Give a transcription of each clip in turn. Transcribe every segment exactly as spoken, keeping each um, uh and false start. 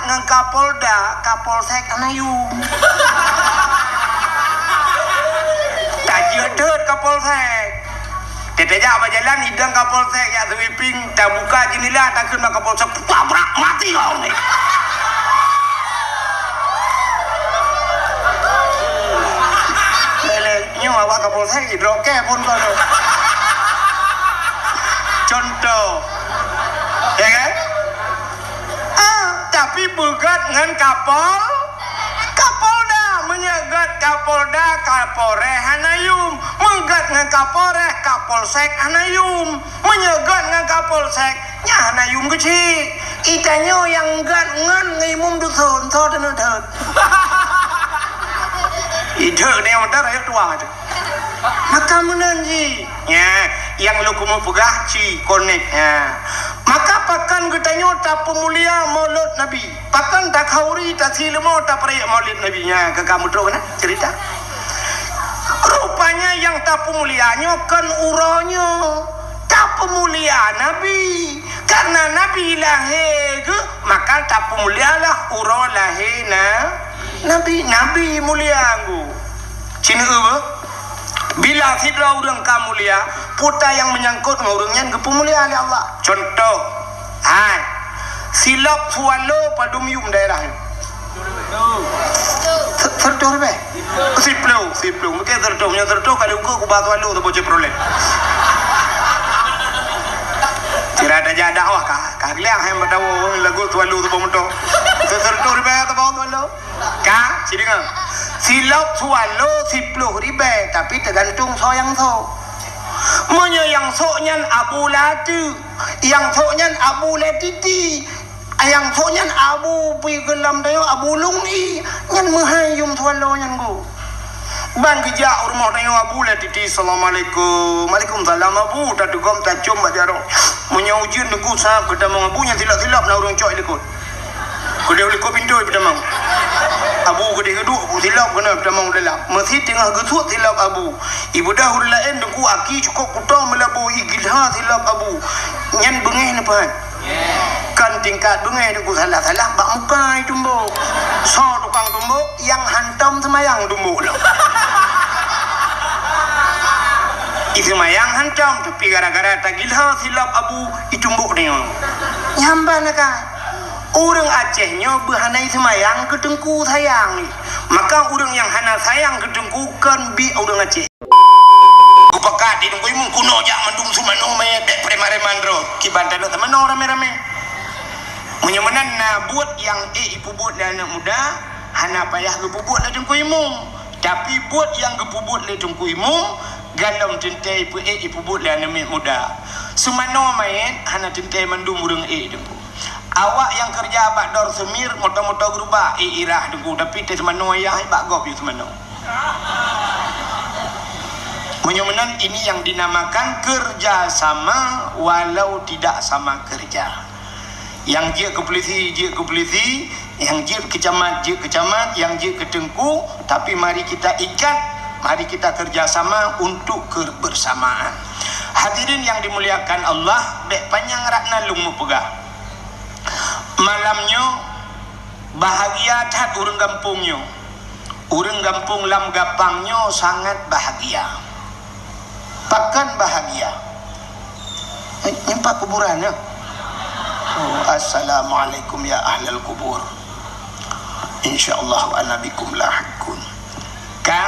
Ngon Kapolda, Kapolsek hana yum. Tajeuet deuet Kapolsek. Teutajak bak jalan, idong Kapolsek jak sweeping, tabuka jeundela, takheun bak Kapolsek, "Tabrak, mati kau ni!" Leleh, nyoe awak Kapolsek jidroe kèe phôn kau tu. Contoh. Ya kan? Ah, tapi beugèt ngon Kapol-, Kapolda. Meunyoe gèt Kapolda, Kapolres hana yum. Meugèt ngon Kapolres, Kapolsek hana yum. Meunyoe gèt ngon Kapolsek, nyan hana yum keuchik. Itanyoe nyang gèt ngon ngon imum dusun, soe teuneuk deuet. Ideuek ni mantong rakyat tuha tu. Maka meunan jih. Nya, nyang lôn keumeung peugah ci konek. Nya. Maka pakon geutanyoe tapeumulia Maulud Nabi? Pakon takhauri, tasi leumo, tapeurayek Maulud Nabi? Nya, ka kamu troh na cerita. Rupanya nyang tapeumulia nyoe kon uroe nyoe. Tapeumulia Nabi. Karena Nabi lahé geuh, maka tapeumulialah uroe lahé na-, Nabi. Nabi mulia geuh. Ci neueu beuh? Bila sidroe ureueng ka mulia, peue nyang meunyangkot ngon ureueng nyan geupeumulia lé Allah. Contoh, hai, silop swallow padum yum daerah nyoe? Se-, seratus ribèe? Siploh, siploh. Mungkin seratus, meunyoe seratus kali ukeue kubah swallow saboh Chevrolet. Sira tajak dakwah ka, ka geuliang hai meudawa lagu swallow saboh moto. Se-, seratus ribèe saboh swallow. Ka, ci deungö. Silop swallow siploh ribèe, tapi teugantung soe nyang sok. Meunyoe nyang sok nyan Abu Lati, nyang sok nyan Abu Letiti, nyang sok nyan Abu Pi Geulam Dayo, Abu Lung I, nyan meuhai yum swallow nyan geuh. Ban geujak u rumoh tanyoe Abu Letiti, "Assalamualaikum." "Waalaikumsalam, Abu." Tateugom, tacöm bak jaroe. Meunyoe ujeuen neugusab geutamong Abu, nyan silop-silop na ureueng cok i likot. Keudeh u likot pintoe peutamong. Abu keudeh geuduek, silop keunoe peutamong dalam. Meusi teungoh geusuet silop Abu. Ibeudôh ureueng laén Teungku aki cukôp kuto meulaboh, igilha silop Abu. Nyan beungéh neupeuhan. Kan tingkat beungéh Teungku, salah-salah bak muka itumbok. Soe tukang tumbok? Nyang hantom seumayang tumbok lom. Iseumayang hantom, tapi gara-gara tagilha silop Abu, itumbok nyoe. Nyan ban akai. Ureueng Aceh nyoe beuhana iseumayang keu Teungku sayang. Maka ureueng nyang hana sayang keu Teungku kon biek ureueng Aceh. Geupakat di Teungku Imum, keunoe jak mandum seumanoe manyét, bèk preman-preman droe. Kiban taneuk seumanoe ramé-ramé. Meunyoe meunan na buet nyang ék ipeubuet lé aneuk muda, hana payah geupeubuet lé Teungku Imum. Tapi buet nyang geupeubuet lé Teungku Imum, galom teuntèe ipeuék ipeubuet lé aneuk miet muda. Seumanoe manyét hana teuntèe mandum ureueng ék Teungku. Awak nyang keureuja bak Dor Seumir, moto-moto geurubah, ék irah Teungku, tapi teuh seumanoe yah bak gob yue seumanoe. Meunyoe meunan, ini yang dinamakan kerja sama walau tidak sama kerja. Nyang jeuet keu pulisi, jeuet keu pulisi, nyang jeuet keu camat, jeuet keu camat, nyang jeuet keu teungku, tapi mari kita ikat, mari kita kerja sama untuk kebersamaan. Hadirin yang dimuliakan Allah, bèk panyang rot na lôn meupeugah. Malam nyoe, bahagia that ureueng gampông nyoe. Ureueng gampông Lam Gapang nyoe sangat bahagia. Pakon bahagia? Eh, nyoe pat kuburan nyoe. Oh, assalamualaikum ya ahlal kubur. Insyaallah wa ana bikum lahiqun. Ka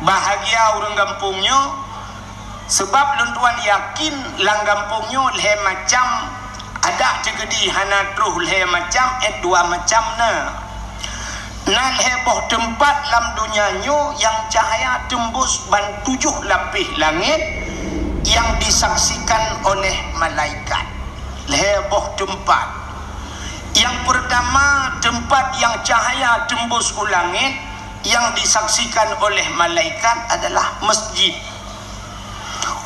bahagia ureueng gampông nyoe, sabab lôn tuan yakin lam gampông nyoe lhèe macam adak teukeudi, hana troh lhèe macam, eh, dua macam na. Na lhèe boh teumpat lam donya nyoe nyang cahya teumbus ban tujoh lapéh langét nyang disaksikan oleh malaikat. Lhèe boh teumpat. Nyang peurtama, teumpat nyang cahya teumbus u langét nyang disaksikan oleh malaikat adalah masjid.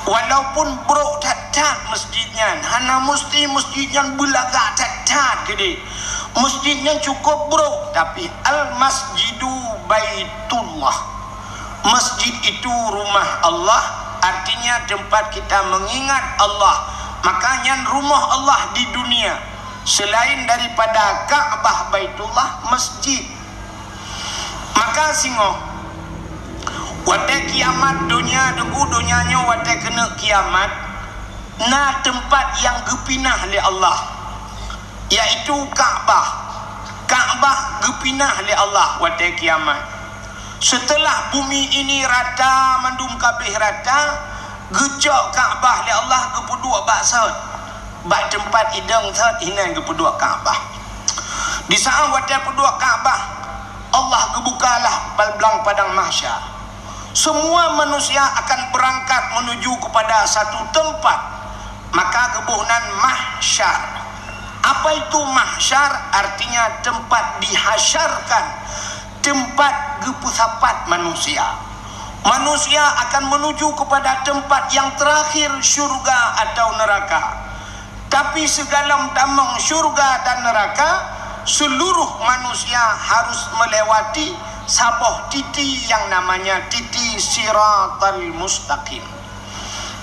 Walaupun brôk that-that masjid nyan, hana musti masjid nyan beulagak that-that keudéh. Masjid nyan cukôp brôk, tapi Al-Masjidu Baitullah. Masjid itu rumah Allah, artinya tempat kita mengingat Allah. Maka nyan rumoh Allah di dunia. Selain daripada Ka'bah Baitullah, masjid. Maka singoh, watée kiamat donya, deungoe donya nyoe watée keuneuk kiamat, na teumpat nyang geupinah lé Allah, yaitu Ka'bah. Ka'bah geupinah lé Allah watée kiamat. Seuteulah bumi ini rata, mandum kabeh rata, geucok Ka'bah lé Allah geupeuduek bak sot. Bak teumpat idong sot inan geupeuduek Ka'bah. Di saát watée peuduek Ka'bah, Allah geubukalah blang padang mahsyar. Semua manusia akan berangkat menuju kepada satu tempat, maka geuboh nan mahsyar. Apa itu mahsyar? Artinya tempat dihasyarkan, tempat geupeusapat manusia. Manusia akan menuju kepada tempat yang terakhir, syurga atau neraka. Tapi sigohlom tamong syurga dan neraka, seluruh manusia harus melewati saboh titi yang namanya titi Siratal Mustaqim.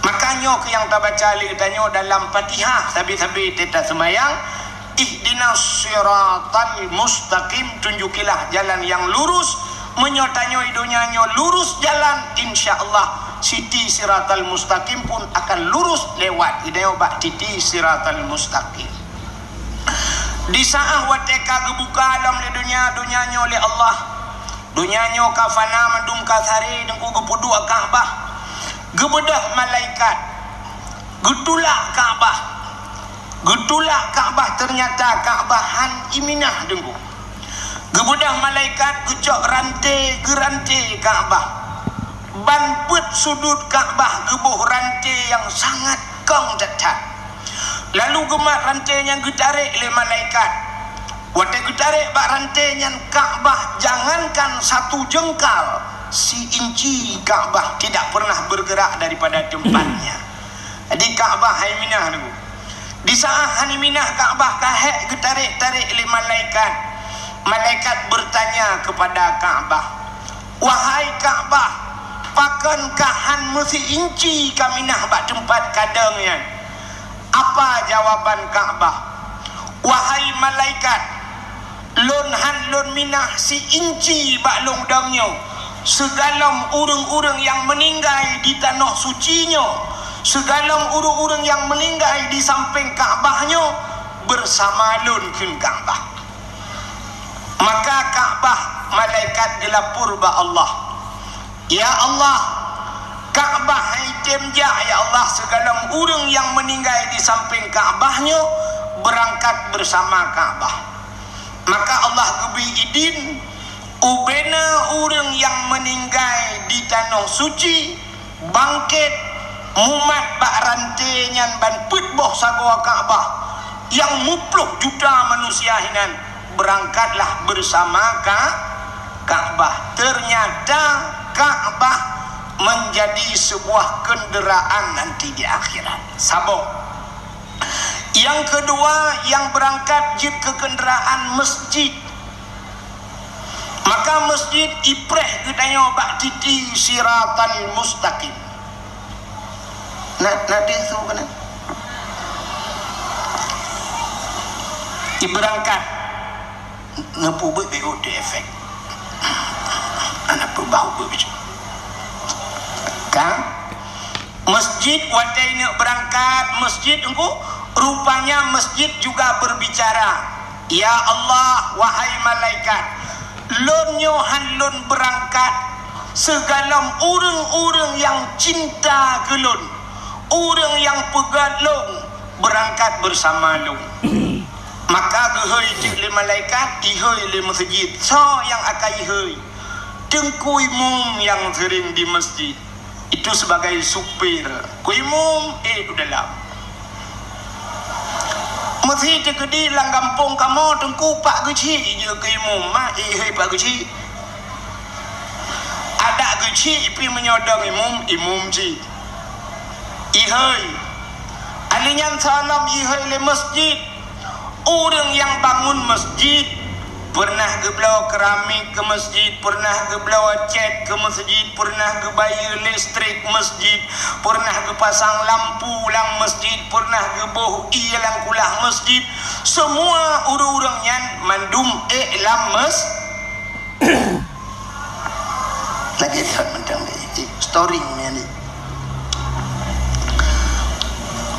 Maka nyoe keuh nyang tabaca lé geutanyoe dalam Fatihah sabe-sabe teuma seumayang, "Ihdinas siratal mustaqim," tunjukilah jalan yang lurus. Meunyoe tanyoe donya nyoe lurus jalan, insya Allah siti siratal mustaqim pun akan lurus lewat. Geutanyoe bak titi siratal mustaqim. Di saát watée ka geubuka lom lé donya, donya nyoe lé Allah, donya nyoe ka fana, mandum ka sare, deungoe geupeuduek Ka'bah. Geubeudôh malaikat geutulak Ka'bah. Geutulak Ka'bah, ternyata Ka'bah han iminah deungoe. Geubeudôh malaikat geucok ranté, geuranté Ka'bah. Ban peuet sudut Ka'bah geuboh ranté nyang sangat kong that-that. Lalu geumat ranté nyan geutarek lé malaikat. Watée geutarek bak ranté nyan Ka'bah, jangankan satu jengkal, si inci Ka'bah tidak pernah bergerak daripada tempatnya. Jadi Ka'bah han iminah deungoe. Di saát han iminah Ka'bah ka hék geutarek-tarek lé malaikat. Malaikat bertanya kepada Ka'bah, "Wahai Ka'bah, pakon kah han meusi inci kaminah bak teumpat kadong nyan?" Apa jawaban Ka'bah? "Wahai malaikat, lôn han lôn minah si inci bak lôn dong nyoe. Sigohlom ureuëng-ureuëng nyang meuninggai di tanoh suci nyoe, sigohlom ureuëng-ureuëng nyang meuninggai di sampéng Ka'bah nyoe, beusama lôn," kheun Ka'bah. Maka Ka'bah, malaikat geulapor bak Allah, "Ya Allah, Ka'bah han item jak, ya Allah, sigohlom ureuëng nyang meuninggai di sampéng Ka'bah nyoe beurangkat beusama Ka'bah." Maka Allah geubri idin, ubena ureuëng nyang meuninggai di tanoh suci bangkét, mumat bak ranté nyan ban peuet boh sagoe Ka'bah, nyang muplôh juta manusia hinan beurangkatlah beusama Ka-, Ka'bah. Ternyata Ka'bah menjadi sebuah kenderaan nanti di akhirat. Saboh. Nyang keudua, nyang beurangkat jeuet keu kenderaan masjid. Maka masjid ipreh geutanyoe bak titi Siratal Mustaqim. Na, na deuh su keunan? Ibeurangkat. Neupeubuet beu di efek. Aneuk peubah ubeuet beu. Kan? Masjid watée neuk beurangkat masjid engku, rupanya masjid juga berbicara, "Ya Allah, wahai malaikat, lôn nyoe han lôn beurangkat, sigohlom ureuëng-ureuëng nyang cinta keu lôn, ureuëng nyang peugét lôn, beurangkat beusama lôn." Maka geuhôi teuk lé malaikat, ihôi lé masjid. Soe nyang akan ihôi? Teungku Imum nyang seuring di masjid. Itu sebagai supir. Ku Imum, eh, u dalam. Meusi teukeudi lam gampông kamoe teungku Pak Geuchik jeuet keu Imum, mah, eh, hei Pak Geuchik. Adak Geuchik pih meunyoe dong Imum, Imum cit. Ihôi. Alinyan salam ihôi lé masjid. Ureuëng nyang bangun masjid, Pernah geubloe keramik keu masjid, pernah geubloe cat keu masjid, pernah geubayeue listrik masjid, pernah geupasang lampu lam masjid, pernah geuboh ié lam kulah masjid. Semua ureuëng-ureuëng nyan mandum ék lam mas-, Lagèe that mantong lé, eh, storing nyan ni.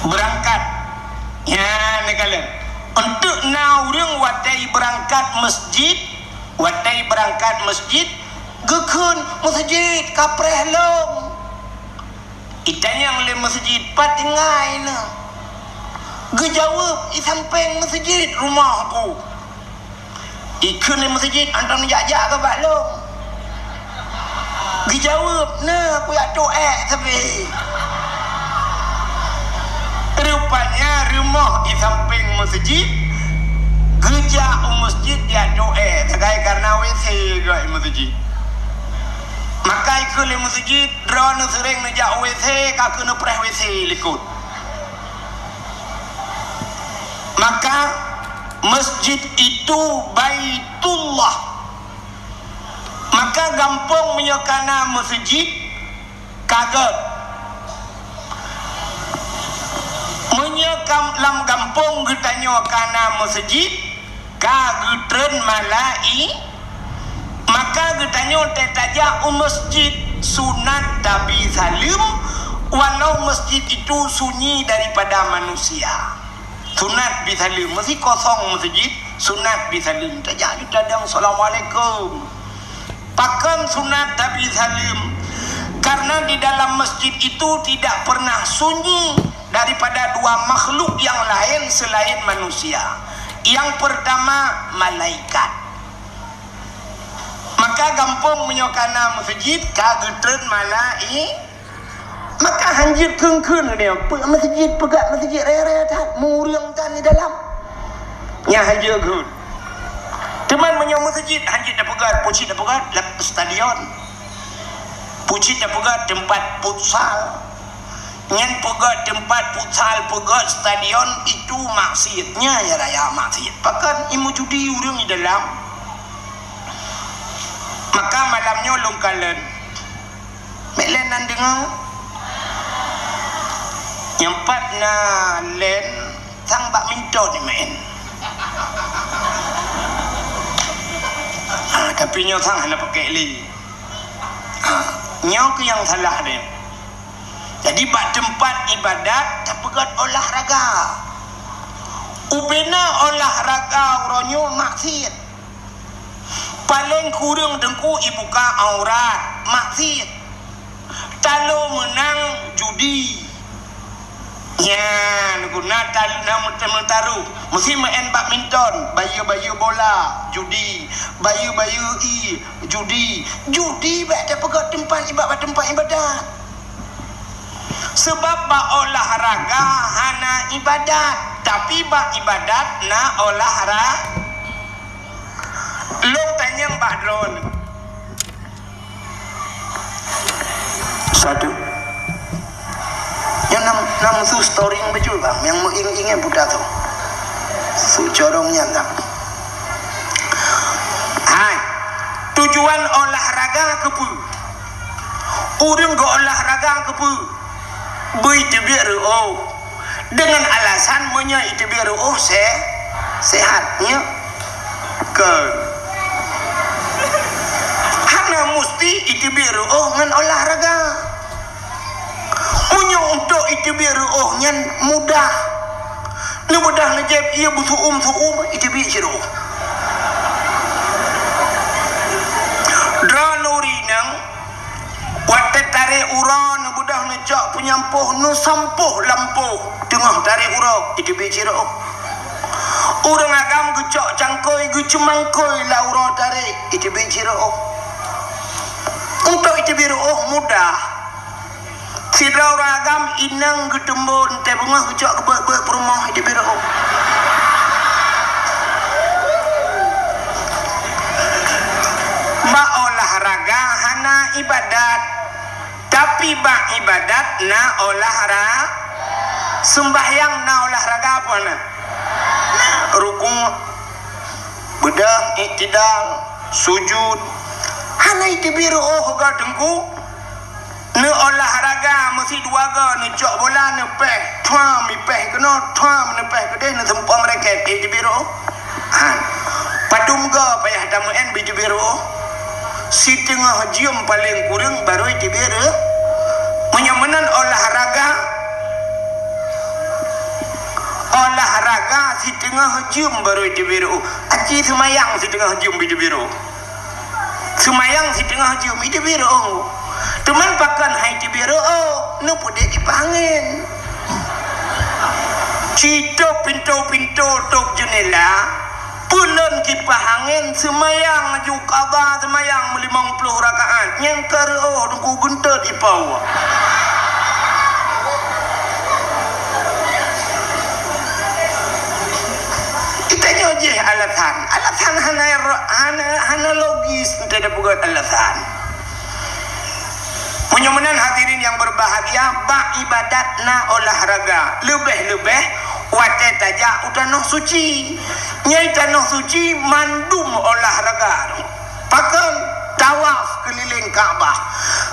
Beurangkat. Nyan neukalon. Eunteuk na ureuëng watèe beurangkat masjid, watèe beurangkat masjid, geukheun, "Masjid ka preh lom." Itanyong lé masjid, "Pat tinggai na?" Geujaweueb, "I sampéng masjid rumoh ku." Ikheun lé masjid, "Anton jak-jak keu bak lôn." Geujaweueb, "Na, kujak trok ék sabe." Rupanya rumoh i sampéng masjid, geujak u masjid jak trok ék, sagai karena W C geuh i masjid. Maka ikheun lé masjid, "Droeneuh seuréng neujak u W C, ka keuneuk preh W C likot." Maka masjid itu Baitullah. Maka gampông meunyoe ka na masjid, ka gét. Meunyoe kam-, lam gampông geutanyoe ka na masjid, ka geutreun malai-, maka geutanyoe tajak u masjid sunat tabi saleuem, walau masjid itu sunyi daripada manusia. Sunat bi saleuem, meusé kosong masjid, sunat bi saleuem. Tajak di tadong, "Assalamualaikum." Pakon sunat tabi saleuem? Karena di dalam masjid itu tidak pernah sunyi daripada dua makhluk yang lain selain manusia. Yang pertama, malaikat. Maka gampông meunyoe ka na masjid, ka geutreun malai-, Maka hanjeuet kheun-kheun lé, peue masjid, peugah masjid raya-raya that, mureueng tan di dalam. Nyan hanjeuet kheun. Teuma meunyoe masjid hanjeuet tapeugah, peue cit tapeugah, lam stadion. Peue cit tapeugah, teumpat futsal. Nyan peugah teumpat futsal, peugah stadion, itu maksiat. Nyan ya raya maksiat. Pakon, i meujudi ureuëng di dalam. Maka malam nyoe lôn kalon. Mek lén nan deungoe. Nyang pat na lén sang badminton ni main. Ha, tapi nyoe sang hana pakai lé. Ha, nyoe keuh nyang salah deh. Jadi bak teumpat ibadat tapeugét olahraga. Ubena olahraga uroe nyoe maksiat. Paleng kureueng teungku ibuka aurat, maksiat. Talo meunang judi. Nyan, guna tal-, na meuta-, meutaruh. Meusi main badminton, bayeue-bayeue bola, judi. Bayeue-bayeue ie, judi. Judi bèk tapeugét teumpat iba-, bak teumpat ibadat. Seubab bak olahraga hana ibadat, tapi bak ibadat na olahra-, Lôn tanyong bak droeneuh. Satu. Nyoe nam, nam su storing beujeuet bang, nyang meuingat-ingat buta tu. Su corong nyan dah. Hai. Tujuan olahraga keupeue? Ureuëng geuolahraga keupeue? Beu iteubiet reuôh. Deungon alasan meunyoe iteubiet reuôh se-, sehat, nyo? Kon. Hana musti iteubiet reuôh ngon olahraga. Meunyoe untuk iteubiet reuôh nyan mudah. Neubeudoh neujép ie beusuum-suum, iteubiet sidroe. Droeneuh ureuëng inong, watée tarek uroe neubeudoh neucok peunyampôh, neusampôh lampôh teungoh tarek uroe, iteubiet sidroe. Ureuëng agam geucok cangkôi, geuceumangkôi lam uroe tarek, iteubiet sidroe. Untuk iteubiet reuôh mudah. Sidroe ureuëng agam inong geuteumbon teuh beungoh geucok geubeuet-beuet peurumoh di biro. Bak olahraga hana ibadat, tapi bak ibadat na olahra-, seumbahyang na olahraga apa na? Na rukuk, beudôh, Iktidal, sujud. Hana iteubiet reuôh goe Teungku. Neuolahraga meusidua goe, neucok bola, neupéh, thuam, ipéh keunoe, thuam, neupéh keudeh, neuseumpom raket, iteubiet reuôh. Ha. Padum goe payah tameu'en beu iteubiet reuôh? Siteungoh jeuem paleng kureueng barô iteubiet reuôh. Meunyoe meunan olahraga, olahraga siteungoh jeuem barô iteubiet reuôh. Aci seumayang siteungoh jeuem beu iteubiet reuôh. Seumayang siteungoh jeuem iteubiet reuôh. Teuma pakon han iteubiet reuôh? Neupeudeh kipah angén. Citôb pintoe-pintoe, tôb jeunela, peulon kipah angén, seumayang laju, qadha seumayang meulimong ploh rakaat. Nyang ka reuôh Teungku, geuntot ipoh. Geutanyoe jih alasan. Alasan hana, hana, hana logis, teupeugöt alasan. Meunyoe meunan hadirin yang berbahagia, bak ibadat na olahraga. Leubeh-leubeh watée tajak u tanoh suci. Nyang tanoh suci mandum olahraga. Pakon? Tawaf keulileng Ka'bah.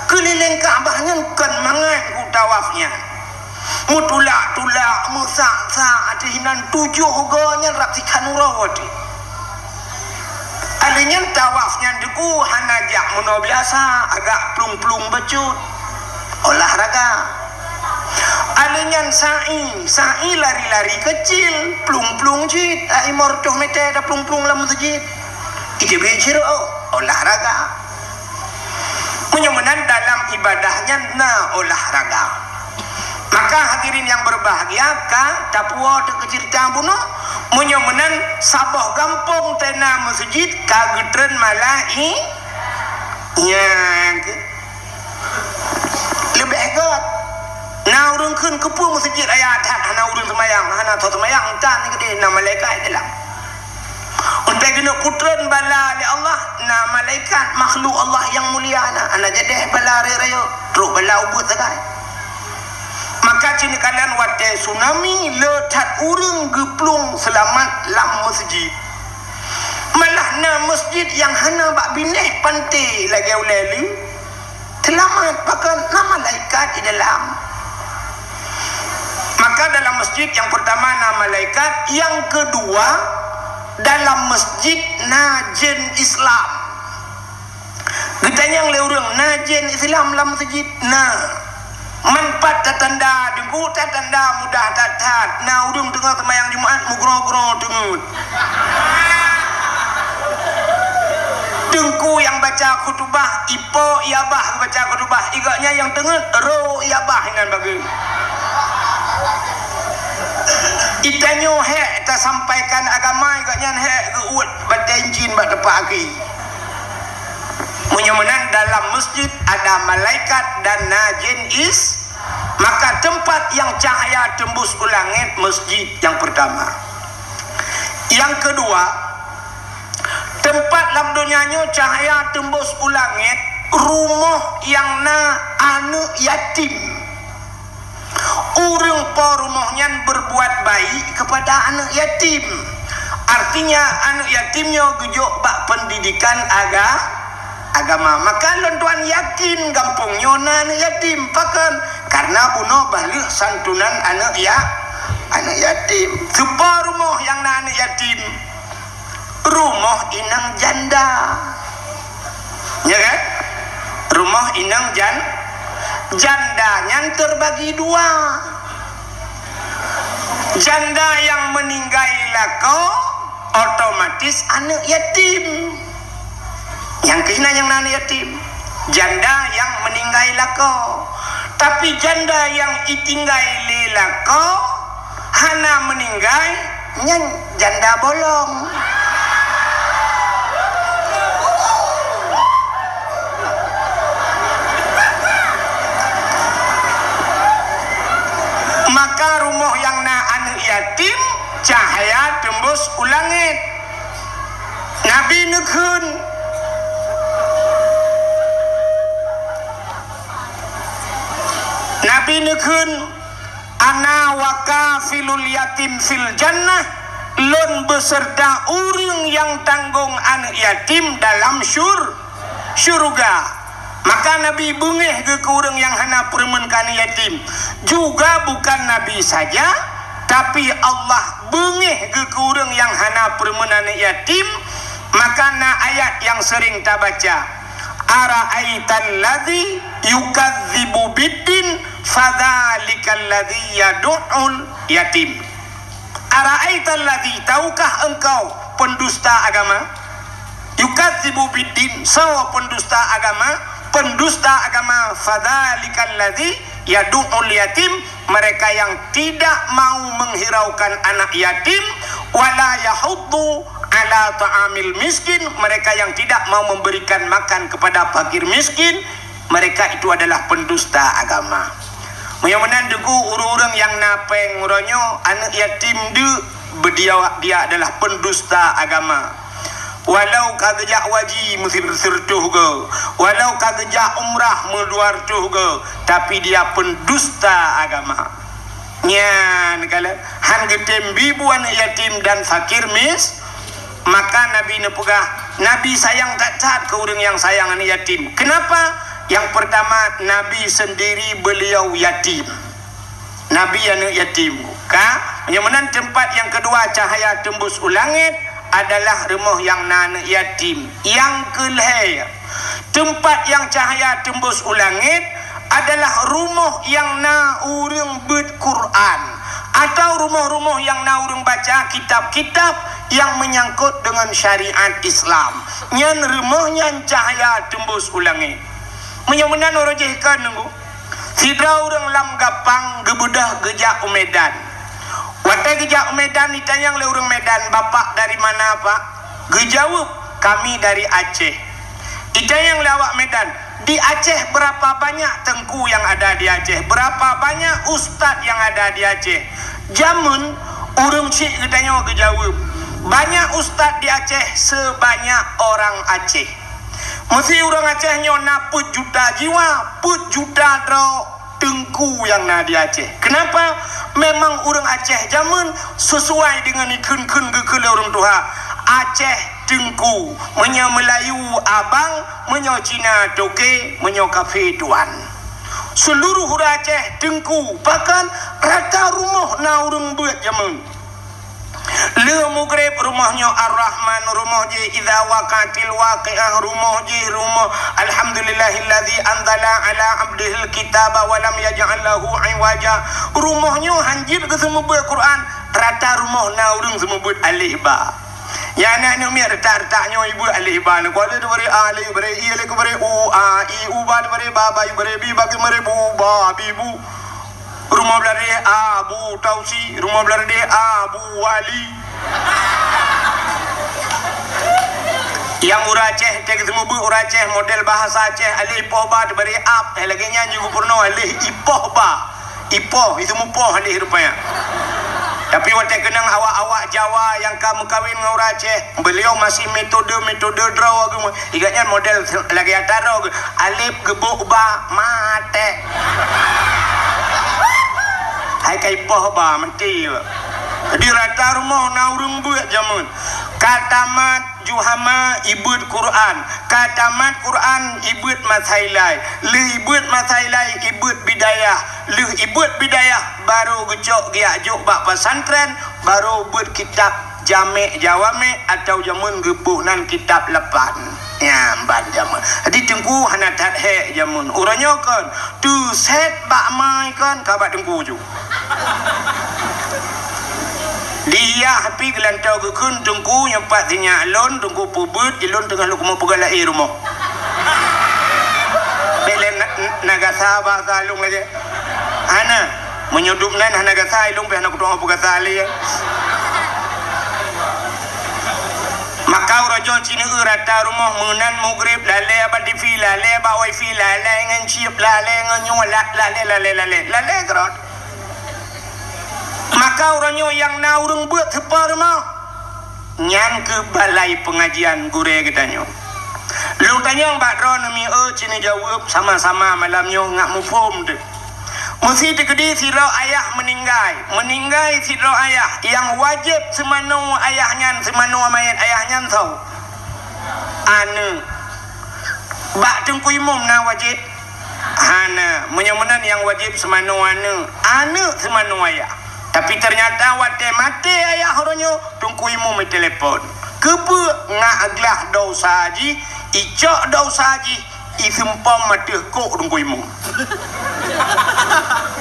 Keulileng Ka'bah nyan kon mangat ku tawaf nyan. Meutulak-tulak, meusak-sak, ateueh inan tujoh goe nyan rab sikhan uroe teuh. Alèh nyan tawaf nyan Teungku hana jak meunoe biasa, agak plueng-plueng bacut. Olahraga. Alèh nyan sa'i, sa'i lari-lari kecil, plueng-plueng cit, ai meureutôh mètè taplueng-plueng lam meuseujid. Iteubiet reuôh, olahraga. Meunyoe meunan dalam ibadah nyan na olahraga. Maka hadirin yang berbahagia, ka tapuwoe teuh keu ceurita bunoe, meunyoe meunan saboh gampông teuh na meuseujid ka geutreun malai-, nyang keu-, leubeh göt. Na ureuëng kheun keupeue meuseujid raya that hana ureuëng seumayang, hana tho seumayang, tan keudeh na malaikat dalam. Untée keuneuk peutreun bala lé Allah, na malaikat makhluk Allah nyang mulia na, hana jadeh bala rayeuk-rayeuk, trok bala ubeut sagai. Maka cit neukalon watée tsunami le that ureuëng geuplueng seulamat lam meuseujid. Malah na meuseujid nyang hana bak binéh panté lagée ulée leuh. Seulamat, pakon na malaikat di dalam. Maka dalam masjid nyang pertama na malaikat, nyang keudua dalam masjid na jén Islam. Geutanyong lé ureuëng, na jén Islam lam masjid? Na. Man pat tatanda, Teungku, tatanda mudah that-that. Na ureuëng teungoh seumayang Jumat meugroe-groe teungeut. Teungku nyang baca khutubah, ipo i abah baca khutubah, i gobnyan nyang teungeut, ro i abah inan bageue. Itanyoe hék tasampaikan agama, i gobnyan hék geuuet batée injin bak teumpat akhé. Meunyoe meunan dalam masjid ada malaikat dan na jén is, maka teumpat nyang cahya teumbus u langét masjid nyang pertama. Nyang keudua, teumpat lam donya nyoe cahya teumbus u langét rumoh nyang na aneuëk yatim. Ureuëng po rumoh nyan berbuat baik kepada aneuëk yatim. Artinya, aneuëk yatim nyoe geujok bak pendidikan aga-, agama. Maka lôn tuan yakin gampông nyoe na aneuëk yatim. Pakon? Karena bunoe bah lheueh santunan aneuëk ya-, aneuëk yatim. Teupo rumoh nyang na aneuëk yatim. Rumoh inong janda. Ya kan? Rumoh inong jan-, janda nyan terbagi dua. Janda nyang meuninggai lakoe, otomatis aneuëk yatim. Nyang keuh na nyang na aneuëk yatim. Janda nyang meuninggai lakoe. Tapi janda nyang itinggai lé lakoe, hana meuninggai, nyan janda bolong. Maka rumoh nyang na aneuëk yatim, cahya teumbus u langét. Nabi neukheun, Nabi neukheun, "Ana wa kafilul yatim fil jannah, Lôn beserta ureuëng nyang tanggong aneuëk yatim dalam syur-, syurga. Maka Nabi beungéh geuh keu ureuëng nyang hana peureumeun keu aneuëk yatim. Juga bukan Nabi saja, tapi Allah beungéh geuh keu ureuëng nyang hana peureumeun aneuëk yatim. Maka na ayat nyang sering tabaca, "Ara'aital ladzi yukadzibu biddin, fadzalikal ladzi yadu'ul yatim." "Ara'aital ladzi, tahukah engkau pendusta agama? Yukadzibu biddin, soe pendusta agama? Pendusta agama, fadzalikal ladzi yadu'ul yatim, mereka yang tidak mau menghiraukan anak yatim, wala yahuddu ala ta'amil miskin, mereka yang tidak mau memberikan makan kepada fakir miskin, mereka itu adalah pendusta agama." Meunyoe meunan Teungku, ureuëng-ureuëng nyang na péng uroe nyoe, aneuëk yatim deuk, beudiawak dia adalah pendusta agama. Walau ka geujak waji meusireutoh goe, walau ka geujak umrah meudua reutôh goe, tapi dia pendusta agama. Nyan kalon, han geutem bi bu aneuëk yatim dan fakir mis-, maka Nabi neupeugah, Nabi sayang that-that keu ureuëng nyang sayang aneuëk yatim. Kenapa? Yang pertama, Nabi sendiri beliau yatim. Nabi aneuëk yatim. Ka? Nyang meunan teumpat nyang keudua cahya teumbus u langét adalah rumoh nyang na aneuëk yatim. Nyang keulhée, teumpat nyang cahya teumbus u langét adalah rumoh nyang na ureuëng beuet Quran, atau rumoh-rumoh nyang na ureuëng baca kitab-kitab nyang menyangkut dengan syariat Islam. Nyan rumoh nyan cahya teumbus u langét. Meunyoe meunan uroe jih kon Teungku. Sidroe ureuëng lam gampang geubeudôh geujak u Medan. Watée geujak u Medan, itanyong lé ureuëng Medan, "Bapak dari mana, Pak?" Geujaweueb, "Kami dari Aceh." Itanyong lé awak Medan, "Di Aceh berapa banyak Teungku yang ada di Aceh? Berapa banyak ustaz yang ada di Aceh?" Jameun ureuëng chik geutanyoe geujaweueb, "Banyak ustaz di Aceh sebanyak orang Aceh." Meusi ureuëng Aceh nyoe na peuet juta jiwa, peuet juta droe teungku nyang na di Aceh. Kenapa? Memang ureuëng Aceh jameun sesuai dengan ikheun-kheun geukheun lé ureuëng tuha. Aceh teungku, meunyoe Meulayu abang, meunyoe Cina toke, meunyoe kafé tuan. Seluruh ureuëng Aceh teungku, bahkan rata rumoh na ureuëng beuet jameun. Lheueh mugreb rumoh nyoe Ar-Rahman, rumoh jih Idza Waqa'atil Waqi'ah, rumoh jih rumoh Alhamdulillahilladzi anzala ala abdihil kitaba wa lam yaj'al lahu iwaja. Rumoh nyoe hanjeuet geuseumeubeuet Quran, rata rumoh na ureuëng seumeubeuet alif ba. Nyan aneuk miet rata-rata nyoe ibeuet alif ba, nyoe ka lheueh teubri a, lheueh bri i, lheueh keubri u, a, i, u, ba teubri ba, ba teubri bi, ba keumeurebu, ba, bi, bu. Rumoh Beuladeh Abu Tausi, rumoh Beuladeh Abu Wali. Nyang ureuëng Aceh, teuh geuseumeubeuet ureuëng Aceh, model bahasa Aceh, alif ipoh ba teubri ab, eh, lagée nyan jih geupeurunoe alif ipoh ba. Ipoh, iseumeubeuet poh alif rupanya. Tapi watée keunong awak-awak Jawa nyang ka meukawen ngon ureuëng Aceh, beuliau masih metode-metode droe geuh. Ingat nyan model lagée atra droe geuh, alif geubok ba maté. Hai ka ipoh ba maté. Jadi rata rumoh na ureuëng beuet jameun. Ka tamat juhama ibeuet Quran, ka tamat Quran ibeuet masailai, lheueh ibeuet masailai ibeuet bidayah, lheueh ibeuet bidayah baru geucok geujak jok bak pesantren, baru beuet kitab Jamek Jawamik atau jameun geuboh nan kitab lapan. Nyan ban jameun. Jadi teungku hana that hék jameun. Uroe nyoe kon, teusét bak mai kon ka bak teungku ju. Di yah pih geulantoe geukheun teungku nyoe pat sinyak lôn, teungku peubeuet, ilôn teungoh lôn keumeung peugah laén rumoh. Bék lé na, na gasa bahasa lôn lagée. Hana. Meunyoe dum nan hana gasa, ilôn pih hana kutu'oh peugasa lé. Maka uroe nyoe cineuk rata rumoh meunan mugreb, lalée bak TV, lalée bak wifi, lalée ngon chip, lalée ngon nyoe, la-, lalée, lalée, lalée, lalée keurot. Maka uroe nyoe nyang na ureuëng beuet teupeue rumoh. Nyan keuh balai peungajian gurée geutanyoe. Lôn tanyong bak droeneuh mi, eu, ci neujaweueb sama-sama malam nyoe ngat muphom teuh. Meusi teukeudi sidroe ayah meuninggai. Meuninggai sidroe ayah, nyang wajéb seumanoe ayah nyan, seumanoe manyét ayah nyan soe? Aneuk. Bak Teungku Imum na wajéb? Hana. Meunyoe meunan nyang wajéb seumanoe aneuk, aneuk seumanoe ayah. Tapi teunyata watée maté ayah uroe nyoe, Teungku Imum itelepon. Keupeue? Ngat glah desya jih, icok desya jih, iseumpom ateueh kok Teungku Imum.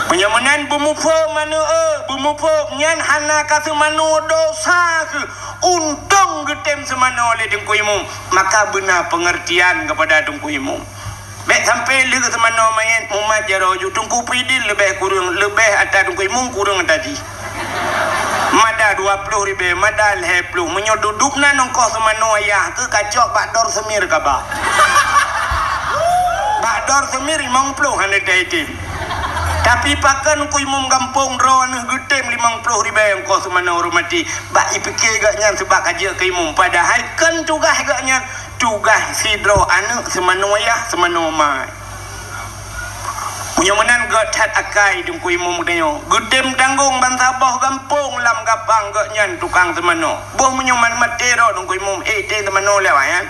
Meunyoe meunan beumuphom aneuk, eh, beumuphom nyan hana ka seumanoe desya kheueh, untông geutem seumanoe lé Teungku Imum, maka beuna peungeurtian keupada Teungku Imum. Bék sampoe lheueh seumanoe manyét mumat jaroe ju Teungku Pidin leubeh kureueng, leubeh ata Teungku Imum kureueng ata jih. Mada dua ploh ribée, mada lhée ploh. Meunyoe dudoe na nongkoh seumanoe ayah keu kacok bak dor seumir kaba. Bak dor seumir limong ploh hana teuitem. Tapi pakon Teungku Imum gampông droeneuh geutem limong ploh ribée nongkoh seumanoe ureuëng maté. Bak ipike geuh nyan seubab ka jeuet keu imum. Padahai kon tugaih geuh nyan. Tugaih sidroe aneuk seumanoe ayah seumanoe mak. Meunyoe meunan gét that akai Teungku Imum geutanyoe, geutem tanggong bansaboh gampông lam gapang gét nyan tukang seumanoe. Boh meunyoe man maté droe Teungku Imum, eh, tem seumanoe lé awaknyan.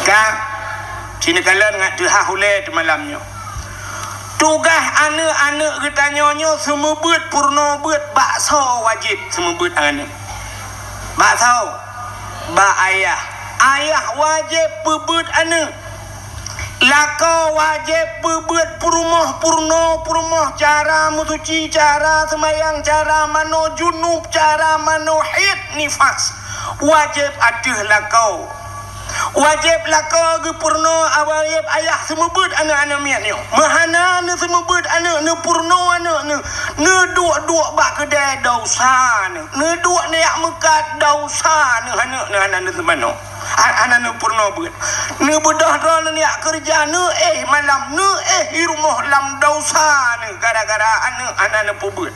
Ka, sineuk kalon ngat teuhah ulée teumalam nyoe. Tugaih aneuk-aneuk geutanyoe nyoe seumeubeuet peurunoe beuet bak soe wajéb seumeubeuet aneuk. Bak soe? Bak ayah. Ayah wajéb peubeuet aneuk. Lakoe wajéb peubeuet peurumoh, peurunoe, peurumoh, cara meusuci, cara seumayang, cara manoe junub, cara manoe haid nifas. Wajéb ateueh lakoe. Wajéb lakoe geupeurunoe, wajéb ayah seumeubeuet aneuk-aneuk miet nyoe. Meuhana neuseumeubeuet aneuk, neupeurunoe aneuk, neu-, neuduek-duek bak keudée desya neuh, neuduek neujak meukat desya neuh, aneuk neuh hana neuseumanoe, ha-, hana neupeurunoe beuet. Neubeudôh droeneuh neujak keureuja, neuéh malam, neuéh i rumoh lam desya neuh gara-gara aneuk hana neupeubeuet.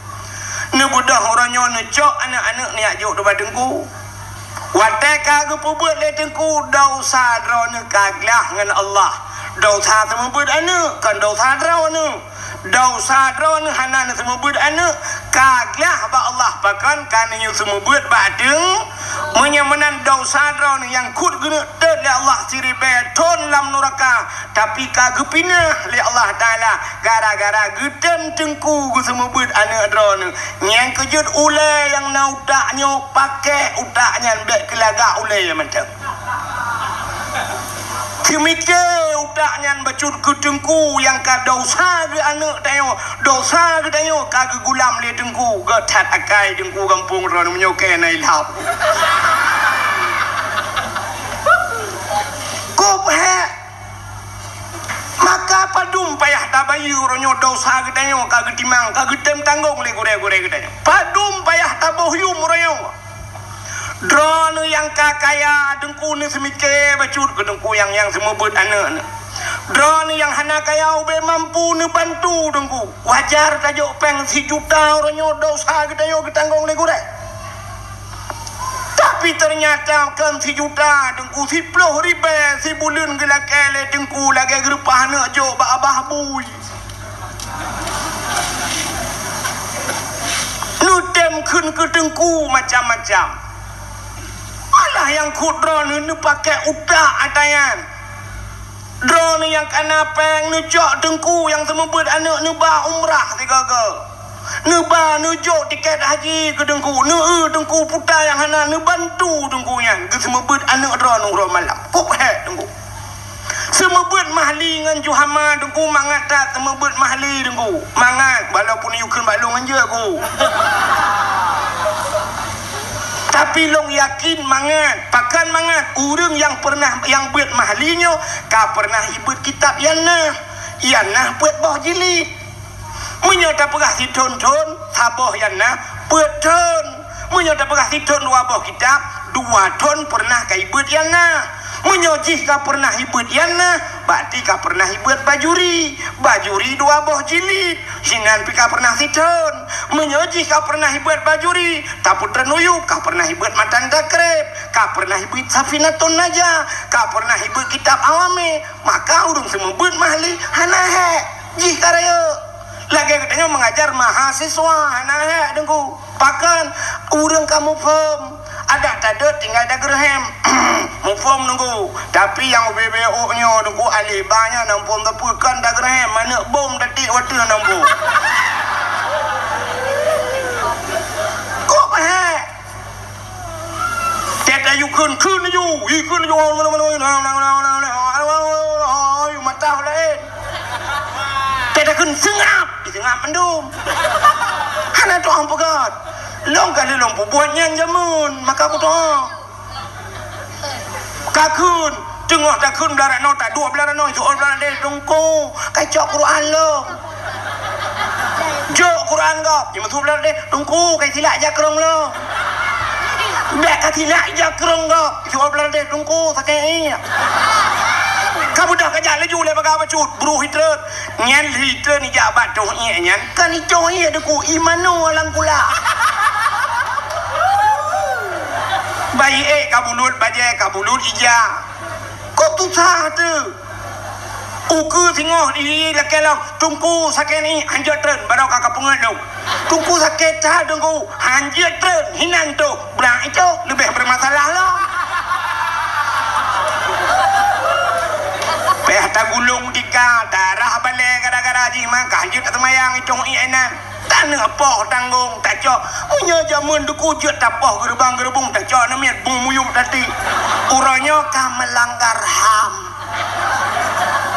Neubeudôh uroe nyoe neucok aneuk-aneuk neujak jok dubak teungku. Watée ka geupeubeuet lé teungku, desya droeneuh ka glah ngon Allah. Desya seumeubeuet aneuk, kon desya droeneuh. Desya droeneuh hana neuseumeubeuet aneuk, ka glah bak Allah pakon ka neunyoe seumeubeuet bak teung. Meunyoe meunan desya droeneuh nyang kut geuneuk teuet lé Allah siribée thon lam nuraka, tapi ka geupinah lé Allah Taala gara-gara geutem teungku geuseumeubeuet aneuk droeneuh. Nyang keujeuet ulée nyang na utak nyoe, pakék utak nyan, bék keulagak ulée mantong. Seumike utak nyan bacut keu teungku nyang ka desya geuh aneuk tanyoe, desya geutanyoe ka geugulam lé teungku, gét that akai teungku gampông droeneuh meunyoe keu na ilham. Kop hék. Maka padum payah tabayeue uroe nyoe desya geutanyoe ka geutimang, ka geutem tanggong lé gurée-gurée geutanyoe. Padum payah taboh yuem uroe nyoe. Droeneuh nyang ka kaya, teungku neuseumike bacut keu teungku nyang, nyang seumeubeuet aneuk neuh. Droeneuh nyang hana kaya ubé mampu neubantu teungku. Wajar tajok péng sijuta uroe nyoe desya geutanyoe geutanggong lé gurée. Tapi teunyata kon sijuta teungku, siploh ribée sibuleuen geulakée lé teungku lagée geureupah aneuk jok bak abah bui. Neutem kheun keu teungku macam-macam. Malah nyang kut droeneuh neupakék utak ata nyan. Droeneuh nyang ka na péng neucok teungku nyang seumeubeuet aneuk neuba umrah sigoe-goe. Neuba neujok tiket haji keu teungku, neueu teungku puta nyang hana neubantu teungku nyan geuseumeubeuet aneuk droeneuh uroe malam. Kop hék teungku. Seumeubeuet mahli ngon juhama teungku mangat that seumeubeuet mahli teungku. Mangat, walaupun yue kheun bak lôn ngon jeuet ku. Tapi lôn yakin mangat, pakon mangat, ureuëng nyang peureunah nyang beuet mahli nyoe ka peureunah ibeuet kitab Yannah. Yannah peuet boh jilid. Meunyoe tapeugah sithon-thon, saboh Yannah peuet thon. Meunyoe tapeugah sithon dua boh kitab, dua thon peureunah ka ibeuet Yannah. Meunyoe jih ka peureunah ibeuet Yannah, Bak ti ka pernah ibeuet bajuri, bajuri dua boh jilid, sinan pi ka pernah sithon. Meunyoe jih ka pernah ibeuet bajuri, tapeutreun uyueb ka pernah ibeuet matan takreb, ka pernah ibeuet Safinatun Najah, ka pernah ibeuet kitab Awame, maka ureuëng seumeubeuet mahli hana hék, jih ka rayeuk. Lagée geutanyoe mengajar mahasiswa hana hék, Teungku. Pakon ureuëng ka muphom, adak tadot tinggai dageureuhem. Muphom, Teungku, tapi nyang ubé-bé ôk nyoe, Teungku, aleh ba nyan na muphom teupeu kon dageureuhem, manök bom tatiek watée na muphom. Kok hék? Tét ayue kheun, kheun laju, ih, kheun laju, mata laén. Tét takheun seungab, seungab mandum. Hana tu'oh peugah. Lôn ka lheueh lôn peubuet nyan jameun, maka kutu'oh. Ka kheun, teungoh takheun blah ranoe, taduek blah ranoe, jok blah ranoe, Teungku, kacok Quran lôn. Jok Quran gob, jimeusuh blah ranoe, Teungku, kasilak jakrong lôn. Bèk kasilak jakrong gob, jok blah ranoe, Teungku, sakét ié. Ka beudôh kajak laju lé bagah bacut, bruh itreun. Nyan lheuh itreun ijak bak toh ié nyan, kan itoh ié Teungku, imanu alang kula. Bayi ék ka bulut, bajée ka bulut ija. Kok tusah teuh? Ukeue singoh di lakée lom, Teungku sakét ni, hanjeuet treun, baroe ka kapeungeut lom. Teungku sakét that, Teungku, hanjeuet treun, hinan toh. Blang itoh leubeh bermasalah lom. Payah tagulong tika, tarah balée gara-gara jih mangkah jeuet taseumayang itong ié nan. Taneuk poh tanggong tacok. Meunyoe jameun Teungku jeuet tapoh geureubang-geureubong tacok namiet bung muyueb tati. Uroe nyoe ka meulanggar ham.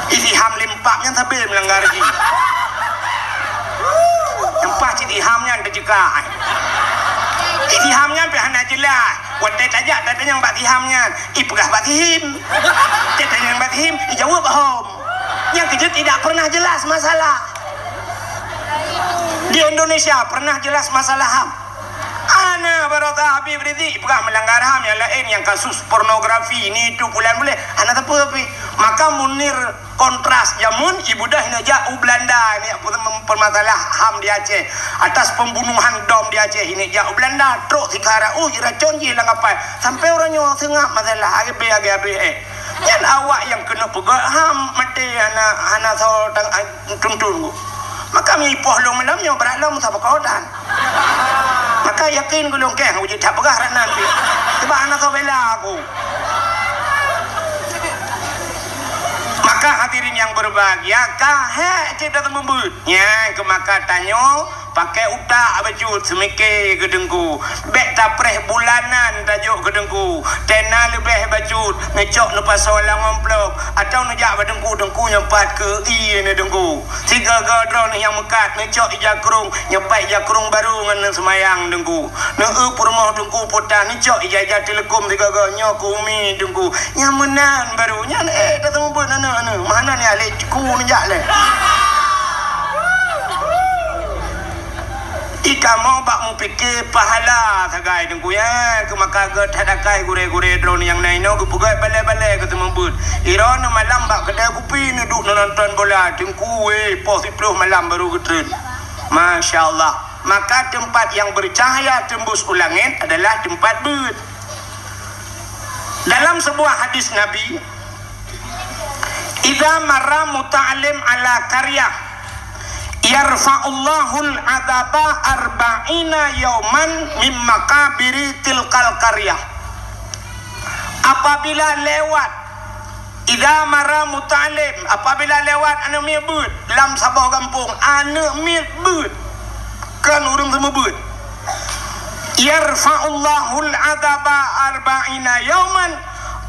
Isi ham limpak nyan sabe meulanggar jih. Nyang paih cit iham nyan teuceuka. Isi ham nyan pih hana jeulaih. Watée tajak tatanyong bak si ham nyan, ipeugah bak si him. Tatanyong bak si him, ijaweueb hom. Nyang keujeuet tidak pernah jelas masalah. Di Indonesia pernah jelas masalah ham? Hana, baroe Habib Rizik peugah meulanggar ham, nyang laén nyang kasus pornografi, ni itu pulan buléh, hana sapeue pih. Maka Munir Kontras jameun ibudah neujak u Belanda, neujak peumasalah ham di Aceh. Atas pembunuhan dom di Aceh, neujak u Belanda, trok sikara, uh, jiracon jih lam kapai. Sampai uroe nyoe seungab masalah, agé-agé, eh. Nyan awak nyang keuneuk peugét ham maté hana, hana soe tang, ah, tuntun. Maka mipoh lôn malam nyoe brat lôn saboh kodan. Maka yakin gulong keng uji that peugah rat nan pih. Sebab hana soe bela aku. Maka hadirin yang berbahagia, ka hék cit dah teumeubeut. Nyan keu maka tanyoe pakai utak bacut seumike keu Teungku. Bék tapreh bulanan tajok keu Teungku. Tena leubeh bacut, neucok neupasoe lam amplop, atawa neujak bak Teungku, Teungku nyoe pat keu ié neuh Teungku. Sigoe-goe droeneuh nyang meukat, neucok ija krong, nyoe pat ija krong barô ngon neuseumayang Teungku. Neueu peurumoh Teungku puta, neucok ija-ija teuleukom sigoe-goe nyoe keu umi Teungku. Nyang meunan barô, nyan éh, tateumeubeuet aneuk-aneuk. Meuhana nyan lé ku neujak lé. Ikamoe bak mupike pahala sagai Teungku, ya, keu maka geuh that akai gurée-gurée droeneuh nyang na inoe geupeugét balée-balée keu teumeubeut. Droeneuh malam bak keudée kupi neuduek neunonton bola Teungku, wéh, poh siplôh malam barô geutreun. Masya Allah. Maka tempat yang bercahaya tembus u langét adalah tempat beuet. Dalam sebuah hadis Nabi, "Idza marra muta'allim ala qaryah, yarfa'ullahul adzaba arba'ina yauman mim maqabiri tilkal qaryah." Apabila lewat, idza marra muta'allim, apabila lewat aneuk miet beuet lam saboh gampông, aneuk miet beuet, kon ureuëng seumeubeuet. Yarfa'ullahul adzaba arba'ina yauman,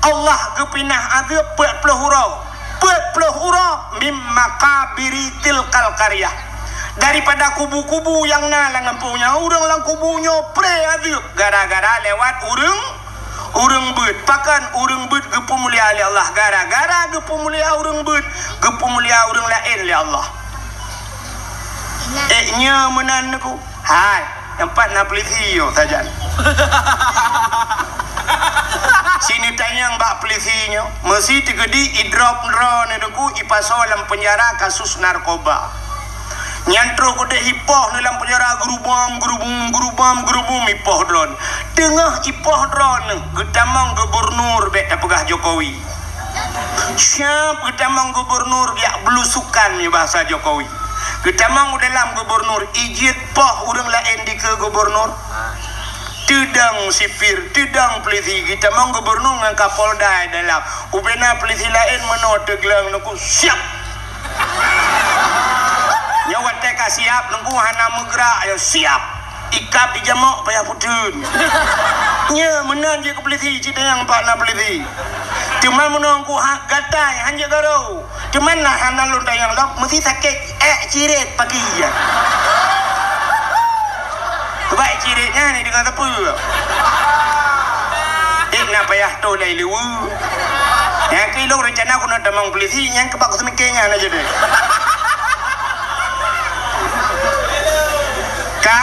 Allah geupinah azeueb peuet ploh uroe, peuet ploh uroe mim maqabiri tilkal qaryah. Daripada kubu-kubu nyang na lam gampông nyan, ureuëng lam kubu nyoe pré azeueb gara-gara lewat ureuëng, ureuëng beuet. Pakon ureuëng beuet geupeumulia lé Allah? Gara-gara geupeumulia ureuëng beuet, geupeumulia ureuëng laén lé Allah. Ék nyoe meunan neuku. Hai, nyang pat na peulisi yo sajan. Sini tanyong bak peulisi nyoe. Si teukeudi idrop droeneuh Teungku, ipasoe lam peunjara kasus narkoba. Nyan troh keudeh ipoh neuh lam peunjara, geurubom, geurubum, geurubom, geurubum, ipoh droeneuh. Teungoh ipoh droeneuh, geutamong gubernur, bèk tapeugah Jokowi. Siap geutamong gubernur, jak belusukan, nyoe bahasa Jokowi. Geutamong u dalam gubernur, ijeuet poh ureueng laén dikeue gubernur. Teudong sipir, teudong peulisi, geutamong gubernur ngon Kapolda dalam. Ubena peulisi laén meunoe teugleng Teungku, siap. Nyoe watèe ka siap Teungku, hana meugrak, ya siap. Ikab dijamok payah puteun. Nyoe meunan jeuet keu peulisi, cit nyang pat na peulisi. Teuma meunoe Teungku ha-, gatai, hanjeuet garô. Teuma na hana lôn tanyong lom, meusti sakét, ék cirét paki. Bah ék cirét nyan deungon sapeue? Ék na payah toh lé leue. Nyang keu ilôn reuncana keuneuk tamong peulisi, nyang keubah kuseumiké nyan aja deh. Ka,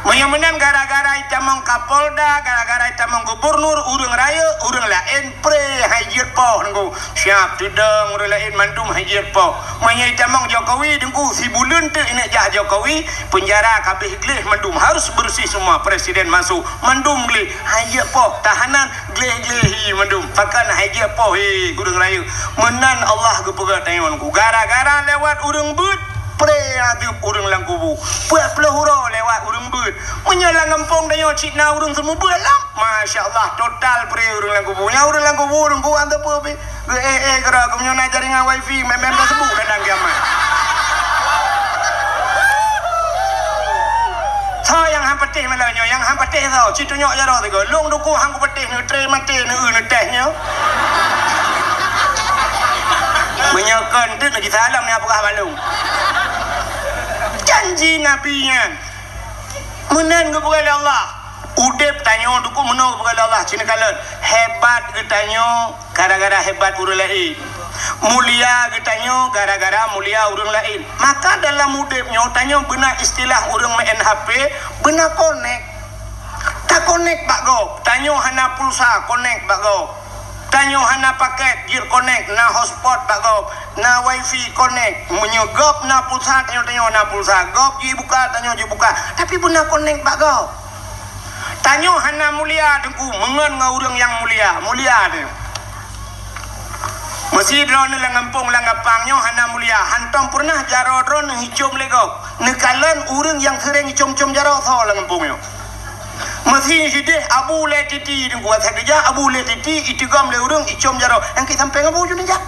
meunyoe meunan gara-gara itamong Kapolda, gara-gara itamong gubernur, ureueng rayeuk, ureueng laén pré hai jeuet poh Teungku. Siap teudong ureueng laén mandum hai jeuet poh. Meunyoe itamong Jokowi Teungku, sibuleuen teuk ineuk jak Jokowi, peunjara ka abéh gleh mandum, harus bersih semua, presiden masuk, mandum gleh, hai jeuet poh, tahanan gleh-gleh hi mandum, pakon hai jeuet poh hi ureueng rayeuk. Meunan Allah geupeugah tanyoe Teungku, gara-gara lewat ureueng beuet, pré azeub ureueng lam kubu. Peuet ploh uroe lewat ureueng beuet. Meunyoe lam gampông tanyoe cit na ureueng seumeubeuet lom, masya Allah, total pré ureueng lam kubu. Nyang ureueng lam kubu, ureueng kubu hana sapeue pih. Geu-éh-éh keudroe, geumeunyoe na jaringan wifi, mé-mé taseubu kandang kiamat. Soe nyang han patéh malam nyoe, nyang han patéh soe, ci tunyok jaroe sigoe. Lôn Teungku han kupatéh, neutré maté, neu-eu neutéh nyoe. Meunyoe kon teuk, neuji salam, neupeugah bak lôn. Janji Nabi nyan. Meunan geupeugah lé Allah. Udeb tanyoe Teungku meunoe geupeugah lé Allah, ci neukalon. Hebat geutanyoe gara-gara hebat ureueng laén. Mulia geutanyoe gara-gara mulia ureueng laén. Maka dalam udeb nyoe tanyoe beuna istilah ureueng meu'en H P, beuna konek. Takonek bak gob. Tanyoe hana pulsa, konek bak gob. Tanyoe hana paket, jeuet konek, na hotspot bak gob, na wifi, konek. Meunyoe gob na pulsa, tanyoe, tanyoe na pulsa. Gob jibuka, tanyoe jibuka. Tapi beuna konek bak gob. Tanyoe hana mulia Teungku, meungon ngon ureueng nyang mulia. Mulia tanyoe. Meusi droeneuh lam gampông, lam gampang nyoe hana mulia. Hantom peureunah jaroe droeneuh icom lé gob. Neukalon ureueng nyang seuréng icom-com jaroe soe lam gampông nyoe. Meusi sideh Abu Lé Titi Teungku, asai geujak Abu Lé Titi, iteugom lé ureueng icom jaroe, nyang keu sampéng Abu ju neujak.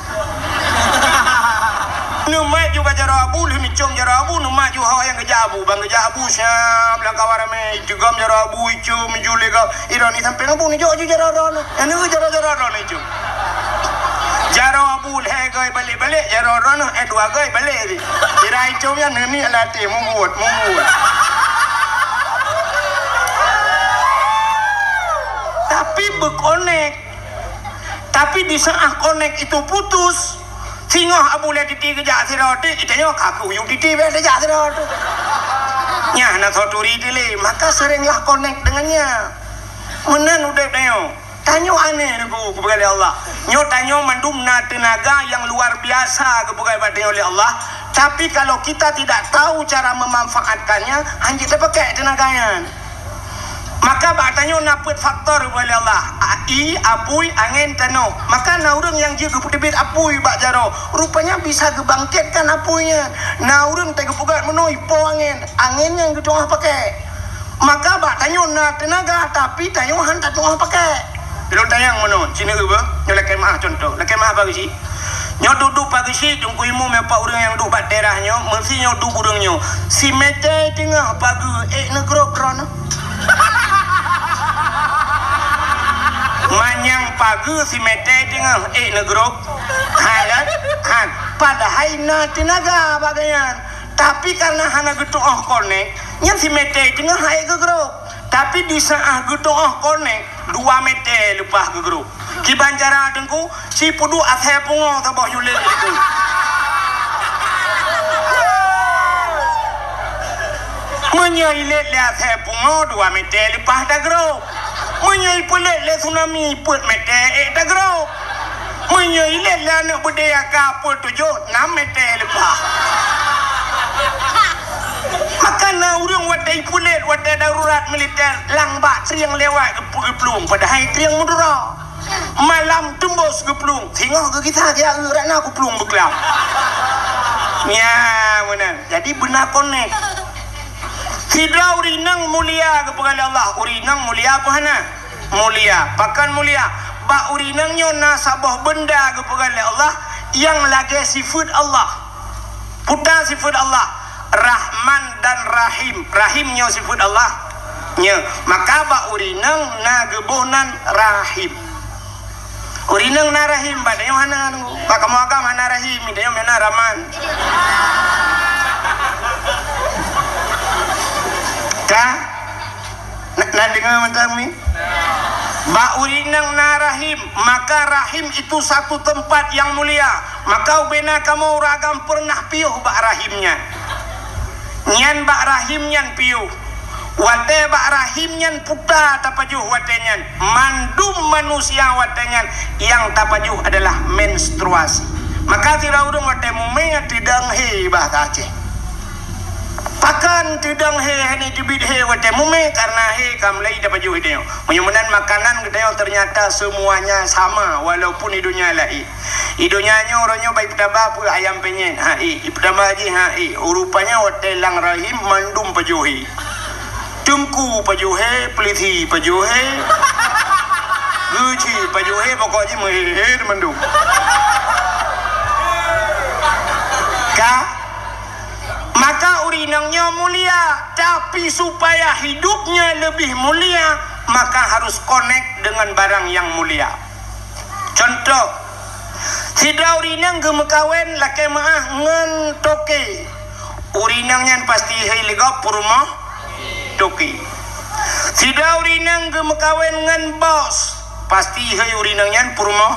Neumat ju bak jaroe Abu, lheueh neucom jaroe Abu, neumat ju ho nyang geujak Abu. Ban geujak Abu siap lam kawan ramé, iteugom jaroe Abu, icom ju lé gob. Idroeneuh sampéng Abu neujok ju jaroe droeneuh. Nyang neu jaroe-jaroe droeneuh icom. Jaroe Abu lhèe goe balek-balek, jaroe droeneuh eh dua goe balek di. Sira icom nyan neuniek lam até, mubuet, mubuet. Tapi beukonek. Tapi di saat konek itu putus, singoh Abu Lé Titi geujak sidroe teuk, geutanyoe ka keu uyueng Titi bèk tajak sidroe teuk. Nyan na soe turi dilèe, maka seringlah konek dengan nyan. Meunan udeb tanyoe. Tanyoe aneh Teungku, geupeugah lé Allah. Nyoe tanyoe mandum na teunaga nyang luar biasa geupeugah bak tanyoe lé Allah. Tapi kalau kita tidak tahu cara memanfaatkannya, hanjeuet tapakék teunaga nyan. Maka bak tanyoe na peuet faktor geupeugah lé Allah. A-, ie, apui, angén, tanoh. Maka na ureueng nyang jeuet geupeuteubiet apui bak jaroe. Rupanya bisa geubangkitkan apui nyan. Na ureueng teuh geupeugah meunoe, ipo angén. Angén nyan geutu'oh pakék. Maka bak tanyoe na teunaga, tapi tanyoe han tatu'oh pakék. Lôn tanyong meunoe, sineuk beuh, nyoe lakèe meu'ah cuntoh. Lakèe meu'ah pageue chik. Nyoe duek-duek pageue chik, Teungku Imum, nyoe pat ureueng nyang duek bak teras nyoe, meusi nyoe duek ureueng nyoe. Simètè teungoh pageue, ék neugrob droeneuh. Manyang pageue simètè teungoh, ék neugrob. Ha, kan? Han. Padahai na teunaga bak geuh nyan. Tapi karena hana geutu'oh konek, nyan simètè teungoh han ék geugrob. Tapi di saat geutu'oh konek, dua mètè leupah geugrob. Kiban cara Teungku, si peuduek asèe pungo saboh ju lét Teungku. Meunyoe ilét lé asèe pungo, dua mètè leupah tagrob. Meunyoe ipeulét lé tsunami, peuet mètè ék tagrob. Meunyoe ilét lé aneuk beudé nyang ka peuet tujoh, nam mètè leupah. Maka na ureueng watèe ipuléh, watèe darurat militer, lam bak trieng lewat geupeu-, geuplueng, padahai trieng meudroe. Malam teumbôh geuplueng, singoh geugisa, geujak eu, rot na geuplueng beuklam. Nyan meunan. Jadi beuna konek. Sidroe ureueng inong mulia geupeugah lé Allah, ureueng inong mulia peue hana? Mulia. Pakon mulia? Bak ureueng inong nyoe na saboh beunda geupeugah lé Allah nyang lagèe sifeuet Allah. Peue sifeuet Allah? Rahman dan Rahim. Rahim nyoe sifeuet Allah. Nyoe. Maka bak ureueng inong na geuboh nan Rahim. Ureueng inong na Rahim, bak tanyoe hana. Bak kamoe agam hana Rahim, tanyoe meunan Rahman. Ka? Na, na deungö mantong mi? Bak ureueng inong na Rahim, maka Rahim itu satu tempat yang mulia. Maka ubena kamoe ureueng agam peureunah piôh bak Rahim nyan. Nyan bak Rahim nyan piôh. Watèe bak Rahim nyan puta tapajoh watèe nyan, mandum manusia watèe nyan nyang tapajoh adalah menstruasi. Maka sidroe ureueng watèe mumè teudong hé bahasa Aceh. Pakon teudong hé, hana teubiet hé watèe mumè, karena hé ka mulai tapajoh di tanyoe. Meunyoe meunan makanan geutanyoe ternyata semuanya sama, walaupun di dunia lain. Di donya nyoe, uroe nyoe bak ipeutaba peue ayam penyet, ha, ék, ipeutaba jih, ha, ék. Rupanya watèe lam rahim mandum pajoh hé. Teungku pajoh hé, peulisi pajoh hé, geuchik pajoh hé, pokok jih meuhé-hé mandum. Ka? Maka ureueng inong nyoe mulia, tapi supaya hidupnya lebih mulia, maka harus connect dengan barang yang mulia. Contoh, sidroe ureueng inong geumeukawen lakèe meu'ah ngon toke. Ureueng inong nyan pasti hei lé gob peurumoh toke. Sidroe ureueng inong geumeukawen ngon bos, pasti hei ureueng inong nyan peurumoh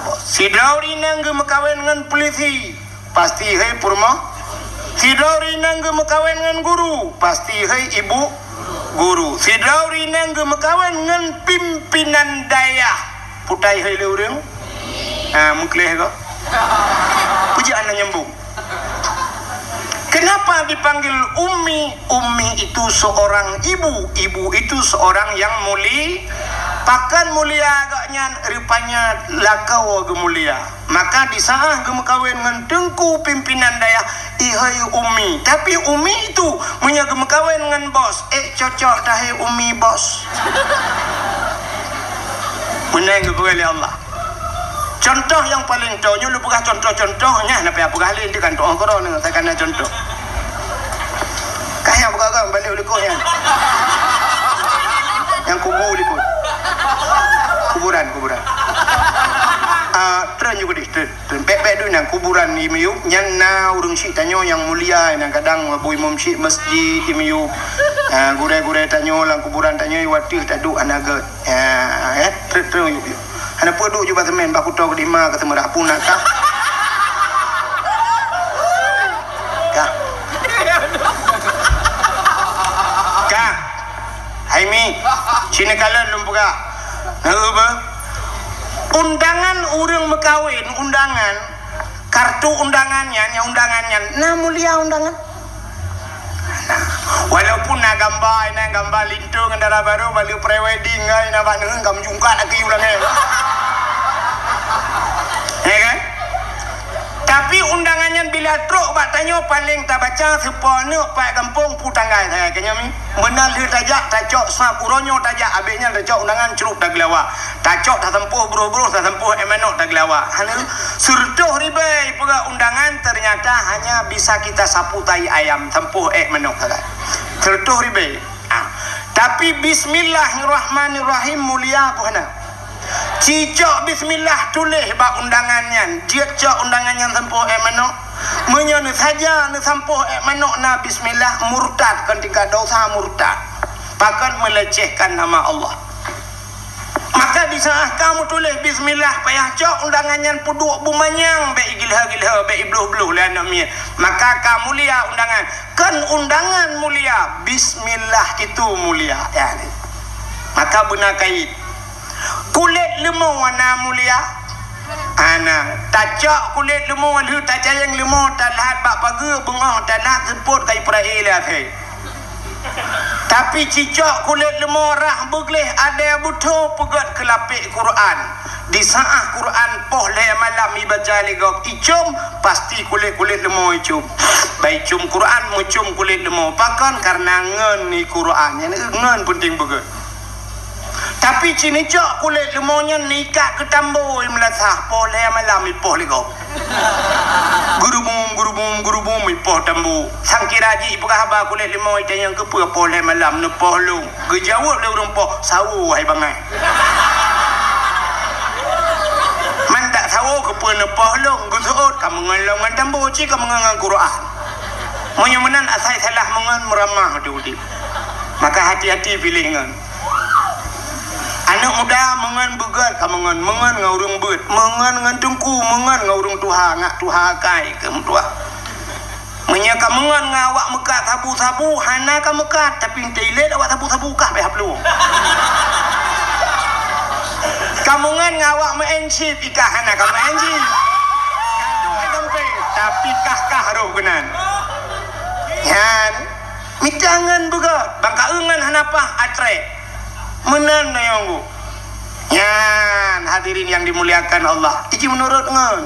bos. Sidroe ureueng inong geumeukawen ngon peulisi, pasti hei peurumoh. Sidroe ureueng inong geumeukawen ngon guru, pasti hei ibu guru. Sidroe ureueng inong geumeukawen ngon pimpinan dayah, peue hei lé ureueng? Ha, meukleh ko. Peue jeuet hana nyambung? Kenapa dipanggil ummi? Ummi itu seorang ibu, ibu itu seorang yang muli-, pakon mulia agaknyan, rupanya lakoe geumulia. Maka di saat geumeukawen ngon teungku pimpinan dayah, ihai ummi. Tapi ummi itu meunyoe geumeukawen ngon bos, ék cocok tahai ummi bos. Meunan geupeugah lé Allah. Contoh nyang paleng toe nyoe lôn peugah contoh-contoh nyan, na payah peugah lé, nanti kan tu'oh keudroe nyoe, takana contoh. Kaya peugah-peugah balik u likot nyan. Nyang kubu likot. Kuburan, kuburan. Ah, treun ju keudeh, treun, treun. Bèk-bèk dulu nyan kuburan di miyueb, nyan na ureueng syik tanyoe nyang mulia, nyan kadang bu imum syik masjid di miyueb. Ah, gurèe-gurèe tanyoe lam kuburan tanyoe watèe taduek hana gèt. Ah, eh, treun, treun yub, yub. Hana peue duek ju bak seumén, bak kuto keudima keu seumeurah pun na kah. Kah. Kah. Hai mi, sini kalon lôn peugah. Nah, apa? Undangan ureueng meukawen, undangan, kartu undangan nyan, nyang undangan nyan, na mulia undangan. Nah, walaupun na gamba, na gamba linto ngon dara barô, bak lheueh pre-wedding, ai, na bak neuheun ka meujungkat lagi ulang, eh. Ya kan? Tapi undangan nyan bila trok bak tanyoe, paleng tabaca, seupôt aneuk, pat gampông, peue tanggai, tanggai keunyoe mi. Meunan lheueh tajak, tacok sab, uroe nyoe tajak, abéh nyan tacok undangan, crup tageulawa. Tacok tasampôh broh-broh, tasampôh ék manok tageulawa. Hana, seureutôh ribèe peugah undangan, ternyata hanya bisa kita sapu tai ayam, sampôh ék manok sagai. Seureutôh ribèe. Ah. Tapi bismillahirrahmanirrahim mulia peue hana? Cicok bismillah tuléh bak undangan nyan, jeuet cok undangan nyan sampôh ék manok. Meunyoe neusaja neusampôh ék manok na bismillah, murtad, kon tingkat dosa murtad. Pakon melecehkan nama Allah. Maka di saat ka meutuléh bismillah, payah cok undangan nyan peuduek beumanyang, bèk igilha-gilha, bèk ibloh-bloh lé aneuk miet. Maka ka mulia undangan. Kon undangan mulia, bismillah itu mulia. Ya, ni. Maka beuna kait. Kulét leumô na mulia. Hana, tacok kulét leumo lheueh tacayeng leumo, talhat bak pageue, beungoh talhat seupôt ka ipra'e lé asèe. Tapi cicok kulét leumo rhah beugleh adèe beutho peugöt keu lapék Quran. Di saát Quran poh lhèe malam ibaca lé gob icôm, pasti kulét-kulét leumo icôm. Bah icôm Quran, meucôm kulét leumo. Pakon? Kareuna ngon i Quran. Nyan ngon peunteng beugöt. Tapi ci neucok kulét leumo nyan neuikat keu tambo i meulasah, poh lhèe malam ipoh lé gob. Gurubum, gurubum, gurubum ipoh tambo. Sangkira jih ipeugah haba kulét leumo itanyong keupeue poh lhèe malam neupoh lôn. Geujaweueb lé ureueng poh, "Sawo hai bangai." Man dak sawo keupeue neupoh lôn, geuseuôt ka meungon lom ngon tambo, ci ka meungon ngon Quran. Meunyoe meunan asai salah meungon meuramah di udép. Maka hati-hati piléh ngon. Aneuk muda meungon beugöt ka meungon, meungon ngon ureueng beuet, meungon ngon teungku, meungon ngon ureueng tuha, ngak tuha akai keu meutuah. Meunyoe ka meungon ngon awak meukat sabu-sabu, hana ka meukat, tapi teuilet awak sabu-sabu kah bèk haplueng. Ka meungon ngon awak meu'en chip, ikah hana ka meu'en chip. Tapi kah-kah roh keunan. Nyan. Mita ngon beugöt, bang ka-eu ngon hana paih atré. Meunan na nyang bu. Nyan, hadirin yang dimuliakan Allah. Iji meunurot ngon.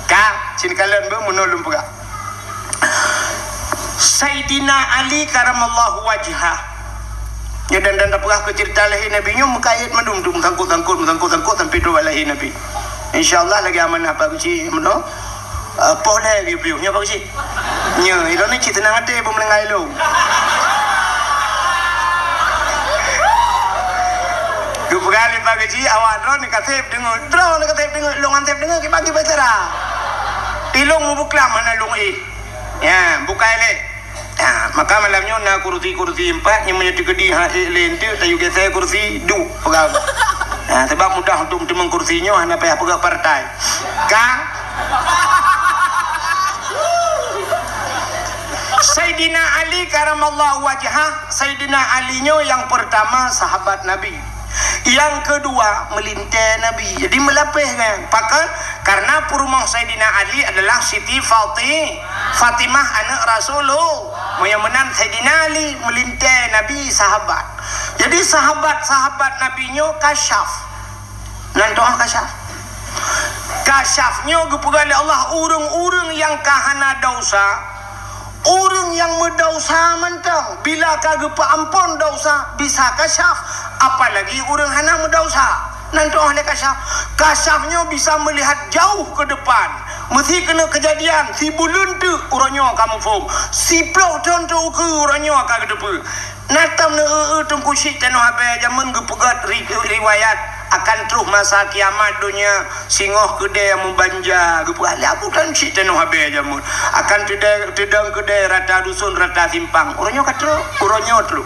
Ka, cin kalon beu meunurot lôn peugah. Saidina Ali karamallahu wajhah. Nyoe dan, dan tapeugah keu ceurita lahé Nabi nyoe meukait mandum tu, meusangkot-sangkot, meusangkot-sangkot sampai tu lahé Nabi. Insya Allah lagèe amanah Pak Guci meunoe. Eh, poh lhèe geupiôh, nyoe Pak Guci. Nyoe, ilôn ni cit seunang até beumeuninggai lôn. Geupeugah lé Pak Guci, awak droeneuh ka sép deungoe. Droeneuh ka sép deungoe, lôn han sép deungoe, kiban kiban cara. Ilôn meubeuklam hana lôn éh. Ya, bukai lé. Ha, maka malam nyoe na kursi-kursi empat, nyang meunyoe teukeudi ha ék lé enteuk, tayue geusé kursi, duek peugah. Ha, sebab mudah untuk meuteumèe kursi nyoe, hana payah peugah partai. Ka? Saidina Ali karamallahu wajhah, Saidina Ali nyoe nyang peurtama sahabat Nabi. Nyang keudua, meulintèe Nabi. Jadi, meulapéh kan? Pakon? Karena peurumoh Saidina Ali adalah Siti Fati-, Fatimah, aneuk Rasulullah. Meunyoe meunan Saidina Ali meulintèe Nabi sahabat. Jadi, sahabat-sahabat Nabi nyoe kasyaf. Nan toh kasyaf. Kasyaf nyoe geupeugah lé Allah, ureueng-ureueng nyang ka hana desya, ureueng nyang meudesya mantong, bila ka geupeuamphon desya, bisa kasyaf, apalagi ureueng hana meudesya. Nan toh lé kasyaf. Kasyaf nyoe bisa meulihat jauh keu depan. Meusé keuneuk keujadian, sibuleuen teuk uroe nyoe ka muphom. Siploh thon teuk ukeue uroe nyoe ka geuteupeue. Na tom neu-eu-eu Teungku Chik Tanoh Abée jameun geupeugöt ri-, riwayat akan troh masa kiamat donya, singoh keudè meubanja geupeugah lé Abu Tan Chik Tanoh Abée jameun. Akan teudong, teudong keudè rata dusun, rata simpang. Uroe nyoe ka troh, uroe nyoe troh.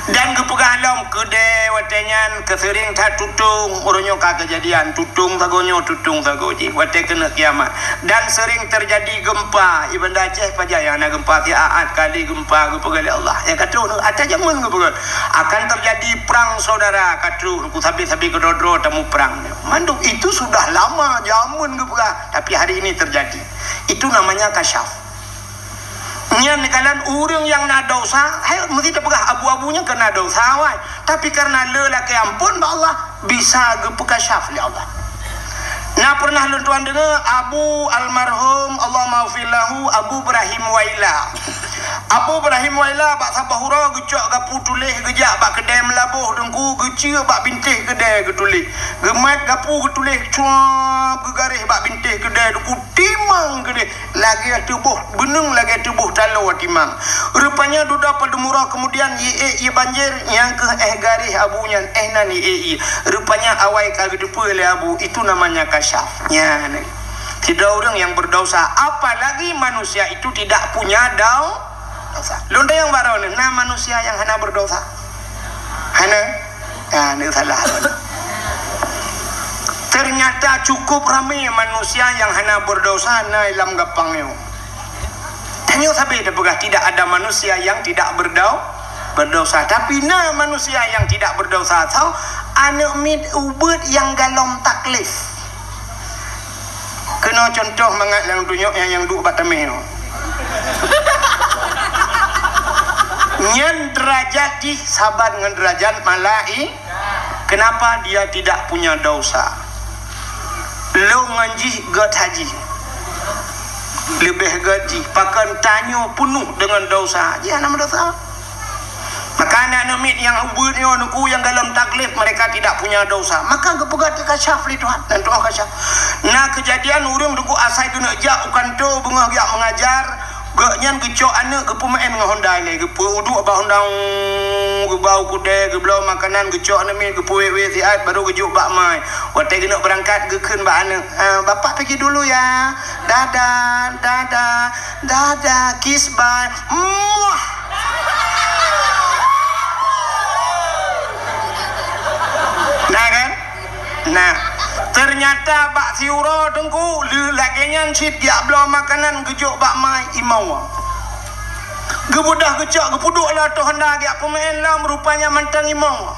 Dan geupeugah lom keudè watèe nyan ka seuring that tutong, uroe nyoe ka keujadian tutong sagoe nyoe, tutong sagoe jih watèe keuneuk kiamat. Dan seuring teujadi geumpa, i Banda Aceh pajan nyang na geumpa, siat-at kali geumpa geupeugah lé Allah. Nyang ka troh neu, ata jameun geupeugah. Akan teujadi prang saudara, ka troh neu, sabe-sabe keudroe-droe tamuprang. Mandum itu sudah lama jameun geupeugah, tapi hari ini terjadi. Itu namanya kasyaf. Nyan dikalan ureueng nyang na desya, hai, meusti tapeugah abu-abu nyan keu na desya, wai. Tapi kareuna le lakèe amphon bak Allah, bisa geupeukasyaf lé Allah. Na pernah lôn tuan deungoe Abu almarhum, Allahumma ghfir lahu, Abu Ibrahim Waila. Abu Ibrahim Waila bak saboh uroe geucok gapu tuléh geujak bak keudè meulaboh Teungku, geucue bak bintéh keudè geutuléh. Geumat gapu geutuléh cuap geugaréh bak bintéh keudè Teungku, timang keudè. Lagèe tuboh beuneueng, lagèe tuboh taloe timang. Rupanya dudoe padum uroe keumudian, ié ék ié banjir, nyang keuh éh garéh abu nyan, éh nan ié ék ié. Rupanya awai ka geuteupeue lé abu, itu namanya kasyaf. Nyan. Sidroe ureueng nyang berdosa, apalagi manusia itu tidak punya dau-, dosa. Lôn tanyong baroe nyoe, na manusia nyang hana berdosa? Hana? Ha, ni salah. Ternyata cukup ramé manusia nyang hana berdosa na lam gampang nyoe. Tanyoe sabe tapeugah tidak ada manusia yang tidak berdau-, berdosa. Tapi na manusia yang tidak berdosa. Soe? Aneuk miet ubeut nyang galom taklif. Nyoe contoh mangat lam dunia nyang, nyang duek bak tameh nyoe. Nyan derajat jih saban ngon derajat malai-, kenapa dia tidak punya dosa? Lôn ngon jih gét haji. Leubeh gét jih. Pakon tanyoe peunoh deungon dosa. Jih hana meudosa. Maka aneuk miet nyang ubit nyoe, Teungku, nyang golom taklif, mereka tidak punya dosa. Maka geupeugah teukasyaf lé Tuhan, dan Tuhan kasyaf. Na keujadian ureuëng, Teungku, asai geuneuk jak u kantô, beungoh geujak mengajar, gobnyan geucok aneuk geupeumeu'en ngon honda ilée, geupeuduek bak honda, geubau keudè, geubloe makanan, geucok aneuk miet, geupeuwék-wék siat, baru geujok bak ma. Watée geuneuk beurangkat, geukheun bak aneuk, "Ah, Bapak pergi dulu ya. Dadah, dadah." Dadah, kiss, bye. Muah. Nah kan? Nah, ternyata bak siuroe, Teungku, lheueh lagée nyan cit geujak bloe makanan geujok bak ma, imoe. Geubeudôh geucok, geupeuduek lam ateueh honda geujak peumeu'en lom, rupanya mantong imoe.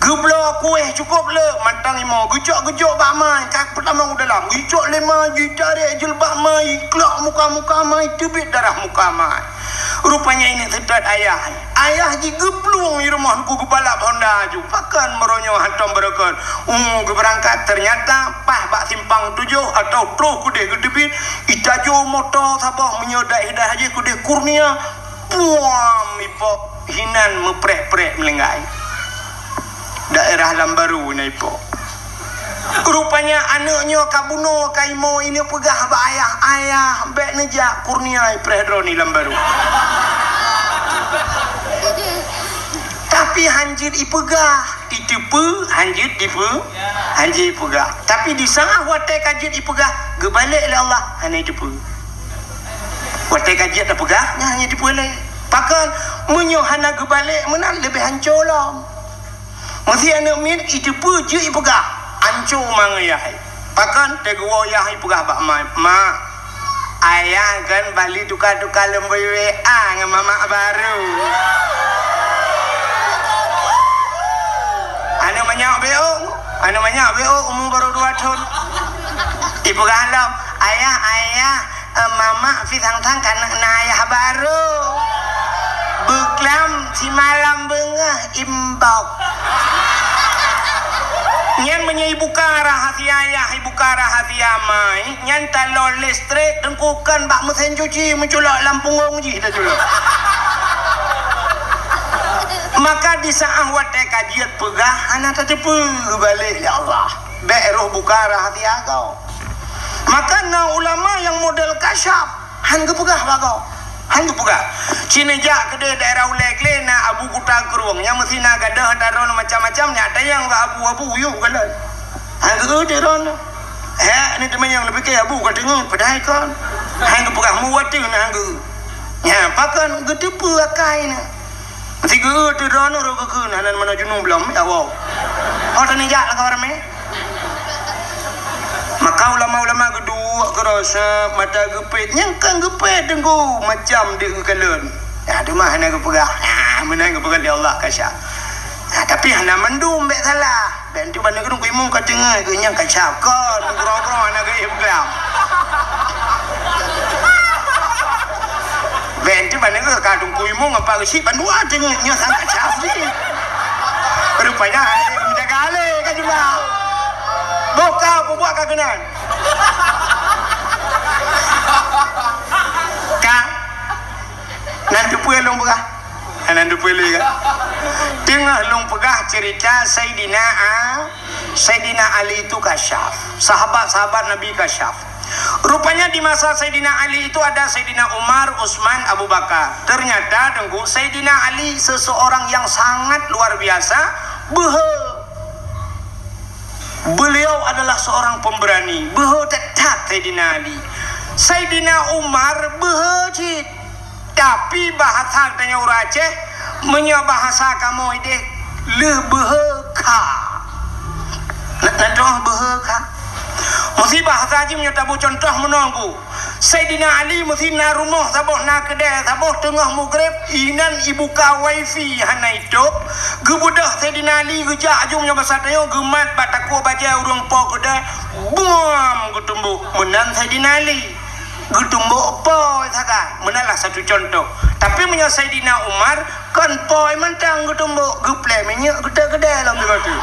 Geubloe kueh cukôp le, mantong imoe, geucok geujok bak ma, ka peutamong u dalam, geucok lé ma, jitarek jilbab ma, iklok muka-muka ma, iteubiet darah muka ma. Rupanya ineuk seutôt ayah. Ayah jigeuplueng di rumoh, Teungku, geubalap honda laju. Pakon meunyoe hantom beureukat. Uh, geubeurangkat, ternyata paih bak simpang tujoh atau troh keudeh geuteubiet, itajô moto saboh, meunyoe daerah-daerah jih keudeh Kurnia, puam ipok hinan meuprek-prek meulinggai. Daerah Lambaru na ipok. Rupanya aneuk nyoe ka bunoe ka imoe, ineuk peugah bak ayah, "Ayah, bék neujak Kurnia, ipreh droeneuh Lambaru." Tapi hanjeuet ipeugah, iteupeue, hanjeuet ipeue, hanjeuet ipeugah. Tapi di saat watée ka jeuet ipeugah, geubalek lé Allah, hana iteupeue. Watée ka jeuet tapeugah, nyan hana iteupeue lé. Pakon, meunyoe hana geubalek meunan leubeh hanco lom. Meusé aneuk miet iteupeue jeuet ipeugah, hanco ma ngon yah. Pakon, teuguwoe yah ipeugah bak ma, "Ma, ayah kan bali tuka-tuka lom bak W A ngon mamak baru." Aneuk manyak B O, aneuk manyak B O umu baru dua thon. Ipeugah lom, "Ayah, ayah, eh, mamak pi sang-sang ka na ayah baru. Beuklam simalam beungoh imbok." Nyan meunyoe ibuka rahasia ayah, ibuka rahasia ma, nyan talon listrik, Teungku, kon bak meusén cuci meuculok lam punggong jih taculok. Maka di saat watée ka jeuet peugah, hana tateupeue geubalek lé Allah. Bék roh buka rahasia gob. Maka na ulama nyang model kasyaf, han geupeugah bak gob. Han geupeugah. Ci neujak keudeh daerah Ulée Glé na Abu Kuta Krueng, nyang meusi na gadôh ata droeneuh macam-macam, nyak tanyong bak Abu, "Abu, yôh kalon." Han geu-eu droeneuh. Hek ni teumanyong, neupike Abu ka teungeut, padahai kon. Han geupeugah, "Mu watée na han geu-eu." Nyan, pakon geuteupeue akai na. Meusi geu-eu teuh droeneuh rot geukheun, hana meunoe junub lom, ya Allah. Oh, tani jak lakau ramé. Maka ulama-ulama geuduek keurasa mata geupet, nyang kan geupet Teungku macam deuek geukalon. Ya, teuma hana geupeugah. Ah, meunan geupeugah lé Allah kasyaf. Ah, tapi hana mandum bék salah. Bék tu bandum keu Teungku Imum ka teungeut geuh nyang kasyaf. Kon, keurong-keurong hana geuh peugah. Bék tu bandum keu ka Teungku Imum apa geuh si bandua teungeut nyoe sang kasyaf ni. Rupanya hana geuh menjaga alé ka jula. Boh ka peubuet ka keunan. Ka. Nan teupeue lôn peugah? Nan teupeue lé kan? Teungoh lôn peugah cerita Saidina A-, Saidina Ali itu kasyaf. Sahabat-sahabat Nabi kasyaf. Rupanya di masa Saidina Ali itu ada Saidina Umar, Utsman, Abu Bakar. Ternyata, Teungku, Saidina Ali seseorang yang sangat luar biasa, beuhe. Beliau adalah seorang pemberani, beuhe that-that Saidina Ali. Saidina Umar beuhe cit, tapi bahasa tanyoe ureuëng Aceh, meunyoe bahasa kamoe ideh, lheueh beuhe kha. Na, na droe beuhe kha. Meusi bahasa jih meunyoe tabu contoh meunoe ku. Saidina Ali meusi na rumoh saboh na keudè, saboh teungoh mugreb, inan ibuka wifi hana itôb. Geubeudôh Saidina Ali geujak aju meunyoe basa tanyoe geumat bak takue bajèe ureueng po keudè, buam geutumbok. Meunan Saidina Ali. Geutumbok po sagai. Meunan lah satu contoh. Tapi meunyoe Saidina Umar, kon po mantong geutumbok, geuplè minyeuk geutek keudè lom di batu.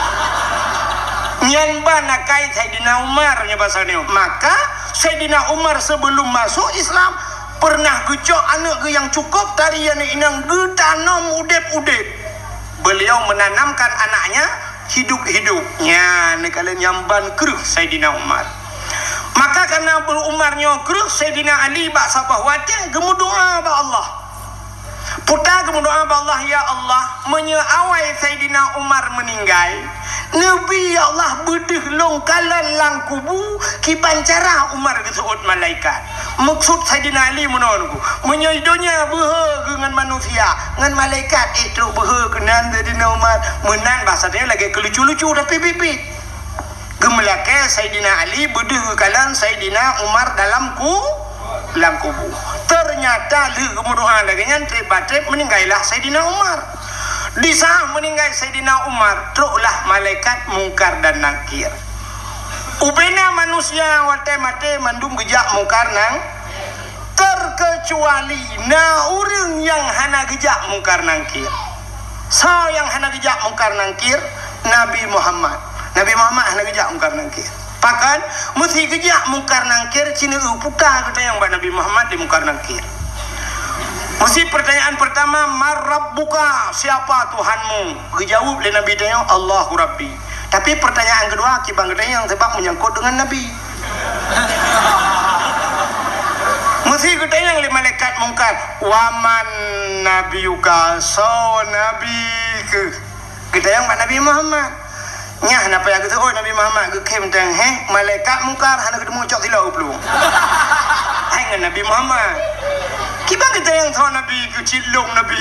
Nyan ban akai Saidina Umar nyoe basa nyoe. Maka Saidina Umar sebelum masuk Islam pernah geucok aneuk geuh nyang cukup tari aneuk inong geutanom udeb-udeb. Beliau menanamkan anaknya hidup-hidup. Nyan neukalon nyang ban kreueh Saidina Umar. Maka karena Abu Umar nyoe kreueh, Saidina Ali bak saboh watèe geumeudoa bak Allah. Peue ta geumeudoa bak Allah, "Ya Allah, meunyoe awai Saidina Umar meuninggai, neubi, ya Allah, beudeuh lôn kalon lam kubu kiban cara Umar geuseuôt malaikat." Meukeusud Saidina Ali meunoe nyoe, meunyoe di donya beuhe geuh ngon manusia, ngon malaikat ék trok beuhe keunan Saidina Umar. Meunan basa tanyoe lagèe keu lucu-lucu, tapi biet-biet. Geumeulakèe Saidina Ali beudeuh geukalon Saidina Umar dalam ku-, lam kubu. Teunyata lheueh geumeudoa lagèe nyan, trép-ba-trép meuninggailah Saidina Umar. Di saat meuninggai Saidina Umar, troklah malaikat Mungkar dan Nakir. Ubena manusia watèe maté mandum geujak Mungkar nang, terkecuali na ureueng nyang hana geujak Mungkar Nakir. Soe nyang hana geujak Mungkar Nakir? Nabi Muhammad. Nabi Muhammad hana geujak Mungkar Nakir. Pakon? Meusi geujak Mungkar Nakir, ci neueu puta geutanyong bak Nabi Muhammad di Mungkar Nakir. Meusi pertanyaan pertama, "Man Rabbuka?" Siapa Tuhanmu? Geujaweueb lé Nabi tanyoe, "Allahu Rabbi." Tapi pertanyaan keudua, kiban geutanyong sabab meunyangkot deungon Nabi. Meusi geutanyong lé malaikat Mungkar, "Wa man nabiyuka?" Soe nabi keuh? Geutanyong bak Nabi Muhammad. Nyan na payah geuseuôt Nabi Muhammad, geukheun teuh, "Heh, malaikat Mungkar hana geuteumu cok silop geuplueng." Hai ngon Nabi Muhammad. Kiban geutanyong soe nabi keuh, cit lôn nabi.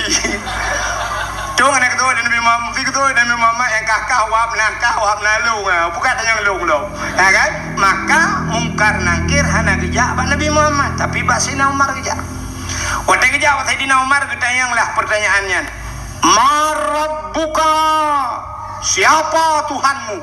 Tuh hana geuteuôt Nabi Muhammad, meusi geuteuôt Nabi Muhammad nyang kah-kah wab na kah wab na lôn, ah, bukan tanyong lôn lom. Ya kan? Maka Mungkar Nakir hana geujak bak Nabi Muhammad, tapi bak Saidina Umar geujak. Watèe geujak bak Saidina Umar, geutanyong lah pertanyaan nyan. "Man Rabbuka?" Siapa Tuhanmu?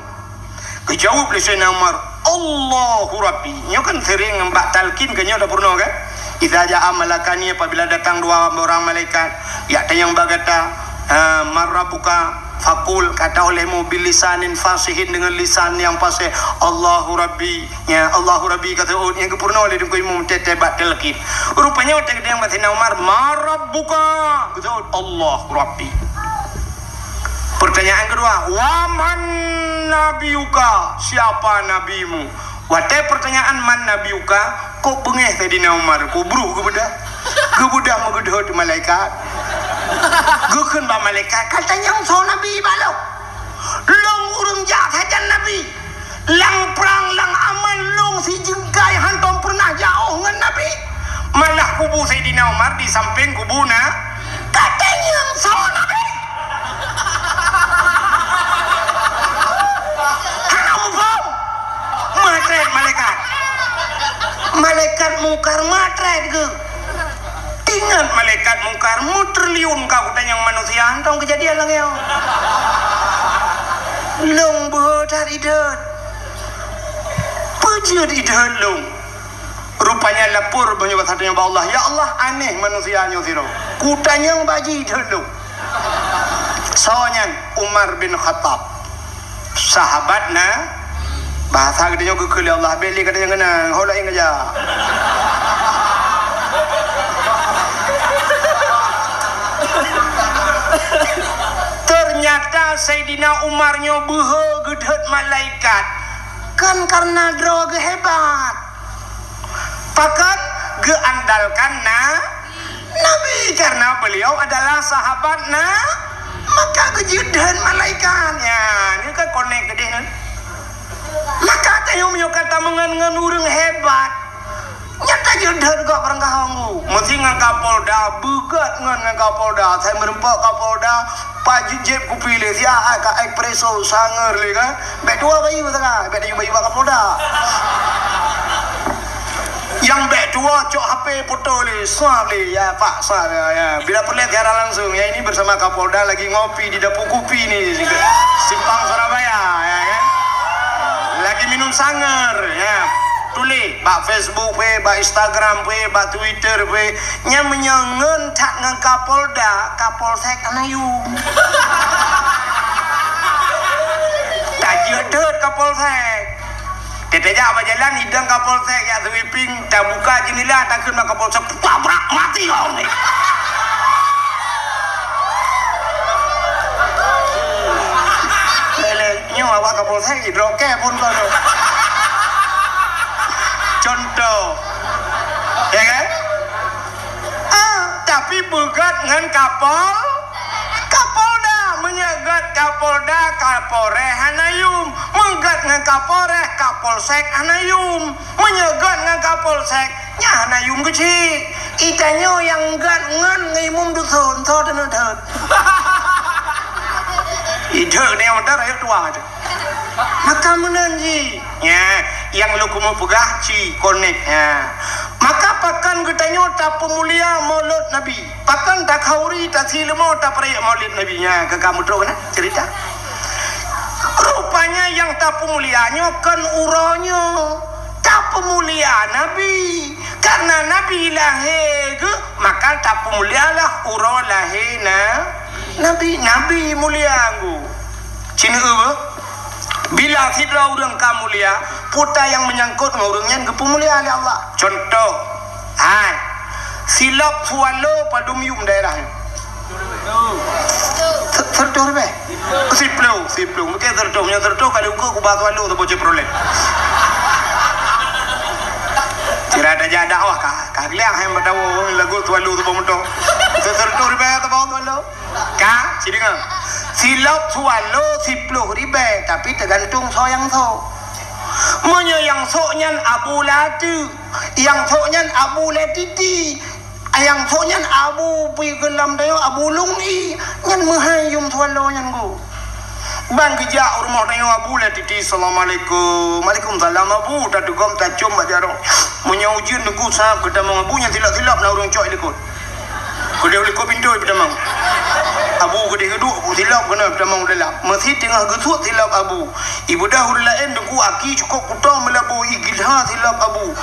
Geujaweueb lé Saidina Umar, "Allahu Rabbi." Nyoe kan sering bak talqin keu nyoe tapeurunoe kan? "Idza jaa malakani," apabila datang dua orang malaikat, jak tanyong bak gata, ha, "Man Rabbuka?" Faqul, kata olehmu, "Bilisanin fasihin," dengan lisan yang fasih, "Allahu Rabbi." Ya, "Allahu Rabbi," ka seuôt, nyang geupeurunoe lé Teungku Imum teuh-teuh bak talqin. Rupanya watèe geutanyong bak Saidina Umar, "Man Rabbuka?" Geuseuôt, "Allahu Rabbi." Pertanyaan keudua, "Wa man nabiyuka?" Siapa nabimu? Watèe pertanyaan "Man nabiyuka?", kok beungèh Saidina Umar, kok brôh geubeudôh. Geubeudôh meugeudhôt malaikat. Geukheun bak malaikat, "Ka tanyong soe nabi bak lôn? Lôn ureueng jak sajan nabi. Lam prang, lam aman lôn sijeungkai hántom peureunah jiôh ngon Nabi. Malah kubu Saidina Umar di sampéng kubu na, ka tanyong soe Nabi?" Hana muphom. Meutrét malaikat. Malaikat Mungkar meutrét geuh. Ingat malaikat Mungkar, meutriliun ka kutanyong manusia, hántom keujadian lagèe nyoe. Lôn beuhe that idhôt. Peue jeuet idhôt lôn? Rupanya lapor meunyoe bak Allah, "Ya Allah, aneh manusia nyoe sidroe. Kutanyong bak jih idhôt lôn." Soe nyan? Umar bin Khattab. Sahabat na, bahasa geutanyoe geukheun lé Allah, bèk lé gata nyang keunan, ho laén keujak. Ternyata Saidina Umar nyoe beuhe geudhôt malaikat, kon karena droe geuh hebat. Pakon? Geuandalkan na, Nabi, karena beliau adalah sahabat na, maka geujeuet dheun malaikat. Ya, nyoe ka konek keudeh nyoe. Maka tanyoe meunyoe ka tameungon ngon ureueng hebat, nyan tajeuet dheun gob barangkaho. Meusi ngon Kapolda, beugét ngon, ngon Kapolda. Sai meureumpok Kapolda, pajoh jép kupi lé, siat ka espresso, sangat lé kan. Bèk tuwoe bayeue masa nyan, bèk tuwoe bayeue bak Kapolda. Nyang bèk tuwoe cok H P foto lé, swab lé, ya Pak, swab, ya, ya. Bila peureulèe siaran langsung, ya ini bersama Kapolda lagi ngopi di Dapur Kopi ni, Simpang Surabaya, ya kan? Lagi minum sanger, ya. Tuléh bak Facebook pih, bak Instagram pih, bak Twitter pih. Nyan meunyoe ngon that ngon Kapolda, Kapolsek hana yum. Tajeuet deuet Kapolsek. Teutajak bak jalan, idong Kapolsek jak sweeping, tabuka jeundela, takheun bak Kapolsek, tabrak mati kau ni. Lé, lé, nyoe awak Kapolsek, idrop kèe phôn kau tu. Contoh. Ya kan? Ah, tapi beugèt ngon Kapol-, Kapolda. Meunyoe gèt Kapolda, Kapolres hana yum. Meugèt ngon Kapolres, Kapolsek hana yum. Meunyoe gèt ngon Kapolsek, nyan hana yum keuchik. Itanyoe nyang gèt ngon ngon imum dusun, soe teuneuk deuet. Ideuek ni motor, ayo tuah tu. Maka meunan jih. Nya, nyang lôn keumeung peugah ci konek. Nya. Maka pakon geutanyoe tapeumulia Maulud Nabi? Pakon takhauri tasileuma tapeurayeuk Maulud Nabi? Nya, ka kamoe troh keunan cerita. Rupanya nyang tapeumulia nyoe kon uroe nyoe. Tapeumulia Nabi. Karena Nabi lahé geuh, maka tapeumulialah uroe lahé na-, Nabi. Nabi mulia geuh. Ci neueu beuh? Bila sidroe ureueng ka mulia, peue nyang meunyangkot ngon ureueng nyan geupeumulia lé Allah. Contoh, hai, silop Swallow padum yum daerah nyoe? Se-, seratus ribèe? Siploh, siploh. Mungkin seratus, meunyoe seratus kali ukeue kubah Swallow saboh Chevrolet. Sira tajak dakwah ka, ka geuliang hai meudawa lagu Swallow saboh moto. Se-, seratus ribèe saboh Swallow. Ka, ci deungö. Silop Swallow siploh ribèe, tapi teugantung soe nyang sok. Meunyoe nyang sok nyan Abu Lati, nyang sok nyan Abu Letiti, nyang sok nyan Abu pi geulam dayo Abu Lung'i, nyan meuhai yum Swallow nyan geuh. Ban geujak u rumoh tanyoe Abu Letiti, "Assalamualaikum." "Waalaikumsalam, Abu." Tatugom tacom bak jaroe. Meunyoe ujeuen teungku sab geutamong Abu, nyan silop-silop na ureueng cok i likot. Keudeh u likot pintô peutamong. Abu keudeh geuduek, silop keunoe peutamong dalam. Meusi teungoh geusuet silop Abu. Ibudah ureueng laén teungku aki cukôp kuto meulaboh i gilha silop Abu.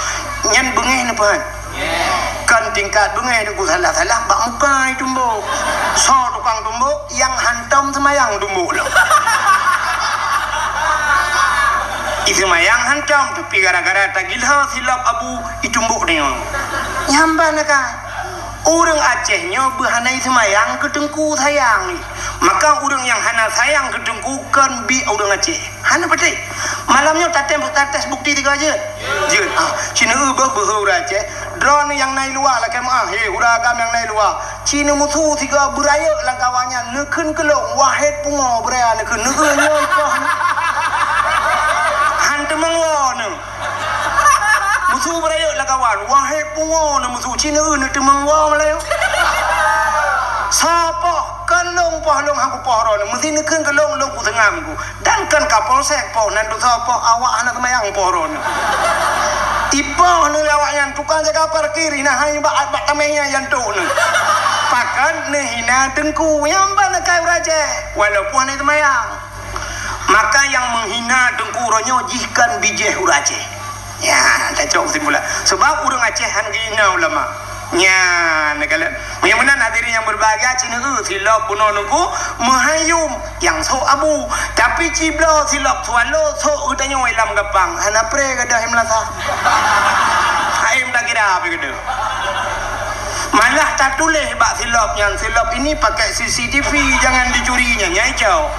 Nyan beungéh neupeuhan. Kan tingkat beungéh teungku salah-salah bak muka itumbok. Soe tukang tumbok? Nyang hantom seumayang tumbok lom. Iseumayang hantom, tapi gara-gara tagilha silop Abu, itumbok deungoe. Nyan ban na kan? Ureueng Aceh nyoe beuhana iseumayang keu teungku sayang. Maka ureueng nyang hana sayang keu teungku kon biek ureueng Aceh. Hana patéh. Malam nyoe tatem, tates bukti tiga jeuet. Jeuet. Ah, ci neueu beuh beuhe ureueng Aceh. Droeneuh nyang na i luwa lakèe meu'ah, he, ureueng agam nyang na i luwa. Ci neumusu sigoe beurayeuk lam kawan nyan, neukheun keu lôn, wahé pungo beuraya neukheun, neueu nyoe poh. Han teumeung woe neuh. Musu beurayeuk lam kawan, wahé pungo neuh musu, ci neueu neuteumeung woe meulayeue. Soe poh, kon lôn poh lôn han kupoh droeneuh, meusi neukheun keu lôn, lôn kuseungam ku. Dan kon Kapolsek poh, nan tusoe poh, awak hana seumayang poh droeneuh. Ipoh neuh lé awak nyan, tukang jaga parkir, hina hai bak, bak tamèh nyan jantok neuh. Pakon neuhina teungku, nyang ban neukai ureueng Aceh, walaupun hana seumayang. Maka nyang meuhina teungku uroe nyoe jih kon bijéh ureueng Aceh. Ya, tacok keusimpulan. Sebab ureueng Aceh han geuhina ulama. Nyan, neukalon. Meunyoe meunan hadirin nyang berbahagia, ci neueu silop bunoe teungku meuhai yum nyang sok Abu. Tapi ci bloe silop Swallow sok geutanyoe lam gapang. Hana pré gadôh i meulasa. Hai meutakira pi gadôh. Malah tatuléh bak silop nyan, "Silop ini pakai C C T V, jangan dicuri," nyan, nyan icok.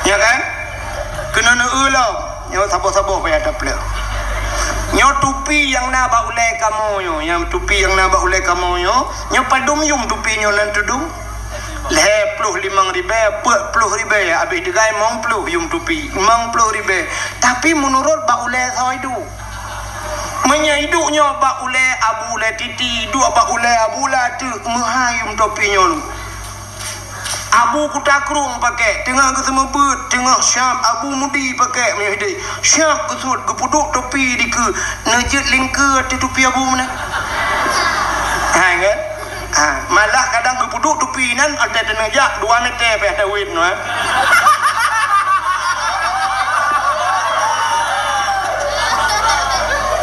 Ya kan? Keunoe neueu lom. Nyoe saboh-saboh payah tapleueh. Nyoe tupi nyang na bak ulèe kamoe nyoe, nyang tupi nyang na bak ulèe kamoe nyoe, nyoe padum yum tupi nyoe nan tudong? Lhèe ploh limong ribèe, peuet ploh ribèe, abéh teugai limong ploh yum tupi, limong ploh ribèe. Tapi meunurot bak ulèe soe iduek. Meunyoe iduek nyoe bak ulèe Abu Letiti, iduek bak ulèe Abu Lateuk, meuhai yum tupi nyoe. Abu Kuta Krueng pakai, teungoh geuseumeubeuet, teungoh siab Abu Mudi pakai meunyoe hideh. Siab geusuet, geupeuduek tupi dikeue, neujeuet lingkeue ateueh tupi Abu meunan. Hai kan? Ha, malah kadang geupeuduek tupi nan, watèe teuneujak dua meter pih tawet nyoe.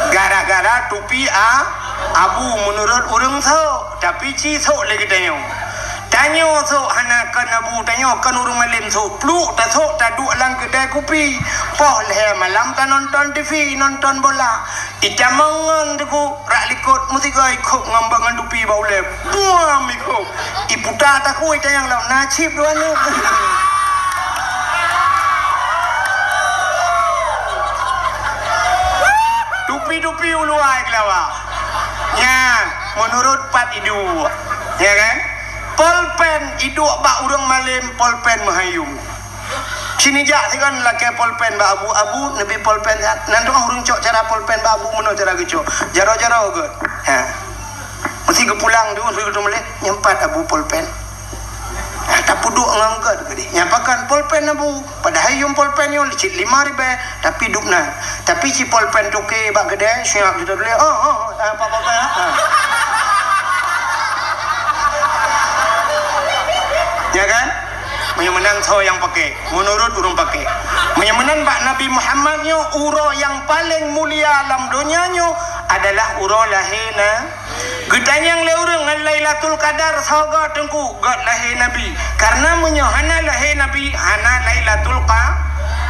Gara-gara tupi a, Abu meunurot ureueng sôk, tapi ci sôk lé geutanyoe. Tanyoe sôk hana kon Abu, tanyoe kon ureueng malém sôk. Pluek tasôk taduek lam keudè kupi. Poh lhèe malam tanonton T V, nonton bola. Itamong ngon Teungku, rak likot meusigoe ikhôb ngon bak ngon tupi bak ulèe. Buam ikhôb. Iputa takue itanyong lom, na cit dua neuk. Tupi-tupi uluwa keulawa. Nyan, meunurot pat iduek. Ya kan? Polpen iduek bak ureueng malém, polpen meuhayum. Sini jak sigon lakèe polpen bak Abu, Abu neubi polpen siat. Nan teungoh ureueng cok cara polpen bak Abu meunoe cara geucok. Jaroe-jaroe gèt. Ha. Meusi geupulang tu, meusi geuteumeuléh, nyan pat Abu polpen. Ha, tapeuduek ngon gèt keudeh. Nyan pakon polpen Abu. Padahai yuem polpen nyoe cit lima ribèe, tapi dub na. Tapi ci polpen toke bak keudè, siap jitatuléh. Oh, oh, oh, apa, apa, apa, ha. Ya kan? Meunyoe meunan soe nyang pakai? Meunurot ureueng pakai. Meunyoe meunan bak Nabi Muhammad nyoe, uroe nyang paleng mulia lam donya nyoe adalah uroe lahé na-, geutanyong lé ureueng ngon Lailatul Qadar, soe gèt Teungku? Gèt lahé Nabi. Karena meunyoe hana lahé Nabi, hana Lailatul Qa-,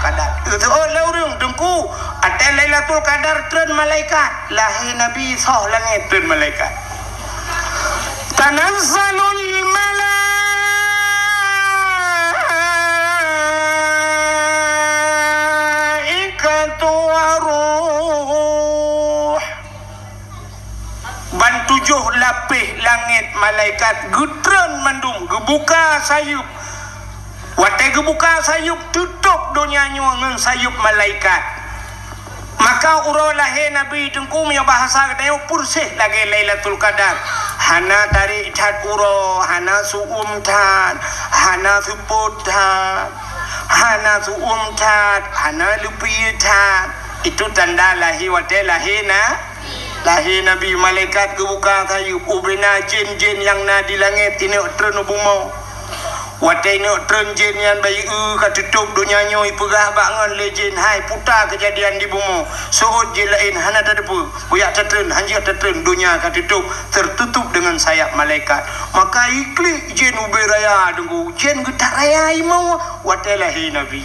Qadar. Geuteuôt lé ureueng, Teungku, watèe Lailatul Qadar treun malaikat, lahé Nabi soh langèt treun malaikat. Tanazzalul malaikatu waruh. Ban tujoh lapéh langèt malaikat geutreun mandum, geubuka sayeuep. Watèe geubuka sayeuep, teutôb donya nyoe ngon sayeuep malaikat. Maka uroe lahé Nabi Teungku, meunyoe bahasa geutanyoe, peureséh lagèe Lailatul Qadar. Hana tarék that uroe, hana su'uem that, hana seupôt that, hana su'uem that, hana leupie that. Itu tanda lahé watèe lahé na-, lahé Nabi. Malaikat geubuka sayeuep, ubena jén-jén nyang na di langèt ineuk treun u bumoe. Watèe ineuk treun jén nyan bayeue ka teutôb donya nyoe, ipeugah bak ngon lé jén, "Hai, puta keujadian di bumoe. Seuôt jén laén hana tateupeue. Kujak tatreun, hanjeuet tatreun, donya ka teutôb, tertutup dengan sayap malaikat." Maka iklik jén ubé raya Teungku, jén geutaraya imoe watèe lahé Nabi.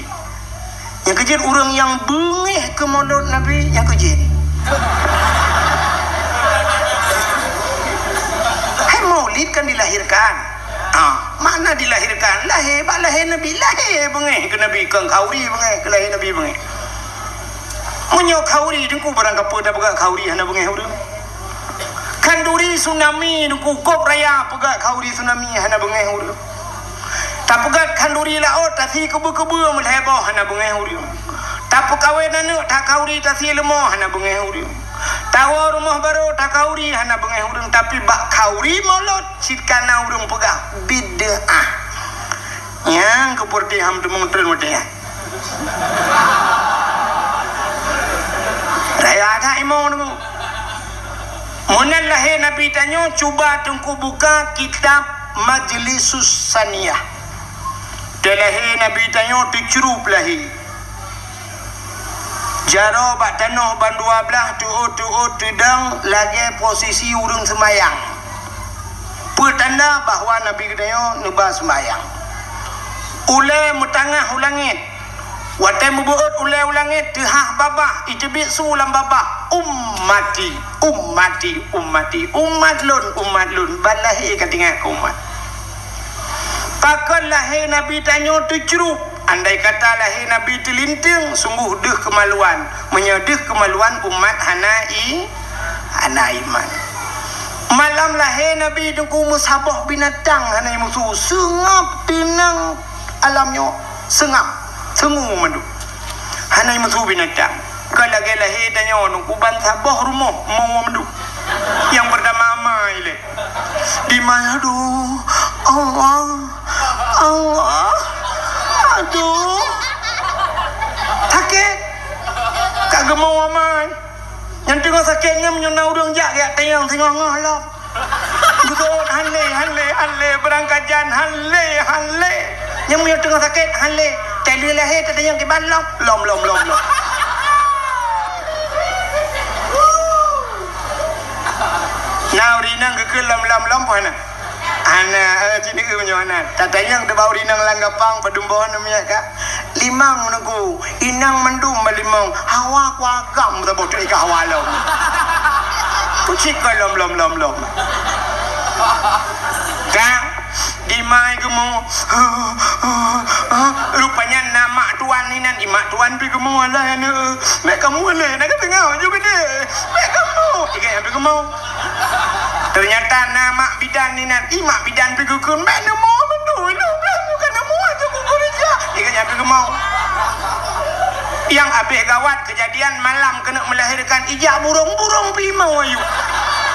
Nyang keujeuet ureueng nyang beungéh keu maulud Nabi, nyang keujeuet. Hai, maulid kan dilahirkan. Ha, makna dilahirkan, lahé, bak lahé Nabi, lahé beungéh keu Nabi, kon khanduri beungéh keu lahé Nabi beungéh. Meunyoe khanduri Teungku, barang kapeue tapeugah khanduri hana beungéh ureueng. Khanduri tsunami Teungku, gob raya peugah khanduri tsunami hana beungéh ureueng. Tapeugah khanduri laôt, tasi keubeu-keubeu meulhèe boh hana beungéh ureueng. Tapeukawen aneuk takhanduri, tasi leumo hana beungéh ureueng. Tawoe rumoh barô takhanduri hana beungéh ureueng, tapi bak khanduri maulud cit ka na ureueng peugah bid'ah. Nyang keupeureuté ham teumong treun watèe nyan. Raya that imoe Teungku. Meunan lahé Nabi tanyoe, cuba Teungku buka kitab Majlisus Saniyah. Teulahé Nabi tanyoe teucrup lahé. Jaroe bak tanoh ban dua blaih, teuôt-teuôt teudong lagèe posisi ureueng seumayang. Peue tanda bahwa Nabi geutanyoe neuba seumayang. Ulèe meutangah u langèt. Watèe meubeuôt ulèe u langèt, teuhah babah, iteubiet su lam babah, "Ummati, ummati, ummati, umat lôn, umat lôn." Ban lahé ka teuingat keu umat. Pakon lahé Nabi tanyoe teucrup? Andai kata lahé Nabi teulinteung, sunggoh deuh keumaluan. Meunyoe deuh keumaluan, umat hana i-, hana iman. Malam lahé Nabi Teungku, meusaboh binatang hana imusu, seungab teunang alam nyoe, seungab, seungue mandum. Hana imusu binatang. Ka lagèe lahé tanyoe Teungku, ban saboh rumoh mo mandum. Nyang peurtama ma ilèe. Di mana, aduh, Allah, Allah. Aduh. Sakét. Ka geumoe amai. Nyang teungoh sakét nyan meunyoe na ureuëng jak geujak tanyong singoh-ngoh lom. Geuseuôt han lé, han lé, han lé, beurangkajan han lé, han lé. Nyan meunyoe teungoh sakét han lé. Teuh lheueh lahé tatanyong kiban lom, lom, lom, lom, lom. Na ureuëng inong geukheun lom, lom, lom, peue hana? Hana, eh, ci neueu meunyoe hana. Tatanyong teuh bak ureuëng inong lam gapang, padum boh aneuk miet ka. Limong Teungku, inong mandum bak limong. Hawa ku agam saboh teuk ka hawa lom. Kucik ka lom, lom, lom, lom. Ka, di ma i geumoe. Rupanya na mak tuan inan, i mak tuan pih geumoe, alah aneuk. Mek kamoe lé, na ka teungoh ju geude. Mek kamoe. Iga nyang pih geumoe. Teunyata na mak bidan inan, i mak bidan pih geukheun, "Mek neumoe mandum, ilôn blah bukan neumoe, aja kukeureuja." Iga nyang pih geumoe. Nyang abéh gawat keujadian malam keuneuk meulahérkan, ijak burông-burông pih imoe ayue.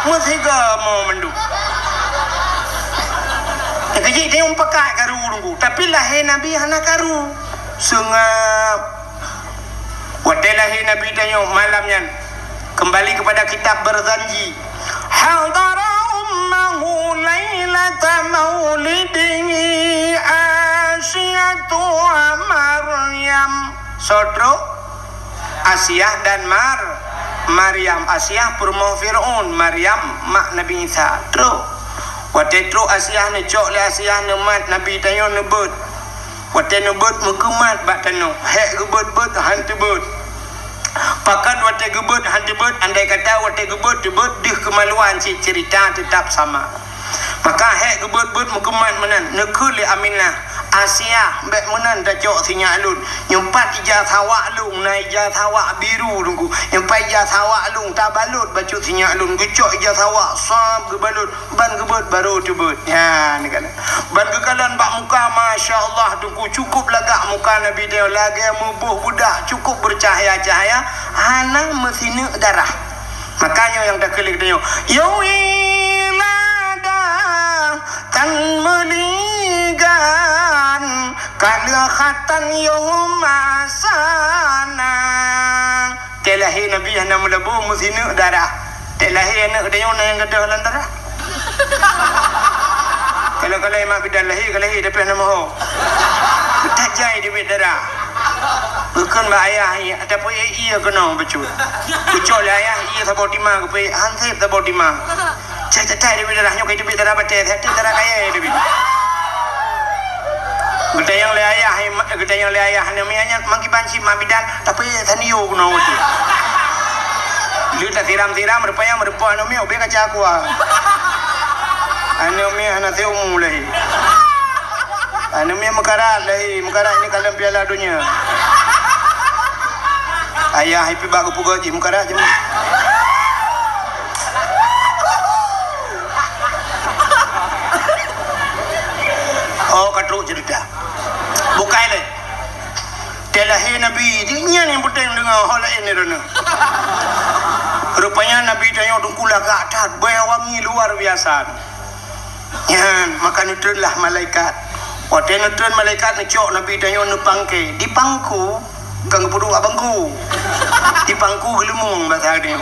Meusiga moe mandum. Keujih teunyong pakat karu Teungku, tapi lahé Nabi hana karu. Seungab. Watée lahé Nabi tanyoe malam nyan, keumbali keupada kitab Barzanji, hadara ummahu lailata maulidihi Asiyatu wa Maryam. Soe trok? Asiah dan Mar-, Maryam. Asiah peurumoh Fir'aun, Maryam mak Nabi Isa. Trok. Watée trok Asiah neucok lé Asiah neumat Nabi tanyoe neubeuet. Watée neubeuet meukeumat bak tanoh, hék geubeuet-beuet han teubeuet. Pakon watée geubeuet han teubeuet, andai kata watée geubeuet teubeuet deuh keumaluan cit ceurita teutab sama. Maka hék geubeuet-beuet meukeumat meunan, neukheun lé Aminah, "Asiah, bék meunan tacok sinyak lôn. Nyoe pat ija sawak lôn, na ija sawak biru Teungku. Nyoe pat ija sawak lôn tabalot bacut sinyak lôn, geucok ija sawak sab geubalot." Ban geubeuet barô teubeuet. Nyan, neukalon. Ban geukalon bak muka, masya Allah, Teungku, cukup lagak muka Nabi tanyoe, lagée meuboh beudak, cukup beucahya-cahya, hana meusineuk darah. Maka nyoe nyang takeulék tanyoe. Ya wiladah, tan meuligan, ka leuhatan yoh masana. Teuh lahé Nabi hana meulabô meusineuk darah. Teuh lahé aneuk geutanyoe na nyang gadôh lam darah. Kalau-kalau mak bidan lahé, ka lahé tapi hana moho. Tajai teubiet darah. Geukheun bak ayah, "Iya, tapi iya keunoe bacut." Geucok lé ayah, iya saboh tima, geupeuék han sép saboh tima. Cai, cai, cai, teubiet darah nyoe, kai teubiet darah batée, teubiet darah kayée teubiet. Geutanyong lé ayah, geutanyong lé ayah, aneuk miet nyan, "Mang kiban cit mak bidan?" Tapi taniyo keunoe watée. Lheueh tasiram-siram, rupanya meureumpok aneuk miet ubé kaca aqua. Aneuk miet hana seumu lahé. Aneuk miet meukarat lahé, meukarat ini kalon Piala Dunia. Ayah ipibak geupeugah jih meukarat jih. Oh, ka trok ceurita. Bukai lé. Teuh lahé Nabi, nyan nyang peunteng deungoe, ho laén ni droeneuh. Rupanya Nabi tanyoe Teungku lagak that, bèe wangi luar biasa. Nyan, maka neutreun lah malaikat. Watée neutreun malaikat neucok Nabi tanyoe neupangke, dipangku, kon geupeuduek bak bangku. Dipangku geuleumong basa tanyoe.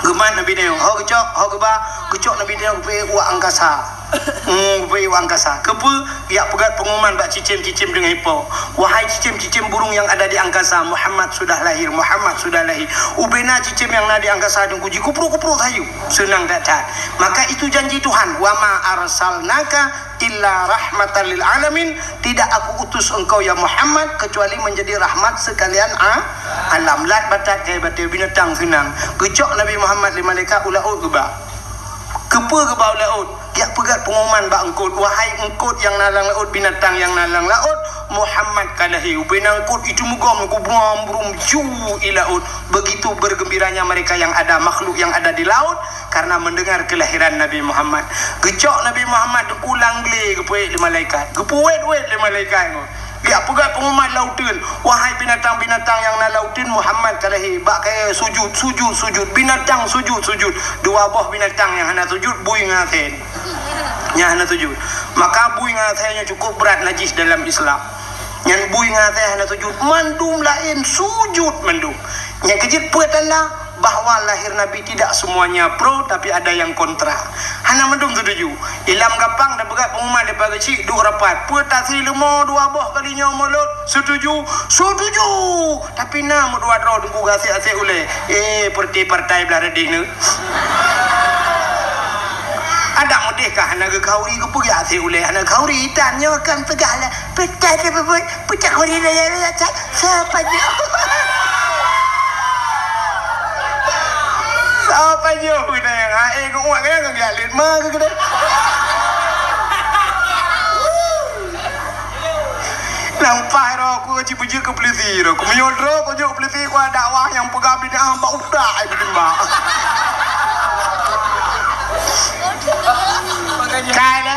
Geumat Nabi tanyoe, ho geucok, ho geuba, geucok Nabi tanyoe geupeuék u angkasa. Hmm, geupeuék u angkasa. Keupeue? Jak peugét peungumuman bak cicém-cicém deungon ipo. Wahai cicém-cicém burung yang ada di angkasa, Muhammad sudah lahir, Muhammad sudah lahir. Ubena cicém nyang na di angkasa Teungku jikuprok-kuprok sayu. Seunang that-that. Maka itu janji Tuhan, "Wa ma arsalnaka illa rahmatan lil alamin." Tidak aku utus engkau ya Muhammad kecuali menjadi rahmat sekalian a-, alam. Lat batat kayée batée binatang seunang. Geucok Nabi Muhammad lé malaikat u laôt geuba. Keupeue geuba u laôt? Jak peugét peungumuman bak eungkôt, "Wahai eungkôt nyang na lam laôt, binatang nyang na lam laôt, Muhammad ka lahé." Ubena eungkôt itu meugom, geubuam brum ju i laôt. Begitu bergembiranya mereka yang ada, makhluk yang ada di laut, karena mendengar kelahiran Nabi Muhammad. Geucok Nabi Muhammad u lam glé geupeuék lé malaikat. Geupeuwét-wét lé malaikat nyoe. Jak peugét peungumuman lauteuen, "Wahai binatang-binatang nyang na lauteuen, Muhammad ka lahé." Bak kayée sujut, sujut, sujut. Binatang sujut, sujut. Dua boh binatang nyang hana sujut, bui ngon asèe. Nyang hana sujut. Maka bui ngon asèe nyoe cukup brat najis dalam Islam. Nyan bui ngon asèe hana sujud, mandum laén sujud mandum. Nyang keujeuet peue tanda bahwa lahir Nabi tidak semuanya pro, tapi ada yang kontra. Hana mandum setuju. Ilam gampang tapeugah pengumuman leupah geuchik duek rapat. Peue tasri leumo dua boh kali nyoe mulod? Setuju? Setuju! Tapi na meudua droe teungku geuasèk-asèk ulèe. Eh, partai-partai blah reudeh nyoe. Adak meudeh ka hana geukhauri, geupeugah asèk ulèe hana geukhauri. Tan nyoe kan peugah lah. Peucah dia bebuet, peucah khauri lah, ya, ya, ya, sapa nyoe? Sapa nyoe? Kena yang hae geuuak, kena yang geujak lét ma keu kena. Lampah roh ku cit beujeuet keu peulisi roh. Ku meunyoe droe ku jok peulisi ku dakwah nyang peugah bid'ah bak utak ai beudimbak. Kai lé.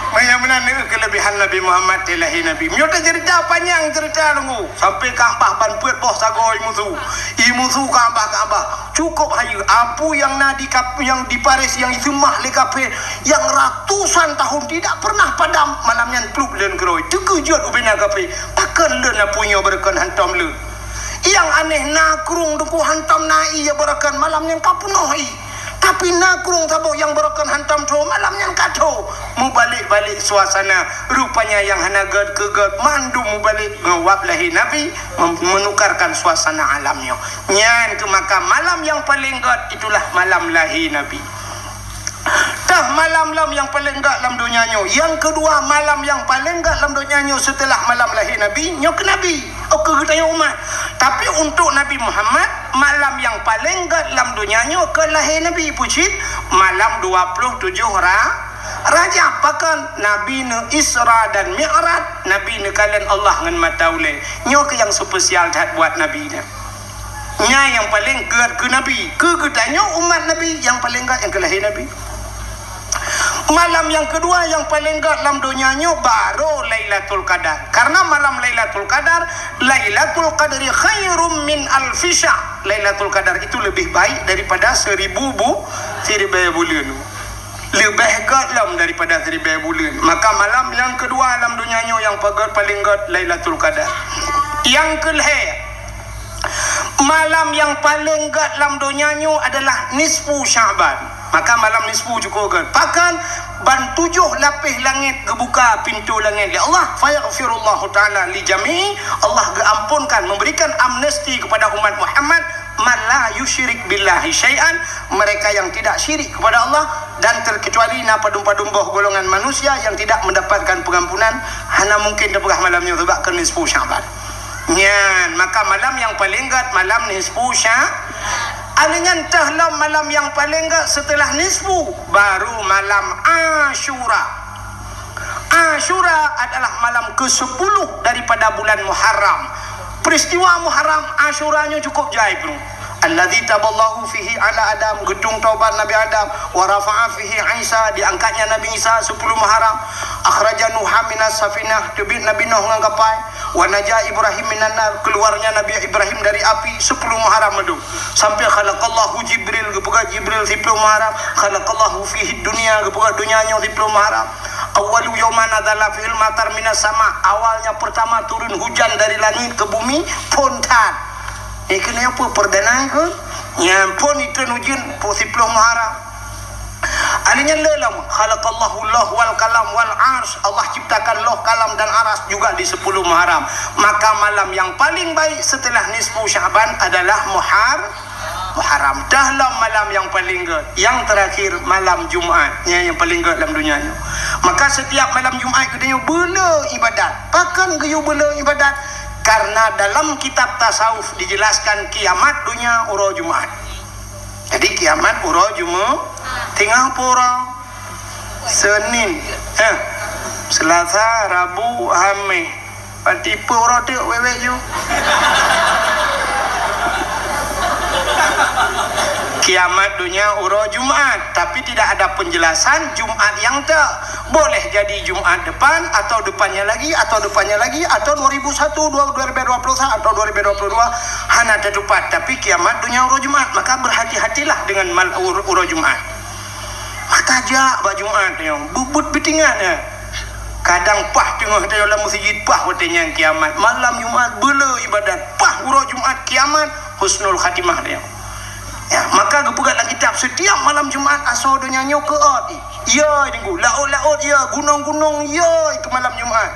Meunyoe meunan neu keulebihan Nabi Muhammad di lahé Nabi. Meunyoe taceurita panyang ceurita lunggu, sampai Ka'bah ban peuet boh sagoe musu. I musu Ka'bah, Ka'bah. Cukup hayeue, apui nyang na di kap-, nyang di Paris nyang iseumah lé kafé, nyang ratusan tahun tidak pernah padam, malam nyan plup lôn keurôi. Teukeujot ubena kafé, pakon lôn apui nyoe beureukan hantom lôn. Nyang aneh na krueng teungku hantom na ié beureukan, malam nyan ka peunoh ié. Tapi na krueng saboh nyang beureukan hantom tho, malam nyan ka tho. Mubalek-balek suasana, rupanya nyang hana gèt keu gèt, mandum mubalek ngon wab lahé Nabi, mem-, menukarkan suasana alam nyoe. Nyan keuh maka malam nyang paleng gèt itulah malam lahé Nabi. Tah malam lom nyang paleng gèt lam donya nyoe. Nyang keudua malam nyang paleng gèt lam donya nyoe seuteulah malam lahé Nabi, nyoe keuh Nabi. Oh, keu geutanyoe umat. Tapi untuk Nabi Muhammad, malam nyang paleng gèt lam donya nyoe keu lahé Nabi, peue cit malam dua ploh tujoh Ra-, Rajab. Pakon Nabi neu Isra dan Mi'raj, Nabi neukalon Allah ngon mata ulèe. Nyoe keuh nyang spesial that buat Nabi nyan. Nyan nyang paleng gèt keu Nabi. Keu geutanyoe umat Nabi, nyang paleng gèt nyang keu lahé Nabi. Malam nyang keudua nyang paleng gèt lam donya nyoe baru Lailatul Qadar. Karena malam Lailatul Qadar, "Lailatul Qadri khairum min alfi syahr." Lailatul Qadar itu lebih baik daripada seribu bu-, siribèe buleuen. Leubeh gèt lom daripada siribèe buleuen. Maka malam nyang keudua lam donya nyoe nyang pagèt paleng gèt Lailatul Qadar. Nyang keulhèe, malam nyang paleng gèt lam donya nyoe adalah nisfu Sya'ban. Maka malam nisfu cukup gèt. Pakon ban tujoh lapéh langèt geubuka pintoe langèt lé Allah. Fayaghfirullahu ta'ala li jami'i. Allah geuampunkan, memberikan amnesti kepada umat Muhammad, "Man la yusyrik billahi syai'an," mereka yang tidak syirik kepada Allah, dan terkecuali na padum-padum boh golongan manusia yang tidak mendapatkan pengampunan, hana mungkin tapeugah malam nyoe sabab keu nisfu Sya'ban. Nyan, maka malam nyang paleng gèt malam nisfu Sya-, alèh nyan teuh lom malam nyang paleng gèt seuteulah nisfu, baru malam Asyura. Asyura adalah malam kesepuluh daripada bulan Muharram. Peristiwa Muharram Asyura nyoe cukup jai, bro. Alladzi taballahu fihi ala Adam, geutueng taubat Nabi Adam, wa rafa'a fihi Isa, diangkatnya Nabi Isa sepuluh Muharram, akhraja Nuha minas safinah, teubiet Nabi Nuh ngon kapai, wa naja Ibrahim minan nar, keluarnya Nabi Ibrahim dari api, sepuluh Muharram mandum. Sampai khalaqallahu Jibril, geupeugah Jibril siploh Muharram, khalaqallahu fihi dunya, geupeugah dunya nyoe siploh Muharram. Awwalu yauman nazala fihil matar minas sama, awalnya pertama turun hujan dari langit ke bumi, phon that. Eh, keuneuk peue perdana keuh? Nyan phon itreun ujeuen, po siploh Muharram. Alèh nyan lé lom, khalaqallahu lauh wal qalam wal arsy. Allah ciptakan lauh, kalam dan aras juga di sepuluh Muharram. Maka malam yang paling baik setelah nisfu Sya'ban adalah Muhar-, Muharram. Dah lom malam yang paling gèt. Yang terakhir malam Jumat. Nyan yang paling gèt lam dunia nyoe. Maka setiap malam Jumat geutanyoe beuleu ibadat. Pakon geuyue beuleu ibadat? Karena dalam kitab tasawuf dijelaskan kiamat dunia uroe Jumat. Jadi kiamat uroe Jumat, teungoh pura Senin, eh, Selasa, Rabu, Hamis. Berarti peuet uroe teuk wèk-wèk ju. Kiamat dunia uroe Jumat, tapi tidak ada penjelasan Jumat nyang teuk. Boleh jadi Jumat depan, atau depannya lagi, atau depannya lagi, atau dua ribu satu, dua, dua ribu dua puluh satu, atau dua ribu dua puluh dua, hana teutupat. Tapi kiamat dunia uroe Jumat, maka berhati-hatilah dengan mal-, ur-, uroe Jumat. Mata jak bak Jumat nyoe, bubut bitingan nyan. Kadang paih teungoh tanyoe lam meuseujid, paih watée nyan kiamat. Malam Jumat beuleu ibadat, paih uroe Jumat kiamat, husnul khatimah tanyoe. Ya, maka geupeugah lam kitab, setiap malam Jumat asoe donya nyoe keuôt. Ya, Teungku, laôt-laôt ya, gunong-gunong ya, itu malam Jumat.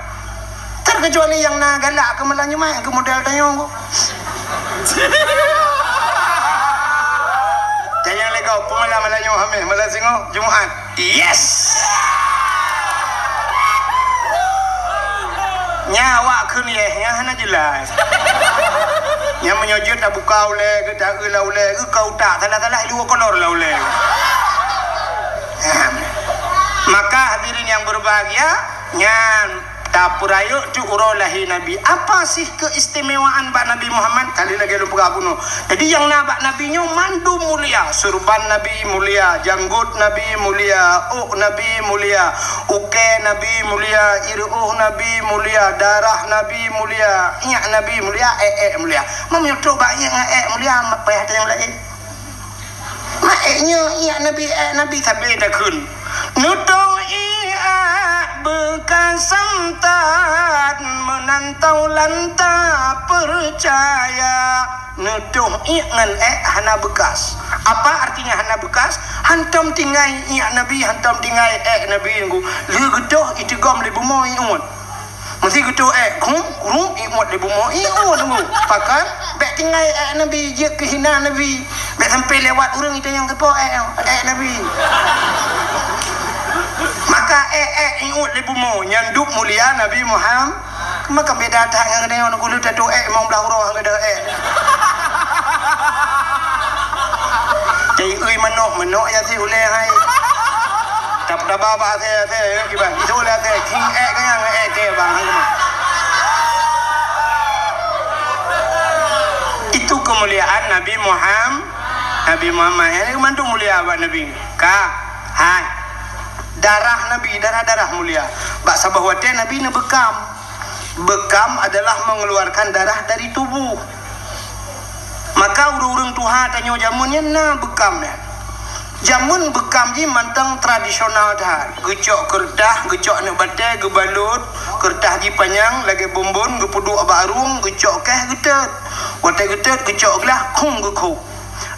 Terkecuali nyang na galak keu malam Jumat, keu model tanyoe. Jangan lego, peue malam, malam nyoe Hamis, malam singoh Jumat. Yes! Nya awak kheun yes, nya hana jelas. Nya meunyoe jeuet tabuka ulée geuh, taeu lam ulée geuh, ka utak salah-salah dua kolor lam ulée. Maka hadirin yang berbahagia, nyan tapeurayeuk teuk uroe lahé Nabi. Apa sih keistimewaan bak Nabi Muhammad? Kali lagée lôn peugah bunoe. Jadi nyang na bak Nabi nyoe mandum mulia. Surban Nabi mulia, janggot Nabi mulia, ôk Nabi mulia, ukée Nabi mulia, ireuôh Nabi mulia, darah Nabi mulia, iék Nabi mulia, ék-ék mulia. Meunyoe trok bak iék ngon ék mulia, payah tanyong laén. Mak ék nyoe, iék Nabi, ék Nabi sabe takheun. Neutôh iék beukasan that meunan taulan tapeucaya. Neutôh iék ngon ék hana beukas. Apa artinya hana beukas? Hantom tinggai iék Nabi, hantom tinggai ék Nabi nunggu. Lheueh geutôh iteugom lé bumoe ié uet. Meusé geutôh ék, grum, grum, ié uet lé bumoe, ié uet nunggu. Pakon, bék tinggai ék Nabi, jeuet keu hina Nabi. Bék sampai lewat ureuëng itanyong sapo ék, ék Nabi. Maka ék, ék, ié uet lé bumoe, nyan dub mulia Nabi Muhammad. Maka beda that ngon geutanyoe, nunggu lheueh tatoh ék, limong blaih uroe ngon geutanyoe ék. Teuiui manok, manok ya si ulée hai. Tap-, taba bak asée, asée, ya, kiban. Itu lah asée, king ék kayang, ék ke bang. Itu kemuliaan Nabi Muhammad. Nabi Muhammad, ya, mandum mulia bak Nabi. Ka, hai. Darah Nabi, darah-darah mulia. Bak saboh watée Nabi neubeukam. Beukam adalah mengeluarkan darah dari tubuh. Maka ureuëng-ureuëng tuha tanyoe jameun nyan na beukam nyan. Jameun beukam jih mantong tradisional that. Geucok keureutah, geucok aneuk batée, geubalot, keureutah jih panyang lagée bonbon, geupeuduek bak arueng, geucok keh, geutot. Watée geutot, geucok glah, khong geukhôb.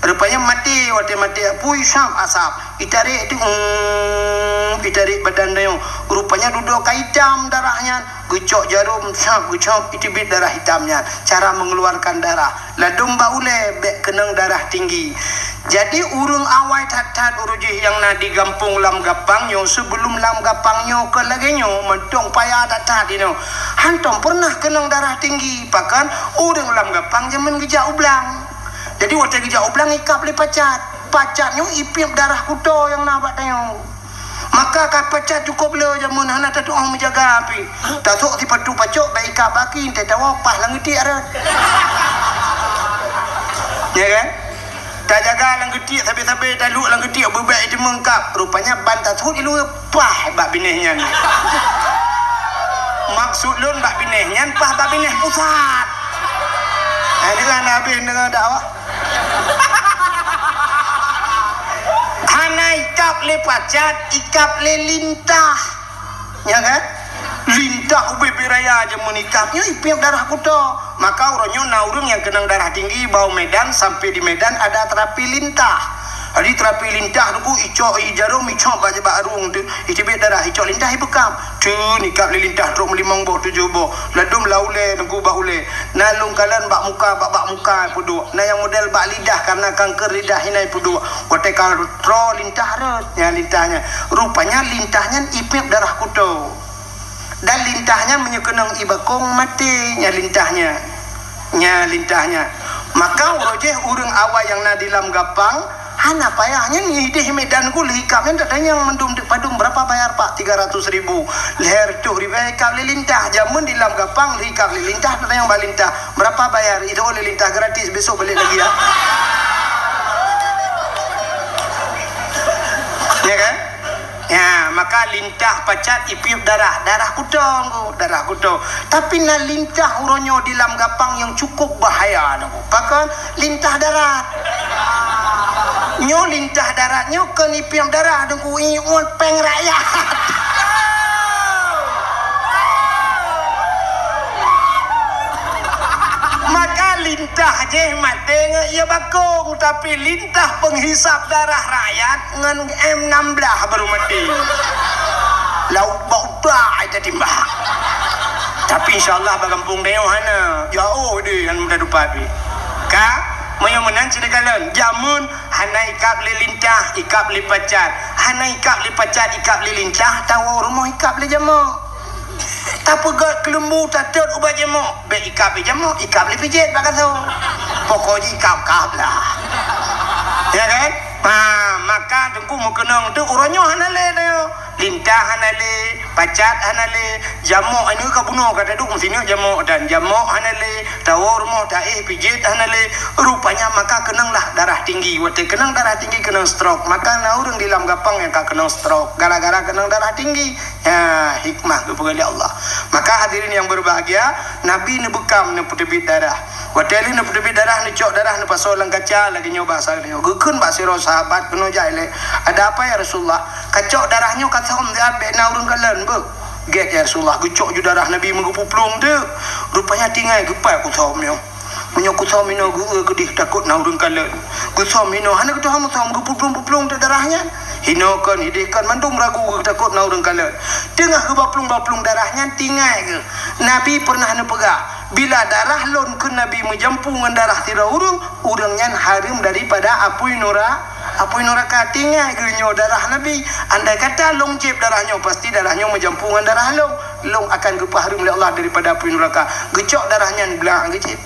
Rupanya maté, watée maté apui, sab asab. Itarek tu, um, itarek badan tanyoe. Rupanya dudoe ka itam darah nyan. Geucok jarom, sab, geucok, iteubiet darah itam nyan. Cara mengeluarkan darah. Ladôm bak ulée bék keunong darah tinggi. Jadi, ureuëng awai that-that ureuëng jih nyang na di gampông Lam Gapang nyoe, sibeulom Lam Gapang nyoe kon lagée nyoe, mantong paya that-that inoe. Hantom peureunah keunong darah tinggi, pakon ureuëng Lam Gapang jameun geujak u blang. Jadi, watée geujak u blang ikab lé pacat. Pacat nyoe ipiep darah kuto nyang na bak tanyoe. Maka ka pacat cukôp le jameun hana tatuoh meujaga pih. Tasok sipatu pacok bak ikab baki, teuh tawoe paih lam geutiek rot. Ya kan? Tajaga lam geutiek sabe-sabe, taluek lam geutiek beubek iteumengkab. Rupanya ban tasut iluwa paih bak binéh nyan. Maksud lôn bak binéh nyan paih bak binéh pusat. Nah, inilah Nabi deungoe dakwah. Hana ikab lé pacat, ikab lé lintah. Ya kan? Lintah ubé-bé raya jameun ikab nyoe ipiep darah kuto. Maka uroe nyoe na ureuëng nyang keunong darah tinggi bak u Medan, sampai di Medan ada terapi lintah. Jadi terapi lintah tu ku icok, i jarom icok bak, bak arueng tu, iteubiet darah, icok lintah ibeukam. Tu nikab lé lintah trok meulimong boh, tujoh boh. Ladôm lam ulée, teungku bak ulée. Na lôn kalon bak muka, bak, bak muka peuduek. Na nyang model bak lidah, karena kanker lidah hina peuduek. Watée ka troh lintah rot, nyan lintah nyan. Rupanya lintah nyan ipiep darah kuto. Dan lintah nyan meunyoe keunong ibakong maté, nyan lintah nyan. Nyan lintah nyan. Maka uroe jih ureuëng awai nyang na di Lam Gapang, hana payah nyan idéh Medan ku lheuh ikab nyan tatanyong mandum deuk padum, berapa bayar, Pak? Tiga ratus ribu. Lhèe reutôh ribèe ikab lé lintah. Jameun di Lam Gapang lheuh ikab lé lintah tatanyong bak lintah, berapa bayar? Itu oleh lintah gratis, besok balik lagi ya. Ya kan? Ya, maka lintah pacat ipiep darah, darah kuto, darah kuto. Tapi na lintah uroe nyoe di Lam Gapang nyang cukup bahaya, Teungku. Pakon? Lintah darat. Nyoe lintah darat nyoe kon ipiep darah, Teungku, ié uet péng rakyat. Lintah jih maté ngon ie bakong, tapi lintah penghisap darah rakyat ngon M enam belas baru maté. Lauk bak utak ai tatimbak. Tapi insya Allah bak gampông tanyoe hana. Jauh deh, hana mudah tupat pih. Ka, meunyoe meunan sinoe kalon. Jameun hana ikab lé lintah, ikab lé pacat. Hana ikab lé pacat, ikab lé lintah, tawoe rumoh ikab lé jamok. Tapeugöt keuleumbu, tatot ubak jamok. Bèk ikab lé jamok, ikab lé pijét bak gasoe. Pokok jih ikab-kab lah. Ya kan? Ha, maka Teungku meukeunong tu uroe nyoe hana lé nyoe. Lintah hana lé, pacat hana lé, jamok inoe ka bunoe ka taduek meusineuk jamok dan jamok hana lé, tawoe rumoh taéh pijét hana lé. Rupanya maka keunonglah darah tinggi. Watèe keunong darah tinggi keunong stroke. Maka na ureueng di lam gampông nyang ka keunong stroke gara-gara keunong darah tinggi. Ya, hikmah geupeugah lé Allah. Maka hadirin yang berbahagia, Nabi neubeukam neupeuteubiet darah. Watèe lheueh neupeuteubiet darah, neucok darah neupasoe lam kaca lagèe nyoe basa nyoe. Geukheun bak sidroe sahabat keunoe jai lé, "Ada apa ya Rasulullah? Kacok darah nyoe kasöm siat bèk na ureueng kalon beuh." "Gèt ya Rasulullah, geucok ju darah Nabi meugeupuplueng teuk. Rupanya tinggai geupat kusöm nyoe. Meunyoe kusöm inoe geu-, geudeh takot na ureueng kalon. Geusöm inoe hana geutuha meusöm geupuplueng-puplueng teuk darah nyan. Inoe kon, ideh kon mandum ragu geutakot na ureueng kalon." Teungoh geubaplueng-baplueng darah nyan tinggai geuh. Nabi pernah neupeugah, "Bila darah lôn kheun Nabi meujampu ngon darah sidroe ureueng, ureueng nyan hareuem daripada apui nura-, apui nuraka." Tinggai geuh nyoe darah Nabi. Andai kata lôn jieb darah nyoe, pasti darah nyoe meujampu ngon darah lôn. Lôn akan geupeuhareuem lé Allah daripada apui nuraka. Geucok darah nyan blang geujieb.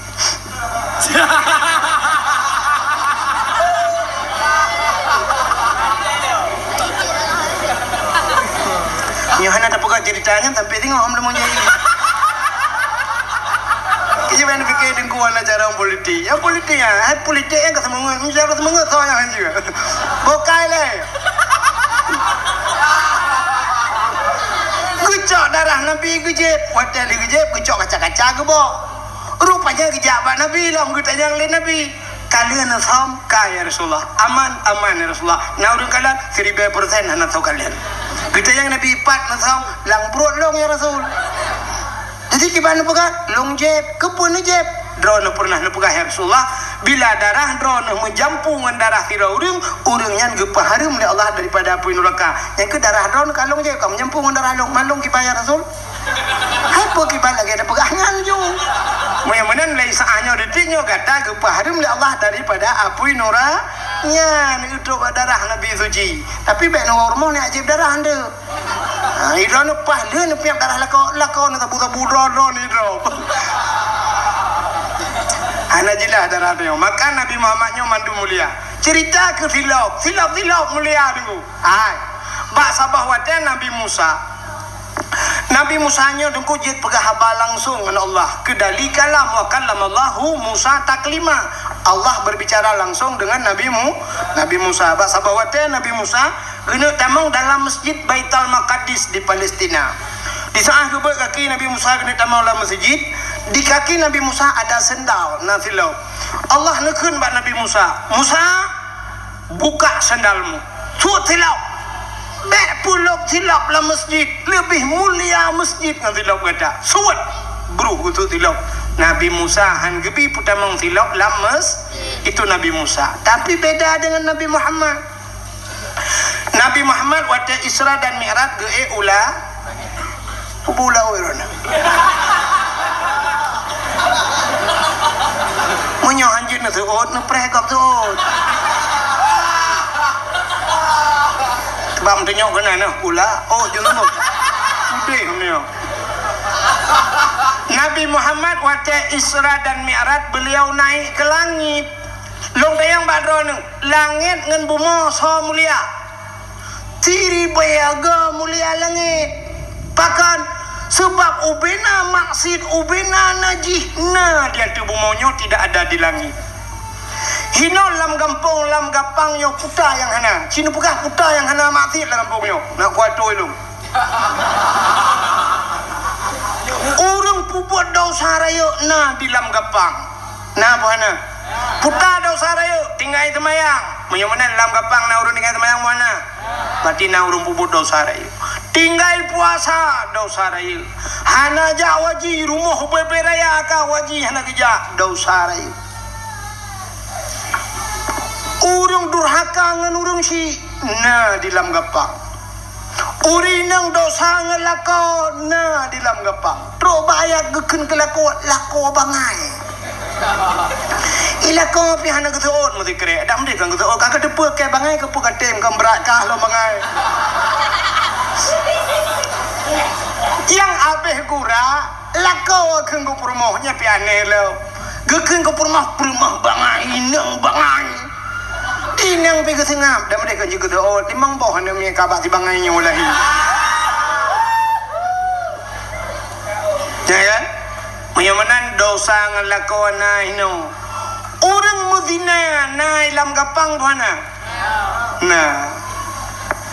Nyoe hana tapeugah ceurita nyan sampai singoh hom leumon jai. Keu jih ban pikir Teungku hana cara politik. Ya politik ya, hai politik nyang ka seumeungeut, bicara seumeungeut soe nyang hanjeuet. Bukai lé. Geucok darah Nabi geujieb, watèe lheueh geujieb geucok kaca-kaca geubok. Rupanya geujak bak Nabi lom geutanyong lé Nabi, "Ka lheueh neusöm?" "Ka ya Rasulullah." "Aman?" "Aman ya Rasulullah." "Na ureueng kalon?" "Siribèe persen hana soe kalon." Geutanyong Nabi, "Pat neusöm?" "Lam pruet lôn ya Rasul." Jadi kiban neupeugah, "Lôn jieb." "Keupeue neujieb?" "Droeneuh pernah neupeugah ya Rasulullah, bila darah droeneuh meujampu ngon darah sidroe ureueng, ureueng nyan geupeuhareuem lé Allah daripada apui nuraka. Nyan keuh darah droeneuh ka lôn jieb, ka meujampu ngon darah lôn, mandum kiban ya Rasul." Hai peue kiban lagèe tapeugah nyan ju. Meunyoe meunan lé saát nyoe detik nyoe gata geupeuhareuem lé Allah daripada apui nura nyan, geutrok bak darah Nabi suci. Tapi bèk neuwoe rumoh neujieb darah nyan. Ha, idroeneuh paih lheueh neupiep darah lakoe, lakoe neusabu-sabu droe-droe nidroe. Hana jeulaih darah nyoe. Maka Nabi Muhammad nyoe mandum mulia. Ceurita keu silop, silop-silop mulia Teungku. Hai. Bak saboh watèe Nabi Musa. Nabi Musa nyoe Teungku jeuet peugah haba langsong ngon Allah. Keudali kalam, wa kallamallahu Musa taklima. Allah berbicara langsung dengan Nabi Mu-, Nabi Musa. Bak saboh watèe Nabi Musa Geuneuk tamong dalam Masjid Baitul Maqdis di Palestina. Di saát geubeuet kaki Nabi Musa geuneuk tamong lam masjid, di kaki Nabi Musa ada sendal, na silop. Allah neukheun bak Nabi Musa, "Musa, buka sendalmu. Suet silop. Bèk peulop silop lam masjid. Leubeh mulia masjid ngon silop gata. Suet." Bruh geusuet silop. Nabi Musa han geubi peutamong silop lam mes-, itu Nabi Musa. Tapi beda dengan Nabi Muhammad. Nabi Muhammad watèe Isra dan Mi'raj geuék u la-, u ula uroe nyoe. Meunyoe hanjeuet neuseuôt, neupreh gob seuôt. Bak meuteunyoe keunan nyoe, ula, oh, jeuet lom. Udeh meunyoe. Nabi Muhammad watèe Isra dan Mi'raj, beliau naik ke langit. Lôn tanyong bak droeneuh, langét ngon bumoe soe mulia? Siribèe go mulia langét. Pakon? Sabab ubena maksiet, ubena najih na di ateueh bumoe nyoe tidak ada di langét. Hinoe lam gampông, lam gampang nyoe puta nyang hana. Ci neupeugah puta nyang hana maksiet lam gampông nyoe. Na kuatôi lôn. Ureueng peubuet desya rayeuk na di lam gampang. Na peue hana? Puta desya rayeuk, tinggai seumayang. Meunyoe meunan lam gampang na ureueng tinggai seumayang, peue hana? Berarti na ureueng peubuet desya rayeuk. Tinggai puasa, dosa rayeuk. Hana jak haji, rumoh ubé-ubé raya ka haji hana geujak, dosa rayeuk. Ureuëng durhaka ngon ureuëng syik na di lam gapang. Ureuëng inong dosa ngon lakoe na di lam gapang. Trok bak ayat geukheun keu lakoe, lakoe bangai. Ilako pih hana geuseuôt meusikrek, dak meudeh kan geuseuôt, ka geuteupeue keu bangai keupeue ka tem, kan brat kah lom bangai. Nyang abéh gura, lakoe kheun geupeurumoh, nyan pih aneh lom. Geukheun geupeurumoh, peurumoh bangai, inong bangai. Inong pih geuseungab, dak meudeh kan jeuet geuseuôt, limong boh aneuk miet ka bak si bangai nyoe lahé. Ya kan? Meunyoe meunan dosa ngon lakoe na inoe. Ureuëng meuzina na i lam gapang buhana? Na.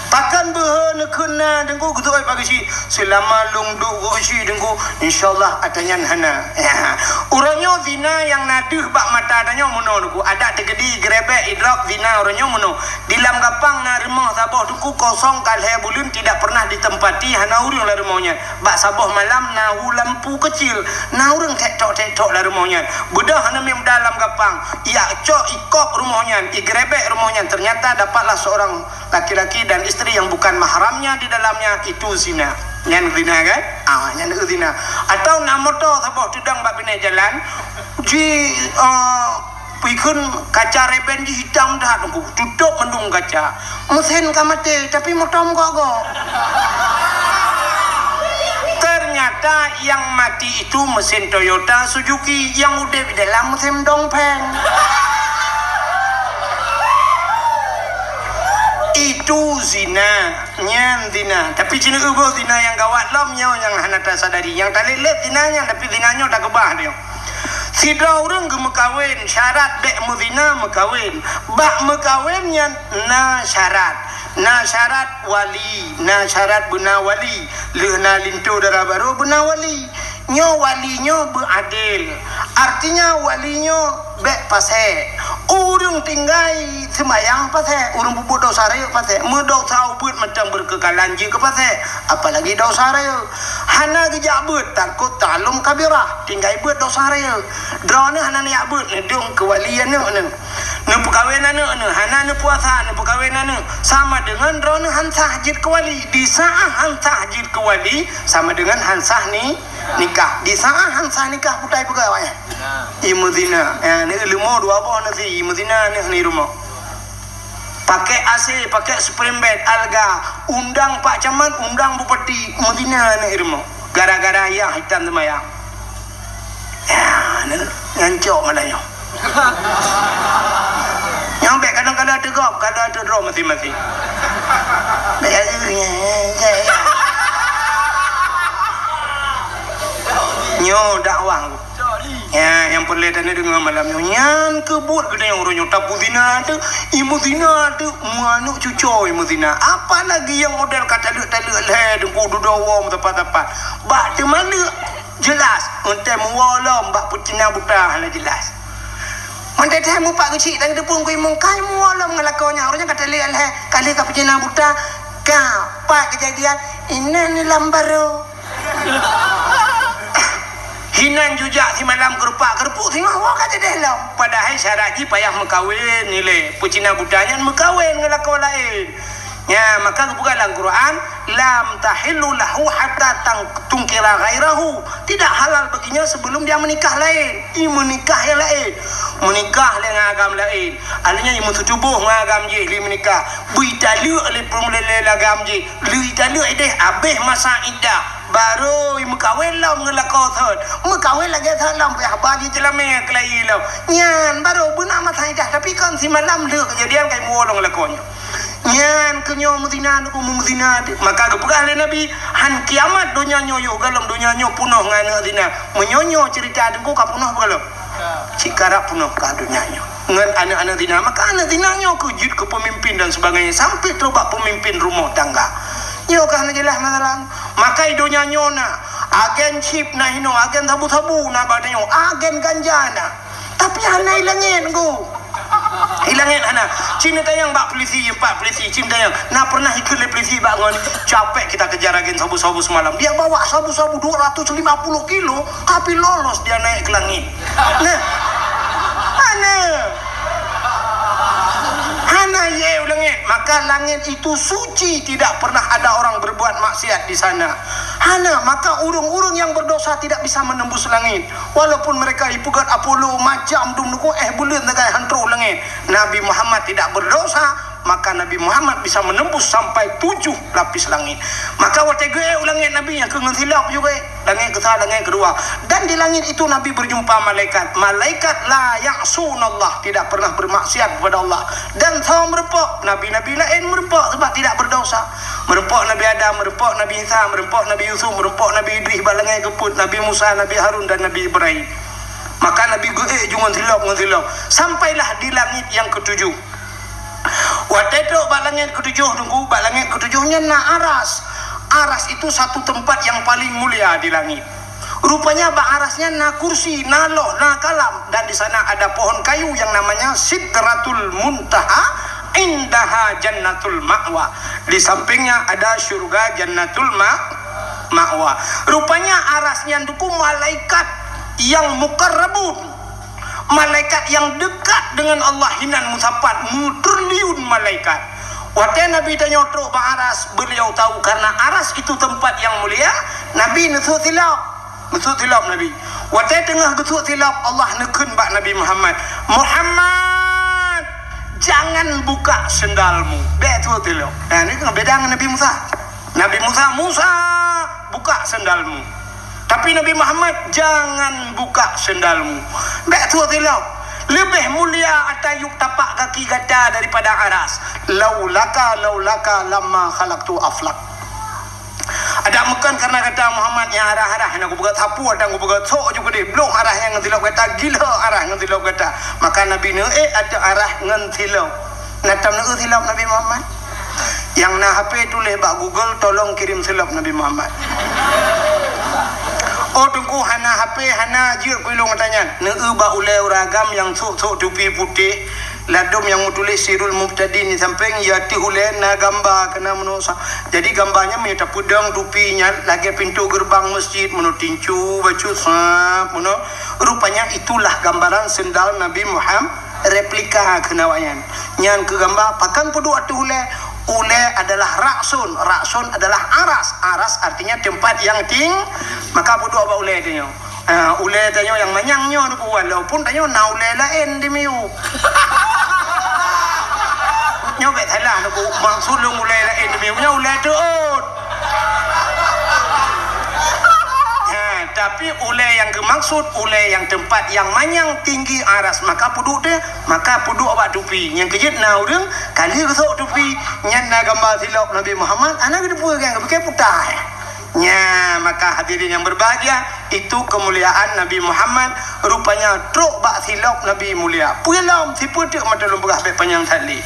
Pakon beuhe neukheun na Teungku, geutôi bak geuchik? Seulama lôn duek geuchik Teungku, insya Allah ata nyan hana. Ya. Uroe nyoe zina nyang na deuh bak mata tanyoe meunoe Teungku. Adak teukeudi geurebek idrop zina uroe nyoe meunoe. Di lam gapang na rumoh saboh Teungku kosong ka lhée buleuen tidak pernah ditempati, hana ureuëng lam rumoh nyan. Bak saboh malam na hu lampu keucil, na ureuëng tek-tok-tek-tok lam rumoh nyan. Beudôh aneuk miet muda lam gapang, ijak cok ikop rumoh nyan, igrebek rumoh nyan, ternyata dapatlah seorang laki-laki dan isteri yang bukan mahramnya di dalamnya, itu zina. Nyan zina kan? Ah, nyan zina. Atau na moto saboh teudong bak binéh jalan, ji, ah, Peue kheun kaca reben jih hitam that Teungku, tutôp mandum kaca. Meusén ka maté, tapi moto meugok-gok. Ternyata yang mati itu mesin Toyota Suzuki, yang udép di dalam mesin Dongfeng. Itu zina, nyan zina. Tapi ci neueu boh zina nyang gawat lom nyoe nyang hana tasadari. Nyang talét-lét zina nyan, tapi zina nyoe takeubah nyoe. Sidroe ureuëng geumeukawen, syarat bék meuzina meukawen. Bak meukawen nyan na syarat. Na syarat wali, na syarat beuna wali. Lheueh na linto dara barô beuna wali. Nyoe wali nyoe beuadil. Artinya wali nyoe bék pasék. Ureuëng tinggai seumayang pasék, ureuëng peubuet dosa rayeuk pasék. Meudosa ubeuet macam beureukeukhalan jeuet keu pasék, apalagi dosa rayeuk. Hana geujak beuet, takot ta'allum kabirah, tinggai beuet dosa rayeuk. Droeneuh hana neujak beuet, neudong keu wali aneuk neuh. Neupeukawen aneuk neuh, hana neupuasa, neupeukawen aneuk. Sama deungon droeneuh han sah jeuet keu wali. Di saát han sah jeuet keu wali, sama deungon han sah ni, nikah. Di saát han sah nikah, putai peugah awaknyan. Imeuzina. Ya, ni leumo dua boh nasi, imeuzina aneuk ni rumoh. Pakai A C, pakai spring bed, alga, undang Pak Camat, undang Bupati, meuzina aneuk rumoh. Gara-gara ayah hitam seumayang. Ya, ni, nyan cok malah nyoe. Nyang bék kadang-kadang teugop, kadang teudroe maséng-maséng. Bék, nyoe dakwah. Ya, nyang peureulée tadeungoe malam nyoe. Nyan keuh buet geutanyoe uroe nyoe tapeuzina teuh, imeuzina teuh, meuaneuk cucoe imeuzina. Apalagi nyang model ka taleuek-taleuek lhée, deungon dudoe woe meusapat-sapat. Bak teumaleuek jeulaih, meuntée meuwoe lom bak peucina buta hana jeulaih. Meuntée teuh mupat geuchik dan geuteupeue keu imum kai meuwoe lom ngon lakoe nyan. Uroe nyan ka taleuek lhée, ka lheueh ka peucina buta, ka pat keujadian, inan ni lam barô. Hinan jujak simalam keurupak-keurupuk singoh woe ka jadeh lom. Padahai syarat jih payah meukawen ilée. Peucina buta nyan meukawen ngon lakoe laén. Nya, maka geupeugah lam Quran, "Lam tahillu lahu hatta tang-, tunkira ghairahu." Tidak halal baginya sebelum dia menikah laén. I meunikah nyang laén. Meunikah lé ngon agam laén. Artinya i meuseutubôh ngon agam jih lé meunikah. Beu italeuek lé peureulee agam jih. Lheueh italeuek ideh abéh masa iddah, barô imeukawen lom ngon lakoe thon. Meukawen lagée thon lom, payah ba jiceulamé keulayi lom. Nyan barô beuna masa iddah, tapi kon simalam lheueh keujadian ka imeuwoe lom lakoe nyoe. Nyan keuh nyoe meuzina, meuzina. Maka geupeugah lé Nabi, "Han kiamat donya nyoe yoh galom donya nyoe punoh ngon aneuk zina." Meunyoe nyoe ceurita Teungku ka punoh beugalom. Cit karab punoh ka donya nyoe ngon aneuk-aneuk zina. Maka aneuk zina nyoe keu jeuet keu peumimpin dan sebagainya, sampai trok bak peumimpin rumoh tangga. Nyoe ka hana jeulaih masalah. Maka i donya nyoe na agen chip na hinoe, agen sabu-sabu na bak tanyoe, agen ganja na. Tapi hana i langét, Teungku. Di langét hana. Ci neutanyong bak polisi, empat polisi, ci neutanyong. Na pernah ikheun lé polisi bak ngon, capek kita kejar agen sabu-sabu semalam. Dia bawa sabu-sabu dua ratus lima puluh kilo, tapi lolos dia naik ke langit. Nah. Hana. Hana, ye, u langét. Maka langét itu suci, tidak pernah ada orang berbuat maksiat di sana. Hana, maka ureuëng-ureuëng yang berdosa tidak bisa menembus langit. Walaupun mereka ipeugét Apollo macam dum nuku, eh, buleuen sagai han trok u langét. Nabi Muhammad tidak berdosa, maka Nabi Muhammad bisa menembus sampai tujuh lapis langit. Maka watée geuék u langét Nabi nyang keu ngon silop juga, langét keusa, langét keudua. Dan di langit itu Nabi berjumpa malaikat. Malaikat la ya'sunallah, tidak pernah bermaksiat kepada Allah. Dan soe meureumpok, nabi-nabi laén meureumpok sebab tidak berdosa. Meureumpok Nabi Adam, meureumpok Nabi Isa, meureumpok Nabi Yusuf, meureumpok Nabi Idris bak langét keupeuet, Nabi Musa, Nabi Harun dan Nabi Ibrahim. Maka Nabi geuék ju ngon silop, ngon silop. Sampailah di langit yang ketujuh. Watée trok bak langét ketujoh, tunggu, bak langét ketujoh nyan na aras. Aras itu satu tempat yang paling mulia di langit. Rupanya bak aras nyan na kursi, na loh, na kalam, dan di sana ada pohon kayu yang namanya Sidratul Muntaha, indaha Jannatul Ma'wa. Di sampingnya ada syurga Jannatul Ma-, Ma'wa. Rupanya aras nyan tunggu malaikat yang mukarrabun. Malaikat yang dekat dengan Allah hinan meusapat, meutriliun malaikat. Watée Nabi tanyoe trok bak aras, beliau tahu karena aras itu tempat yang mulia, Nabi neusut silop. Neusut silop Nabi. Watée teungoh geusut silop, Allah neukheun bak Nabi Muhammad, "Muhammad, jangan buka sendalmu." Bék sut silop. Nah, ni kan beda ngon Nabi Musa. Nabi Musa, "Musa, buka sendalmu." Tapi Nabi Muhammad, "Jangan buka sendalmu." Bék sut silop. Leubeh mulia ata yup tapak kaki gata daripada aras. "Laulaka, laulaka lamma khalaqtu aflak." Adak meukeun karena gata Muhammad nyang arah-arah, nyang kupeugah sapu, dan kupeugah sok ju keudeh, bloh arah nyang ngon silop gata, gila arah ngon silop gata. Maka Nabi neuék ateueh arah ngon silop. Na tam neuék silop Nabi Muhammad? Nyang na H P tuléh bak Google, "Tolong kirim silop Nabi Muhammad." Oh, Teungku, hana H P, hana jeuet keu ilong gata nyan. Neuék bak ulée ureuëng agam nyang sok-sok tupi putéh, ladôm nyang meutuléh Sirul Mubtadin di sampéng, ya, ateueh ulée na gamba keunan meunoe sa-, jadi gamba nyan meunyoe tapeudong tupi nyan lagée pintoe geureubang meuseujid, meunoe tincu, bacut sab, meunoe. Rupanya itulah gambaran sendal Nabi Muhammad. Replika keunan awaknyan. Nyan keu gamba, pakon peuduek ateueh ulée? Ulée adalah ra'sun. Ra'sun adalah aras. Aras artinya tempat yang ting-, maka peuduek bak ulée tanyoe. Ah, ulée tanyoe nyang manyang nyoe, Teungku, walaupun tanyoe na ulée laén di miyueb. Nyoe bék salah, Teungku, maksud lôn ulée laén di miyueb, nyoe ulée teuôt. Ha, tapi ulée nyang geumaksud, ulée nyang teumpat nyang manyang tinggi aras, maka peuduek teuh, maka peuduek bak tupi. Nyang keujeuet na ureuëng, ka lheueh geusok tupi, nyan na gamba silop Nabi Muhammad, hana geuteupeue, nyang geupike puta. Nya, maka hadirin yang berbahagia, itu kemuliaan Nabi Muhammad, rupanya trok bak silop Nabi mulia. Peue lom, sipeue teuk mata lôn peugah bék panyang that lé.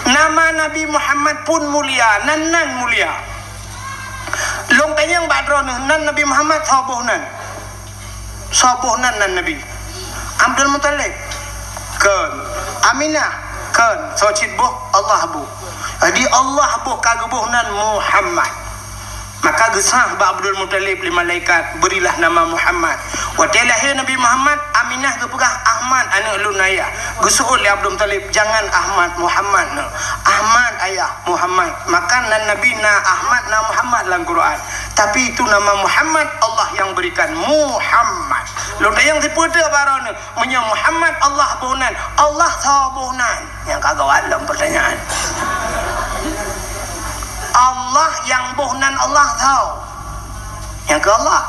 Nama Nabi Muhammad pun mulia, nan-nan mulia. Lôn tanyong bak droeneuh, nan Nabi Muhammad soe boh nan? Soe boh nan, nan Nabi? Abdul Muthalib? Kon. Aminah? Kon. Soe cit boh? Allah boh. Jadi Allah boh ka geuboh nan Muhammad. Maka geusah bak Abdul Muthalib lé malaikat, "Berilah nama Muhammad." Watée lahé Nabi Muhammad, Aminah geupeugah, "Ahmad, aneuëk lôn ayah." Geuseuôt lé Abdul Muthalib, "Jangan Ahmad, Muhammad." Ahmad ayah, Muhammad. Maka nan Nabi na Ahmad, na Muhammad lam Quran. Tapi itu nama Muhammad Allah yang berikan. Muhammad. Lôn tanyong sipeue teuh bak droeneuh? Meunyoe Muhammad Allah boh nan, Allah soe boh nan? Nyang ka gawat lom pertanyaan. Allah nyang boh nan Allah soe? Nyang keu Allah.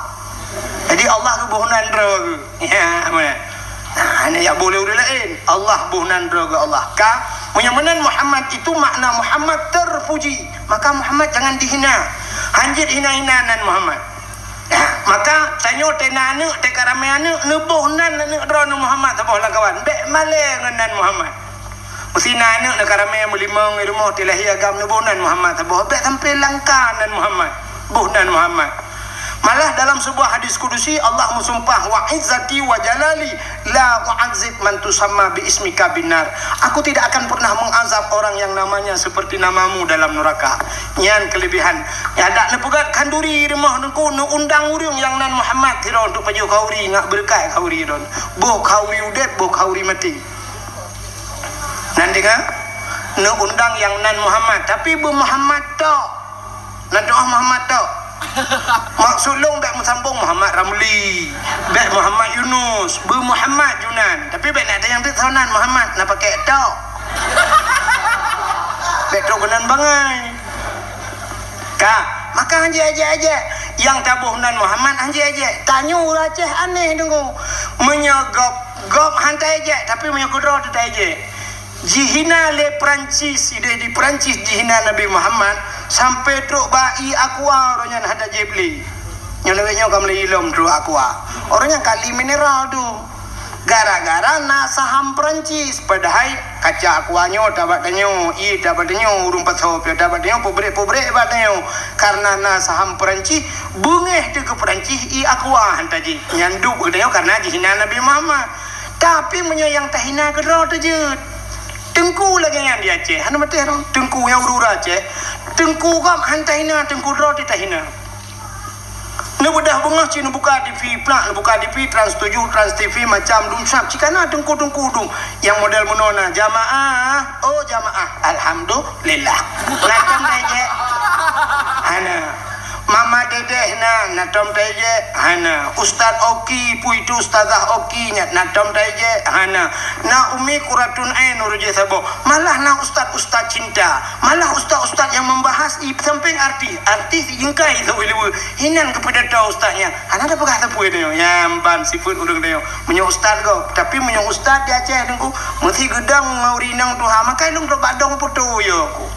Jadi Allah geuboh nan droe geuh. Ya, mana? Nah, hana jak boh lé ureuëng laén. Allah boh nan droe geuh Allah. Ka, meunyoe meunan Muhammad itu makna Muhammad terpuji. Maka Muhammad jangan dihina. Hanjeuet hina-hina nan Muhammad. Nah, maka tanyoe teuh na aneuëk, teuh ka ramé aneuëk, neuboh nan aneuëk droeneuh Muhammad saboh lam kawan. Bék malée ngon nan Muhammad. Meusi na aneuëk neuka ramé meulimong di rumoh, teuh lahé agam, neuboh nan Muhammad saboh. Bék sampoe langka nan Muhammad. Boh nan Muhammad. Malah dalam sebuah hadis kudusi, Allah meusumpah, "Wa izzati wa jalali la u'adzib man tusamma bi ismika binnar." Aku tidak akan pernah mengazab orang yang namanya seperti namamu dalam neraka. Nyan kelebihan. Nyan dak neupeugah khanduri rumoh Teungku, neuundang ureuëng nyang nan Muhammad sidroe untuk pajoh khanduri, ngat beureukat khanduri droe. Boh khanduri udeb, boh khanduri maté. Nan deungoe, neuundang nyang nan Muhammad, tapi beu Muhammad tok. Nan doa Muhammad tok. Maksud lôn bék meusambông Muhammad Ramli, bék Muhammad Yunus, beu Muhammad Junan. Tapi bék na ada nyang teusonan Muhammad, na pakai tok. Bék trok keunan bangai. Ka, maka hanjeuet ejek-ejek. Nyang taboh nan Muhammad hanjeuet ejek. Tanyoe ureuëng Aceh aneh Teungku. Meunyoe gob, gob han taejek, tapi meunyoe keudroe teuh taejek. Jihina lé Perancis, ideh di Perancis jihina Nabi Muhammad, sampai trok bak ié aqua, uroe nyan hana jieb lé. Nyoe lagée nyoe ka meulai ilom trok aqua. Uroe nyan kali mineral tu. Gara-gara na saham Perancis, padahai kaca aqua nyoe tabak tanyoe, ié tabak tanyoe, ureuëng pasoe piôh tabak tanyoe, peubrek-peubrek bak tanyoe. Karena na saham Perancis, beungéh teuh keu Perancis ié aqua han tajieb. Nyan duek keu tanyoe karena jihina Nabi Muhammad. Tapi meunyoe nyang tahina keudroe teuh jeuet. Teungku lagée nyan di Aceh, hana maté roh. Teungku nyang ureuëng Aceh, teungku gob han tahina, teungku droe teuh tahina. Neubeudôh beungoh cit neubuka T V plak, neubuka T V Trans tujuh, Trans T V macam dum sab. Cit kana teungku-teungku dum. Nyang model meunoe na, jamaah, oh jamaah, alhamdulillah. Na tom taejek? Hana. Mama Dedeh na, na tom taejek? Hana. Ustaz Oki, peue itu Ustazah Oki nyan, na tom taejek? Hana. Na Umi Kuratun Ain ureuëng jih saboh. Malah na ustaz-ustaz cinta. Malah ustaz-ustaz nyang membahas i sampéng artis. Artis jingkai sawi leue. Hinan keupidato ustaz nyan. Hana tapeugah sapeue tanyoe. Nyan ban sifeuet ureuëng tanyoe. Meunyoe ustaz gob, tapi meunyoe ustaz di Aceh Teungku, meusi geudong ngon ureuëng inong tuha, maka lôn trok bak dong poto yo ku.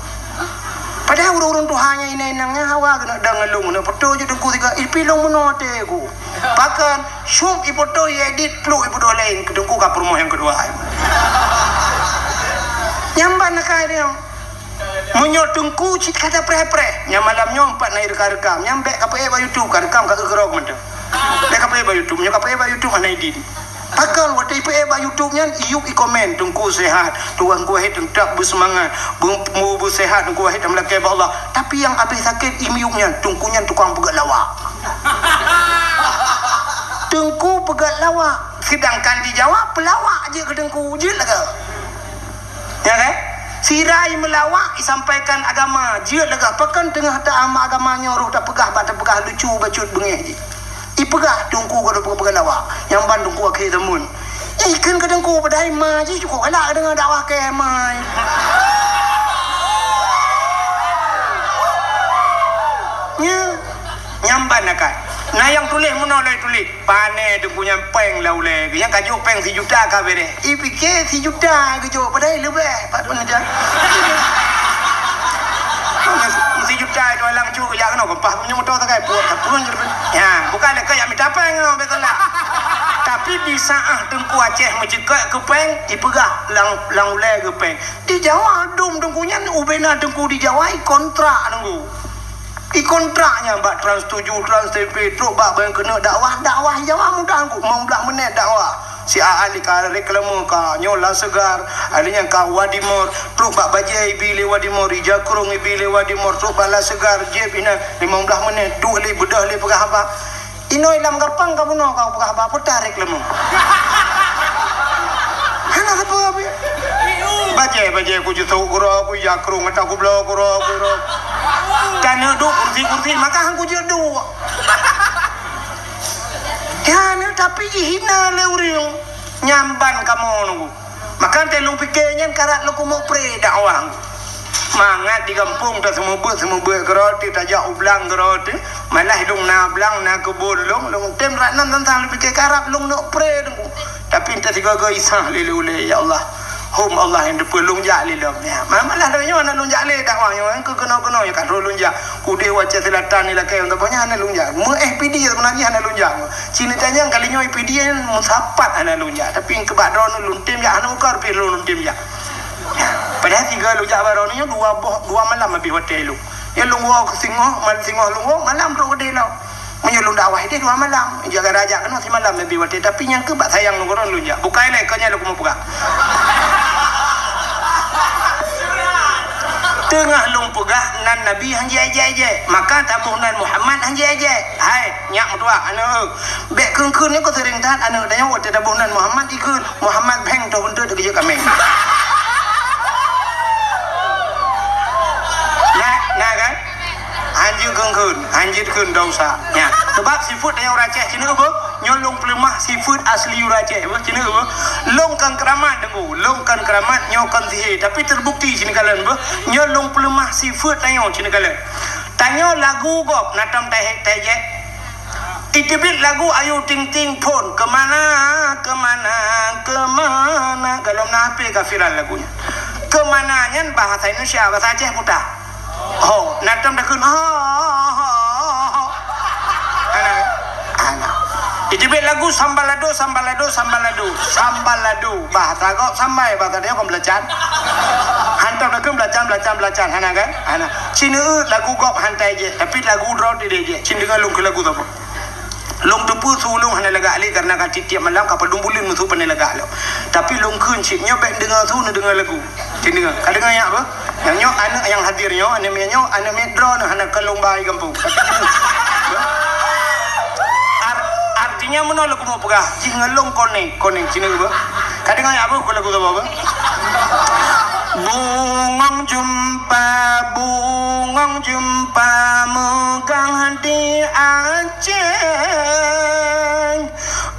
Padahai ureuëng-ureuëng tuha nyan inong-inong nyan hawa keuneuk dong ngon lôn, keuneuk poto jeuet Teungku sigoe, ipi lôn meunoe até ku. Pakon, syueb ipoto, iedit, pluek ipeudôh laén, keu Teungku ka peurumoh nyang keudua. Nyan ban akai tanyoe. Meunyoe Teungku cit ka tapreh-preh, nyan malam nyoe pat na irekam-rekam, nyan bék kapeuék bak YouTube, ka rekam ka geukeurok mantong. Bék kapeuék bak YouTube, meunyoe kapeuék bak YouTube hana idin. Pakon watée ipeuék bak YouTube nyan, iyueb ikomen, "Teungku sehat, Tuhan kuahe teuntap beusemangat, beu-, beu-, beusehat, Teungku wahe tameulakée bak Allah." Tapi nyang abéh sakét imiyueb nyan, Teungku nyan tukang peugét lawak. Teungku peugét lawak, sedangkan di Jawa peulawak jeuet keu Teungku, jeuet lagée. Ya kan? Sira imeulawak isampaikan agama, jeuet lagée pakon teungoh ta-, ama agama nyoe roh tapeugah bak tapeugah lucu bacut beungéh jih. Ipeugah Teungku ka tapeugah lawak, nyang ban Teungku akhé zaman. Ikheun keu Teungku padahai ma jih cukôp galak deungoe dakwah keu ma. Nya, nyang ban akai. Na nyang tuléh meunoe lé tuléh. Pané Teungku nyan péng lam ulée geuh. Nyang ka jok péng sijuta ka beureh. Ipike sijuta geujok, padahai leubeh. Pat pun aja. Sijuta itu alang cuk jak keunoe, keumpah punya moto sagai, puak, puak, ya, bukan lé keu jak mita péng keunoe, beutôi lah. Tapi di saat Teungku Aceh meuceukeuk keu péng, ipeugah lam, lam ulée geuh péng. Di Jawa dum Teungku nyan, ubena Teungku di Jawa, ikontrak Teungku. Ikontrak nyan bak Trans tujuh, Trans T V, trok bak ban keuneuk dakwah, dakwah Jawa mudah Teungku, limong blah menit dakwah. Si A Ali ka reklame ka nyoe Laseugar, Ali nyan ka Wadimor, trok bak bajée ibi lé Wadimor, ija krong ibi lé Wadimor, trok bak Laseugar, jép inan limong blah menit, duek lé beudôh lé peugah haba. Inoe lam gampang ka bunoe ka peugah haba, peutah reklame. Hana sapeue pih. Bajée, bajée ku jisok keudroe, ku ija krong ata ku bloe keudroe, keudroe. Dan nyoe duek kursi-kursi, maka han ku jeuet duek. Ya, nyoe tapi jihina lé ureuëng. Nyan ban kamoe Teungku. Maka teuh lôn pike nyan karab lôn keumeuk pré dakwah. Mangat di gampông taseumeubeuet-seumeubeuet keudroe teuh, tajak u blang keudroe teuh, malah lôn na blang, na keubon lôn, lôn tem rat nan tantang lôn pike karab lôn neuk pré Teungku. Tapi entah sigoe-goe isah lé ulée, ya Allah. Hom Allah nyang teupeue lôn jak lé lom. Ya, ma-, malah lôn nyoe hana lôn jak lé dakwah nyoe, keu keunoe-keunoe ka troh lôn jak. Udeh Aceh Selatan ni lakée, untuk banyak hana lôn jak. Meu F P D sebenarnya hana lôn jak. Cina tanyong kali nyoe P D N meusapat hana lôn jak, tapi keubah droeneuh lôn tem jak, hana muka rupih lôn tem jak. Padahai tiga lôn jak baroe nyoe dua boh, dua malam habéh watée lôn. Ya lôn woe keu singoh, mal-, singoh lôn woe, malam trok keudeh lom. Meunyoe lôn dakwah idéh dua malam, jaga raja keunoe simalam leubeh watée, tapi nyang keu bak sayang lôn keudroe lôn jak. Bukai lé, keu nyan lôn keumeung peugah. Teungoh lôn peugah nan Nabi han jijak-jak, maka taboh nan Muhammad han jijak-jak. Hai, nyak meutuah, aneuk. Bék kheun-kheun nyoe keu seuring that, aneuk tanyoe watée taboh nan Muhammad jikheun. Muhammad bheng toh keuntut geujak kaméng. Na, na kan? Hanjeuet kheun-kheun, hanjeuet kheun dosa. Nya, sebab sifeuet tanyoe ureueng Aceh, ci neuk beuh, nyoe lôn peuleumah sifeuet asli ureueng Aceh, beuh, ci neuk beuh. Lôn kon keuramat, Teungku, lôn kon keuramat, nyoe kon sihé, tapi terbukti ci neuk kalon, beuh. Nyoe lôn peuleumah sifeuet tanyoe, ci neuk kalon. Tanyoe lagu gob, na tom tahe-, tajek. Iteubiet lagu Ayu Ting Ting phon, "Kemana, kemana, kemana." Golom na H P ka viral lagu nyan. "Kemana" nyan bahasa Indonesia, bahasa Aceh buta. Ho, na tom takheun, ho, ho, ho, ho. Hana, hana. Iteubiet lagu Sambalado, Sambalado, Sambalado, Sambalado. Bahasa gob sambai, bahasa dia kon beulacan. Han tom takheun beulacan, beulacan, beulacan. Hana kan? Hana. Ci neuk lagu gob han tajek, tapi lagu droe idéh jek. Ci deungoe lôn keu lagu saboh. Lôn teupeue su lôn hana lagak lé, karena ka tiep-tiep malam ka padum buleuen meusu pandai lagak lom. Tapi lôn kheun cit, nyoe bék deungoe su, neudeungoe lagu. Ci deungoe. Ka deungoe nyak beuh? Nyang nyoe aneuk nyang hadir nyoe, aneuk miet nyoe, aneuk miet droeneuh hana kon lôn ba i gampông. Tapi ci neuk. Ar-, artinya meunoe lôn keumeung peugah, jih ngon lôn konek, konek ci neuk beuh. Ka deungoe nyak beuh, kon lagu saboh beuh? Bungong jeumpa, bungong jeumpa meugang di Aceh.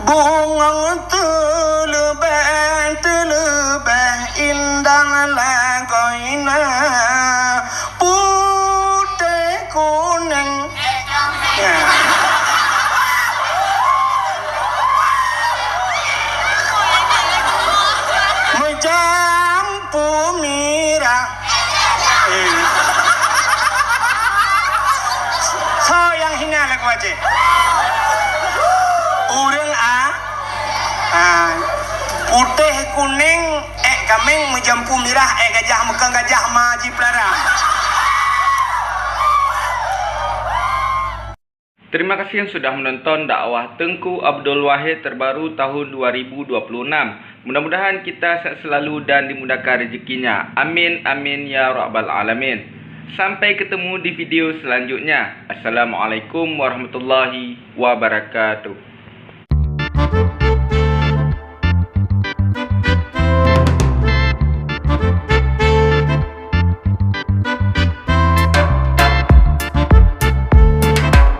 Bungong teuleubeh, teuleubeh indah lagoina, putéh kunéng. Ya. Meujampu mirah. Eh. Soe nyang hina lagu Aceh? Ureueng a-, a, putéh kunéng, ék kaméng, meujampu mirah, ék gajah, meukang gajah ma jipeulara. Terima kasih yang sudah menonton dakwah Teungku Abdul Wahid terbaru tahun dua ribu dua puluh enam. Mudah-mudahan kita sehat selalu dan dimudahkan rezekinya. Amin, amin, ya rabbal alamin. Sampai ketemu di video selanjutnya. Assalamualaikum warahmatullahi wabarakatuh.